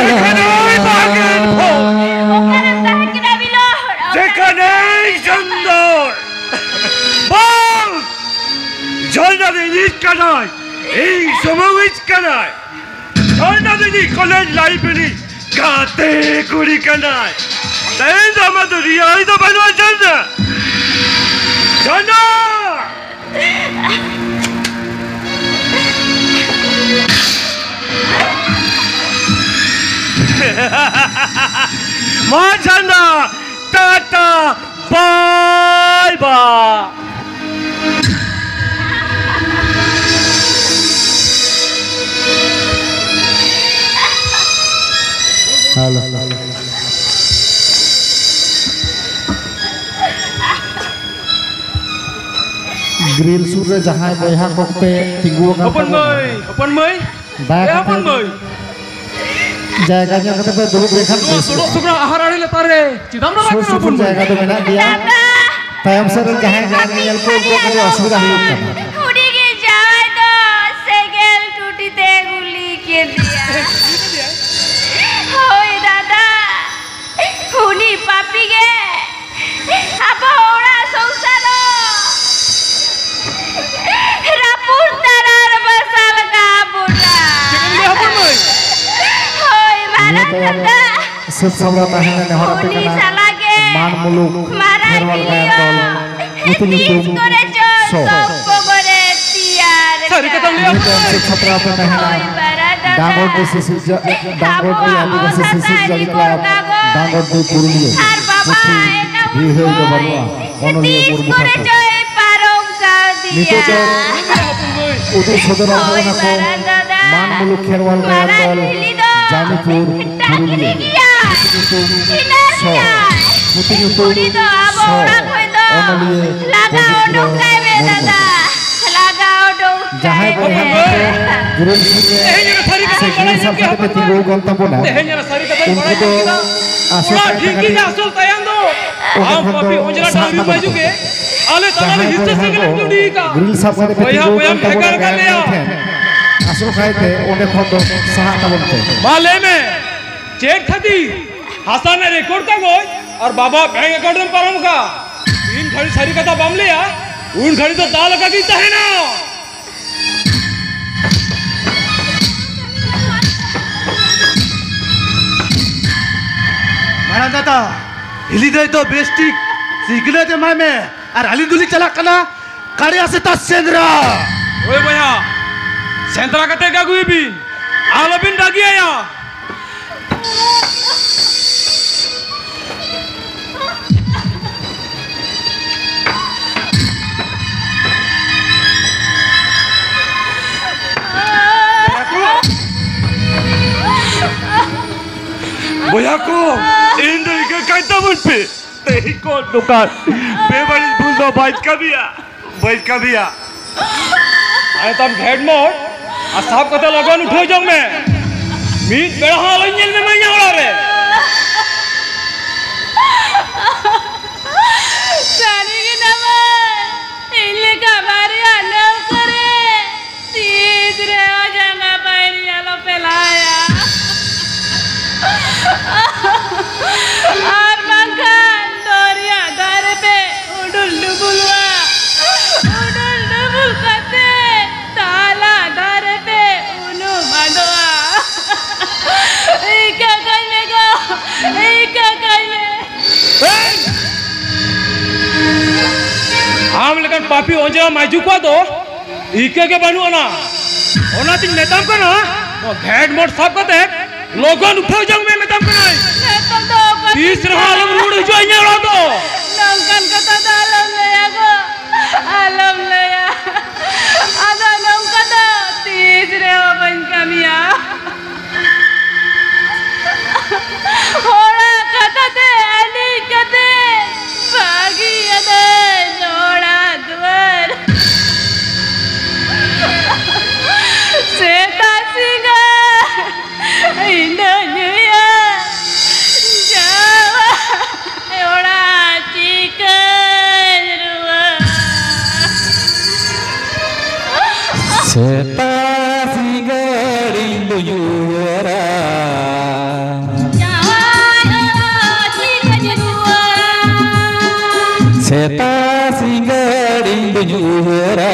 ᱚᱠᱟᱨᱮᱢ ᱛᱟᱦᱮᱸ ᱠᱟᱱᱟ ᱵᱤᱞᱚᱱ? ᱡᱮᱠᱷᱟᱱᱮ ᱥᱩᱱᱫᱚᱨ ᱵᱟᱝ! ᱡᱷᱚᱨᱱᱟ ᱫᱚ ᱤᱧᱤᱡ ᱠᱟᱱᱟᱭ, ᱤᱧ ᱥᱩᱢᱩᱝᱤᱡ ᱠᱟᱱᱟᱭ᱾ ᱡᱷᱚᱨᱱᱟ ᱫᱚ ᱤᱧᱤᱡ ᱠᱚᱞᱮᱡᱽ ᱞᱟᱭᱤᱯᱷ ᱨᱤᱱᱤᱡ ᱜᱟᱛᱮ ᱠᱩᱲᱤ ᱠᱟᱱᱟᱭ᱾ ᱛᱮᱦᱮᱧ ᱫᱚ ᱟᱢᱟᱜ ᱫᱚ ᱨᱤᱦᱟᱹᱭ ᱫᱚ ᱵᱟᱹᱱᱩᱜᱼᱟ, ᱡᱷᱚᱨᱱᱟ᱾ ᱡᱷᱚᱨᱱᱟ! ᱢᱟ ᱪᱷᱟᱱᱫᱟ, ᱴᱟᱴᱟ, ᱵᱟᱭ ᱵᱟᱭ᱾ ᱦᱮᱞᱳ᱾ ᱜᱨᱤᱞ ᱥᱩᱨ ᱨᱮ ᱡᱟᱦᱟᱸᱭ ᱵᱚᱭᱦᱟ ᱠᱚᱯᱮ ᱛᱤᱸᱜᱩ ᱟᱠᱟᱱ ᱦᱚᱯᱚᱱ ᱛᱟᱵᱚᱱᱟ, ᱢᱟᱹᱭ, ᱦᱚᱯᱚᱱ ᱢᱟᱹᱭ, ᱫᱟᱭᱟ ᱮ ᱦᱚᱯᱚᱱ ᱠᱟᱛᱮ ᱢᱟᱹᱭ᱾ ᱡᱟᱭᱜᱟ ᱧᱮᱞ ᱠᱟᱛᱮ ᱯᱮ ᱫᱩᱲᱩᱵ ᱞᱮᱱᱠᱷᱟᱱ ᱱᱚᱣᱟ ᱵᱮᱥ ᱥᱚᱲᱚᱠ ᱠᱚᱜᱼᱟ᱾ ᱥᱩᱜᱽᱨᱟ ᱟᱦᱟᱨ ᱟᱲᱮ ᱞᱟᱛᱟᱨ ᱨᱮ ᱪᱮᱫᱟᱜ ᱮᱢ ᱨᱟᱜ ᱥᱩᱨ ᱠᱟᱱᱟ ᱥᱩᱯᱩᱨ ᱦᱚᱯᱚᱱ ᱢᱟᱹᱭ? ᱡᱟᱭᱜᱟ ᱫᱚ ᱢᱮᱱᱟᱜ ᱜᱮᱭᱟ᱾ ᱫᱟᱫᱟ, ᱛᱟᱭᱚᱢ ᱥᱮᱫ ᱨᱮᱱ ᱡᱟᱦᱟᱸᱭ ᱧᱮᱞ ᱠᱚ, ᱩᱱᱠᱩ ᱠᱟᱹᱴᱤᱡ ᱚᱥᱩᱵᱤᱫᱷᱟ ᱦᱩᱭᱩᱜ ᱠᱟᱱᱟ᱾ ᱦᱩᱰᱤᱧᱤᱡ ᱡᱟᱶᱟᱭ ᱫᱚ ᱥᱮᱸᱜᱮᱞ ᱴᱩᱴᱤ ᱛᱮ ᱜᱩᱞᱤ ᱠᱮᱫᱮᱭᱟ᱾ ᱦᱳᱭ ᱫᱟᱫᱟ, ᱩᱱᱤ ᱯᱟᱯᱤ ᱜᱮ ᱟᱵᱚ ᱚᱲᱟᱜ ᱥᱚᱝᱥᱟᱨ ᱫᱚ ᱨᱟᱹᱯᱩᱫ ᱛᱟᱨᱟᱨ ᱵᱟᱥᱟ ᱞᱟᱜᱟ ᱵᱚᱱᱟ᱾ ᱪᱮᱫ ᱮᱢ ᱞᱟᱹᱭᱟ ᱦᱚᱯᱚᱱ ᱢᱟᱹᱭ? ᱦᱳᱭ, ᱤᱱᱟᱹ ᱢᱟᱨᱟᱝ ᱛᱟᱭᱚᱢ ᱫᱟᱫᱟ, ᱥᱟᱹᱛ ᱥᱟᱯᱲᱟᱣ ᱛᱟᱦᱮᱸ ᱞᱮᱱ ᱱᱮᱦᱚᱨ ᱟᱯᱮ ᱩᱱᱤ ᱠᱟᱱᱟ᱾ ᱥᱟᱞᱟᱜ ᱜᱮ ᱢᱟᱱ ᱢᱩᱞᱩᱠ ᱢᱟᱨᱟᱝ ᱠᱷᱮᱨᱣᱟᱞ ᱜᱟᱭᱟᱱ ᱫᱚᱞ ᱦᱤᱞᱤᱭᱚ ᱯᱩᱛᱷᱤ ᱛᱤᱥ ᱧᱩᱛᱩᱢ ᱠᱚᱨᱮ ᱪᱚ ᱥᱚ᱾ ᱥᱚᱢᱯᱚᱨᱠᱚ ᱨᱮ ᱛᱮᱭᱟᱨ ᱥᱟᱹᱨᱤ ᱠᱟᱱᱟ᱾ ᱠᱟᱛᱷᱟᱢ ᱞᱟᱹᱭᱟ᱾ ᱤᱱᱟᱹ ᱛᱟᱭᱚᱢ ᱥᱟᱹᱛ ᱥᱟᱯᱲᱟᱣ ᱯᱮ ᱛᱟᱦᱮᱱᱟ ᱦᱳᱭ, ᱵᱟᱨᱟ ᱫᱟᱫᱟ᱾ ᱰᱟᱝᱜᱚᱨᱰᱤ ᱥᱤᱥᱤᱨᱡᱟᱹ-, ᱰᱟᱝᱜᱚᱨᱰᱤ ᱟᱵᱚᱣᱟᱜ ᱟᱹᱫᱤᱵᱟᱹᱥᱤ ᱵᱷᱟᱥᱟ ᱥᱤᱥᱤᱨᱡᱟᱹᱣᱤᱡ ᱛᱟᱹᱨᱤ ᱠᱞᱟᱵᱽ, ᱵᱚᱸᱜᱟ ᱵᱚ ᱰᱟᱝᱜᱚᱨᱰᱤ ᱯᱩᱨᱩᱞᱤᱭᱟᱹ᱾ ᱟᱨ ᱵᱟᱵᱟ ᱯᱩᱛᱷᱤ ᱮᱴᱟᱜ ᱨᱤᱦᱟᱹᱭ ᱫᱚ ᱵᱚᱸᱜᱟ ᱵᱟᱹᱱᱩᱜᱼᱟ᱾ ᱚᱱᱚᱞᱤᱭᱟᱹ ᱛᱤᱥ ᱢᱩᱨᱢᱩ ᱠᱚᱨᱮ ᱴᱷᱟᱹᱠᱩᱨ᱾ ᱪᱚᱭ ᱯᱟᱨᱚᱢ ᱠᱟᱣᱫᱤᱭᱟ᱾ ᱱᱤᱛᱚᱜ ᱫᱚ ᱩᱫᱩᱜ ᱥᱚᱫᱚᱨ ᱟᱵᱚᱱ ᱦᱳᱭ, ᱠᱟᱱᱟ ᱠᱚ ᱵᱟᱨᱟ ᱫᱟᱫᱟ᱾ ᱢᱟᱱ ᱢᱩᱞᱩᱠ ᱠᱷᱮᱨᱣᱟᱞ ᱜᱟᱭᱟᱱ ᱢᱟᱨᱟᱝ ᱫᱚᱞ ᱦᱤᱞᱤ ᱫᱚ ᱡᱟᱢᱤᱯᱩᱨ ᱯᱩᱨᱩᱞᱤᱭᱟᱹ᱾ ᱜᱮᱭᱟ᱾ ᱯᱩᱛᱷᱤ ᱧᱩᱛᱩᱢ ᱪᱤᱱᱦᱟᱹ ᱥᱚ᱾ ᱜᱮᱭᱟ᱾ ᱯᱩᱛᱷᱤ ᱧᱩᱛᱩᱢ ᱠᱩᱲᱤ ᱫᱚ ᱟᱵᱚ ᱥᱚ᱾ ᱚᱲᱟᱜ ᱠᱷᱚᱱ ᱫᱚ ᱚᱱᱚᱞᱤᱭᱟᱹ ᱞᱟᱜᱟ ᱯᱚᱵᱤᱛᱨᱚ ᱚᱰᱚᱠ ᱠᱟᱭ ᱢᱮ ᱢᱩᱨᱢᱩ᱾ ᱫᱟᱫᱟ᱾ ᱞᱟᱜᱟ ᱚᱰᱚᱠ ᱡᱟᱦᱟᱸᱭ ᱠᱟᱭ ᱵᱚᱭᱦᱟ ᱢᱮ᱾ ᱠᱚ ᱜᱨᱮᱡᱩᱭᱮᱥᱚᱱ ᱨᱮ ᱛᱮᱦᱮᱧ ᱚᱱᱟ ᱥᱟᱹᱨᱤ ᱥᱮ ᱠᱟᱛᱷᱟᱧ ᱜᱨᱮᱡᱩᱭᱮᱥᱚᱱ ᱵᱟᱲᱟᱭ ᱠᱟᱛᱮ ᱯᱮ ᱛᱤᱸᱜᱩ ᱟᱠᱟᱱ ᱛᱟᱵᱚᱱᱟ, ᱛᱮᱦᱮᱧ ᱚᱱᱟ ᱥᱟᱹᱨᱤ ᱠᱟᱛᱷᱟᱧ ᱩᱱᱠᱩ ᱵᱟᱲᱟᱭ ᱫᱚ ᱠᱮᱫᱟ᱾ ᱟᱥᱚᱠᱟᱭ ᱚᱱᱟ ᱛᱮ ᱰᱷᱤᱝᱠᱤ ᱠᱟᱹᱴᱤᱡ ᱜᱮ ᱟᱥᱚᱞ ᱛᱟᱭᱚᱢ ᱫᱚ ᱚᱸᱰᱮ ᱟᱢ ᱠᱷᱚᱱ ᱫᱚ ᱯᱟᱯᱤ ᱚᱸᱡᱽᱨᱟ ᱥᱟᱦᱟᱜ ᱰᱟᱝᱨᱤ ᱛᱟᱵᱚᱱ ᱵᱟᱹᱡᱩ ᱯᱮ᱾ ᱜᱮ ᱟᱞᱮ ᱛᱟᱞᱟ ᱨᱮ ᱡᱟᱦᱟᱸᱭ ᱦᱤᱥᱟᱹ ᱵᱚᱭᱦᱟ ᱥᱮᱸᱜᱮᱞ ᱠᱚ ᱮᱢ ᱜᱤᱰᱤ ᱟᱠᱟᱫ᱾ ᱜᱨᱤᱞ ᱥᱟᱵ ᱠᱟᱛᱮ ᱯᱮ ᱵᱚᱭᱦᱟ ᱛᱤᱸᱜᱩ ᱵᱚᱭᱦᱟ ᱟᱠᱟᱱ ᱛᱟᱵᱚᱱᱟ ᱵᱷᱮᱜᱟᱨ ᱟᱠᱟᱫ ᱜᱟᱭᱟᱱ ᱞᱮᱭᱟ᱾ ᱫᱚᱞ ᱴᱷᱮᱱ, ᱟᱥᱚᱠᱟᱭ ᱛᱮ ᱚᱸᱰᱮ ᱠᱷᱚᱱ ᱫᱚ ᱥᱟᱦᱟᱜ ᱛᱟᱵᱚᱱ ᱯᱮ᱾ ᱢᱟ ᱞᱟᱹᱭ ᱢᱮ, ᱪᱮᱫ ᱠᱷᱟᱹᱛᱤᱨ ᱦᱟᱥᱟ ᱨᱮᱱᱟᱜ ᱨᱮᱠᱚᱨᱰ ᱠᱟᱜᱚᱡᱽ ᱟᱨ ᱵᱟᱵᱟ ᱵᱮᱝᱠ ᱮᱠᱟᱣᱩᱱᱴ ᱨᱮᱢ ᱯᱟᱨᱚᱢ ᱟᱠᱟᱫ? ᱛᱤᱱ ᱜᱷᱟᱹᱲᱤ ᱥᱟᱹᱨᱤ ᱠᱟᱛᱷᱟ ᱵᱟᱢ ᱞᱟᱹᱭᱟ, ᱩᱱ ᱜᱷᱟᱹᱲᱤ ᱫᱚ ᱫᱟᱜ ᱞᱮᱠᱟ ᱜᱮᱧ ᱛᱟᱦᱮᱱᱟ᱾ ᱢᱟᱨᱟᱝ ᱫᱟᱫᱟ, ᱦᱤᱞᱤ ᱫᱟᱹᱭ ᱫᱚ ᱵᱮᱥ ᱴᱷᱤᱠ ᱥᱤᱠᱷᱱᱟᱹᱛ ᱮᱢᱟᱭ ᱢᱮ, ᱟᱨ ᱟᱹᱞᱤᱧ ᱫᱚᱞᱤᱧ ᱪᱟᱞᱟᱜ ᱠᱟᱱᱟ ᱠᱟᱲᱤᱭᱟ ᱥᱮᱛᱟ ᱥᱮᱸᱫᱽᱨᱟ᱾ ᱦᱳᱭ ᱵᱚᱭᱦᱟ, ᱥᱮᱸᱫᱽᱨᱟ ᱠᱟᱛᱮ ᱜᱮ ᱟᱹᱜᱩᱭ ᱵᱤᱱ, ᱟᱞᱚᱵᱤᱱ ᱵᱟᱹᱜᱤᱭᱟᱭᱟ᱾ ᱵᱚᱭᱦᱟ ᱠᱚ, ᱤᱧ ᱫᱚ ᱤᱠᱟᱹ ᱠᱟᱭ ᱛᱟᱵᱚᱱ ᱯᱮ᱾ ᱛᱮᱦᱮᱧ ᱠᱷᱚᱱ ᱱᱚᱝᱠᱟᱱ ᱵᱮᱵᱟᱹᱲᱤᱡ ᱵᱷᱩᱞ ᱫᱚ ᱵᱟᱹᱧ ᱠᱟᱹᱢᱤᱭᱟ, ᱵᱟᱹᱧ ᱠᱟᱹᱢᱤᱭᱟ᱾ ᱟᱭ ᱛᱟᱢ ᱜᱷᱮᱴ ᱢᱳᱲ ᱟᱨ ᱥᱟᱵ ᱠᱟᱛᱮ ᱞᱚᱜᱚᱱ ᱩᱴᱷᱟᱹᱣ ᱡᱚᱝ ᱢᱮ᱾ ᱢᱤᱫ ᱵᱮᱲᱟ ᱦᱚᱸ ᱟᱞᱚᱧ ᱧᱮᱞ ᱢᱮᱢᱟ ᱤᱧᱟᱹᱜ ᱚᱲᱟᱜ ᱨᱮ᱾ ᱥᱟᱹᱨᱤ ᱜᱮ ᱱᱟᱢᱟᱭ, ᱤᱧ ᱞᱮᱠᱟ ᱵᱟᱨᱭᱟ ᱱᱟᱹᱣᱠᱟᱹ ᱨᱮ ᱛᱤᱥ ᱨᱮᱦᱚᱸ ᱡᱟᱸᱜᱟ ᱯᱟᱭᱨᱤ ᱟᱞᱚ ᱯᱮ ᱞᱟᱦᱟᱭᱟ᱾ ᱟᱨ ᱵᱟᱝᱠᱷᱟᱱ ᱫᱚᱨᱭᱟ ᱫᱷᱟᱨᱮ ᱯᱮ ᱩᱰᱩᱞ ᱰᱩᱵᱩᱞᱚᱜᱼᱟ᱾ ᱩᱰᱩᱞ ᱰᱩᱵᱩᱞ ᱠᱟᱛᱮ ᱛᱟᱞᱟ ᱫᱷᱟᱨᱮ ᱯᱮ ᱩᱱᱩᱢ ᱟᱫᱚᱜᱼᱟ᱾ ᱤᱠᱟᱹ ᱠᱟᱹᱧ ᱢᱮ ᱜᱚ, ᱤᱠᱟᱹ ᱠᱟᱹᱧ ᱢᱮ᱾ ᱟᱢ ᱞᱮᱠᱟᱱ ᱯᱟᱯᱤ ᱚᱸᱡᱽᱨᱟ ᱢᱟᱹᱭᱡᱩ ᱠᱚᱣᱟᱜ ᱫᱚ ᱤᱠᱟᱹ ᱜᱮ ᱵᱟᱹᱱᱩᱜ ᱟᱱᱟ᱾ ᱚᱱᱟᱛᱤᱧ ᱢᱮᱛᱟᱢ ᱠᱟᱱᱟ, ᱱᱚᱣᱟ ᱜᱷᱮᱴ ᱢᱳᱲ ᱥᱟᱵ ᱠᱟᱛᱮ ᱞᱚᱜᱚᱱ ᱩᱴᱷᱟᱹᱣ ᱡᱚᱝ ᱢᱮ, ᱢᱮᱛᱟᱢ ᱠᱟᱹᱱᱟᱹᱧ᱾ ᱱᱤᱛᱚᱜ ᱫᱚ ᱚᱠᱟ ᱛᱤᱥ ᱨᱮᱦᱚᱸ ᱟᱞᱚᱢ ᱨᱩᱣᱟᱹᱲ ᱦᱤᱡᱩᱜᱼᱟ ᱤᱧᱟᱹᱜ ᱚᱲᱟᱜ ᱫᱚ᱾ ᱱᱚᱝᱠᱟᱱ ᱠᱟᱛᱷᱟ ᱫᱚ ᱟᱞᱚᱢ ᱞᱟᱹᱭᱟ ᱜᱚ, ᱟᱞᱚᱢ ᱞᱟᱹᱭᱟ᱾ ᱟᱫᱚ ᱱᱚᱝᱠᱟ ᱫᱚ ᱛᱤᱥ ᱨᱮᱦᱚᱸ ᱵᱟᱹᱧ ᱠᱟᱹᱢᱤᱭᱟ᱾ ᱦᱚᱲᱟᱜ ᱠᱟᱛᱷᱟ ᱛᱮ ᱟᱹᱱᱤᱡ ᱠᱟᱛᱮ ᱵᱟᱹᱜᱤᱭᱟᱹᱫᱟᱹᱧ ᱚᱲᱟᱜ ᱫᱩᱣᱟᱹᱨ᱾ ᱥᱮᱛᱟᱜ ᱥᱤᱸᱜᱟᱹᱲ ᱤᱧ ᱫᱚ ᱧᱩᱭᱟ ᱡᱟᱶᱟᱭ ᱚᱲᱟᱜ ᱪᱤᱠᱟᱹᱧ ᱨᱩᱣᱟᱹᱲ? ᱥᱮᱛᱟᱜ ᱥᱤᱸᱜᱟᱹᱲ ᱤᱧ ᱫᱚ ᱧᱩᱭᱟ᱾ ᱡᱟᱶᱟᱭ ᱚᱲᱟᱜ ᱪᱤᱠᱟᱹᱧ ᱨᱩᱣᱟᱹᱲᱟ? ᱥᱮᱛᱟᱜ ᱥᱤᱸᱜᱟᱹᱲ ᱤᱧ ᱫᱚ ᱧᱩᱭᱟ᱾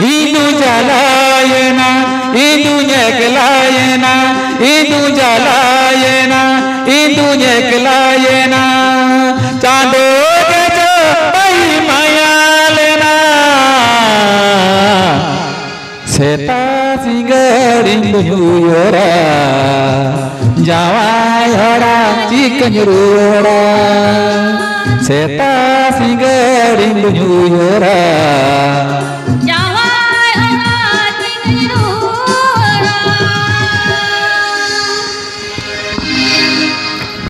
ᱤᱧ ᱫᱩᱧ ᱡᱟᱞᱟᱭᱮᱱᱟ, ᱤᱧ ᱫᱩᱧ ᱮᱠᱞᱟᱭᱮᱱᱟ, ᱤᱧ ᱫᱩᱧ ᱡᱟᱞᱟᱭᱮᱱᱟ, ᱤᱧ ᱫᱩᱧ ᱮᱠᱞᱟᱭᱮᱱᱟ᱾ ᱪᱟᱸᱫᱚ ᱜᱮ ᱪᱚ ᱵᱟᱭ ᱢᱟᱭᱟ ᱞᱮᱱᱟ᱾ ᱥᱮᱛᱟᱜ ᱫᱩᱧ ᱩᱭᱦᱟᱹᱨᱟ, ᱡᱟᱶᱟᱭ ᱚᱲᱟᱜ ᱪᱤᱠᱟᱹᱧ ᱨᱩᱣᱟᱹᱲᱟ? ᱥᱮᱛᱟᱜ ᱥᱤᱸᱜᱟᱹᱲ ᱤᱧ ᱫᱩᱧ ᱩᱭᱦᱟᱹᱨᱟ,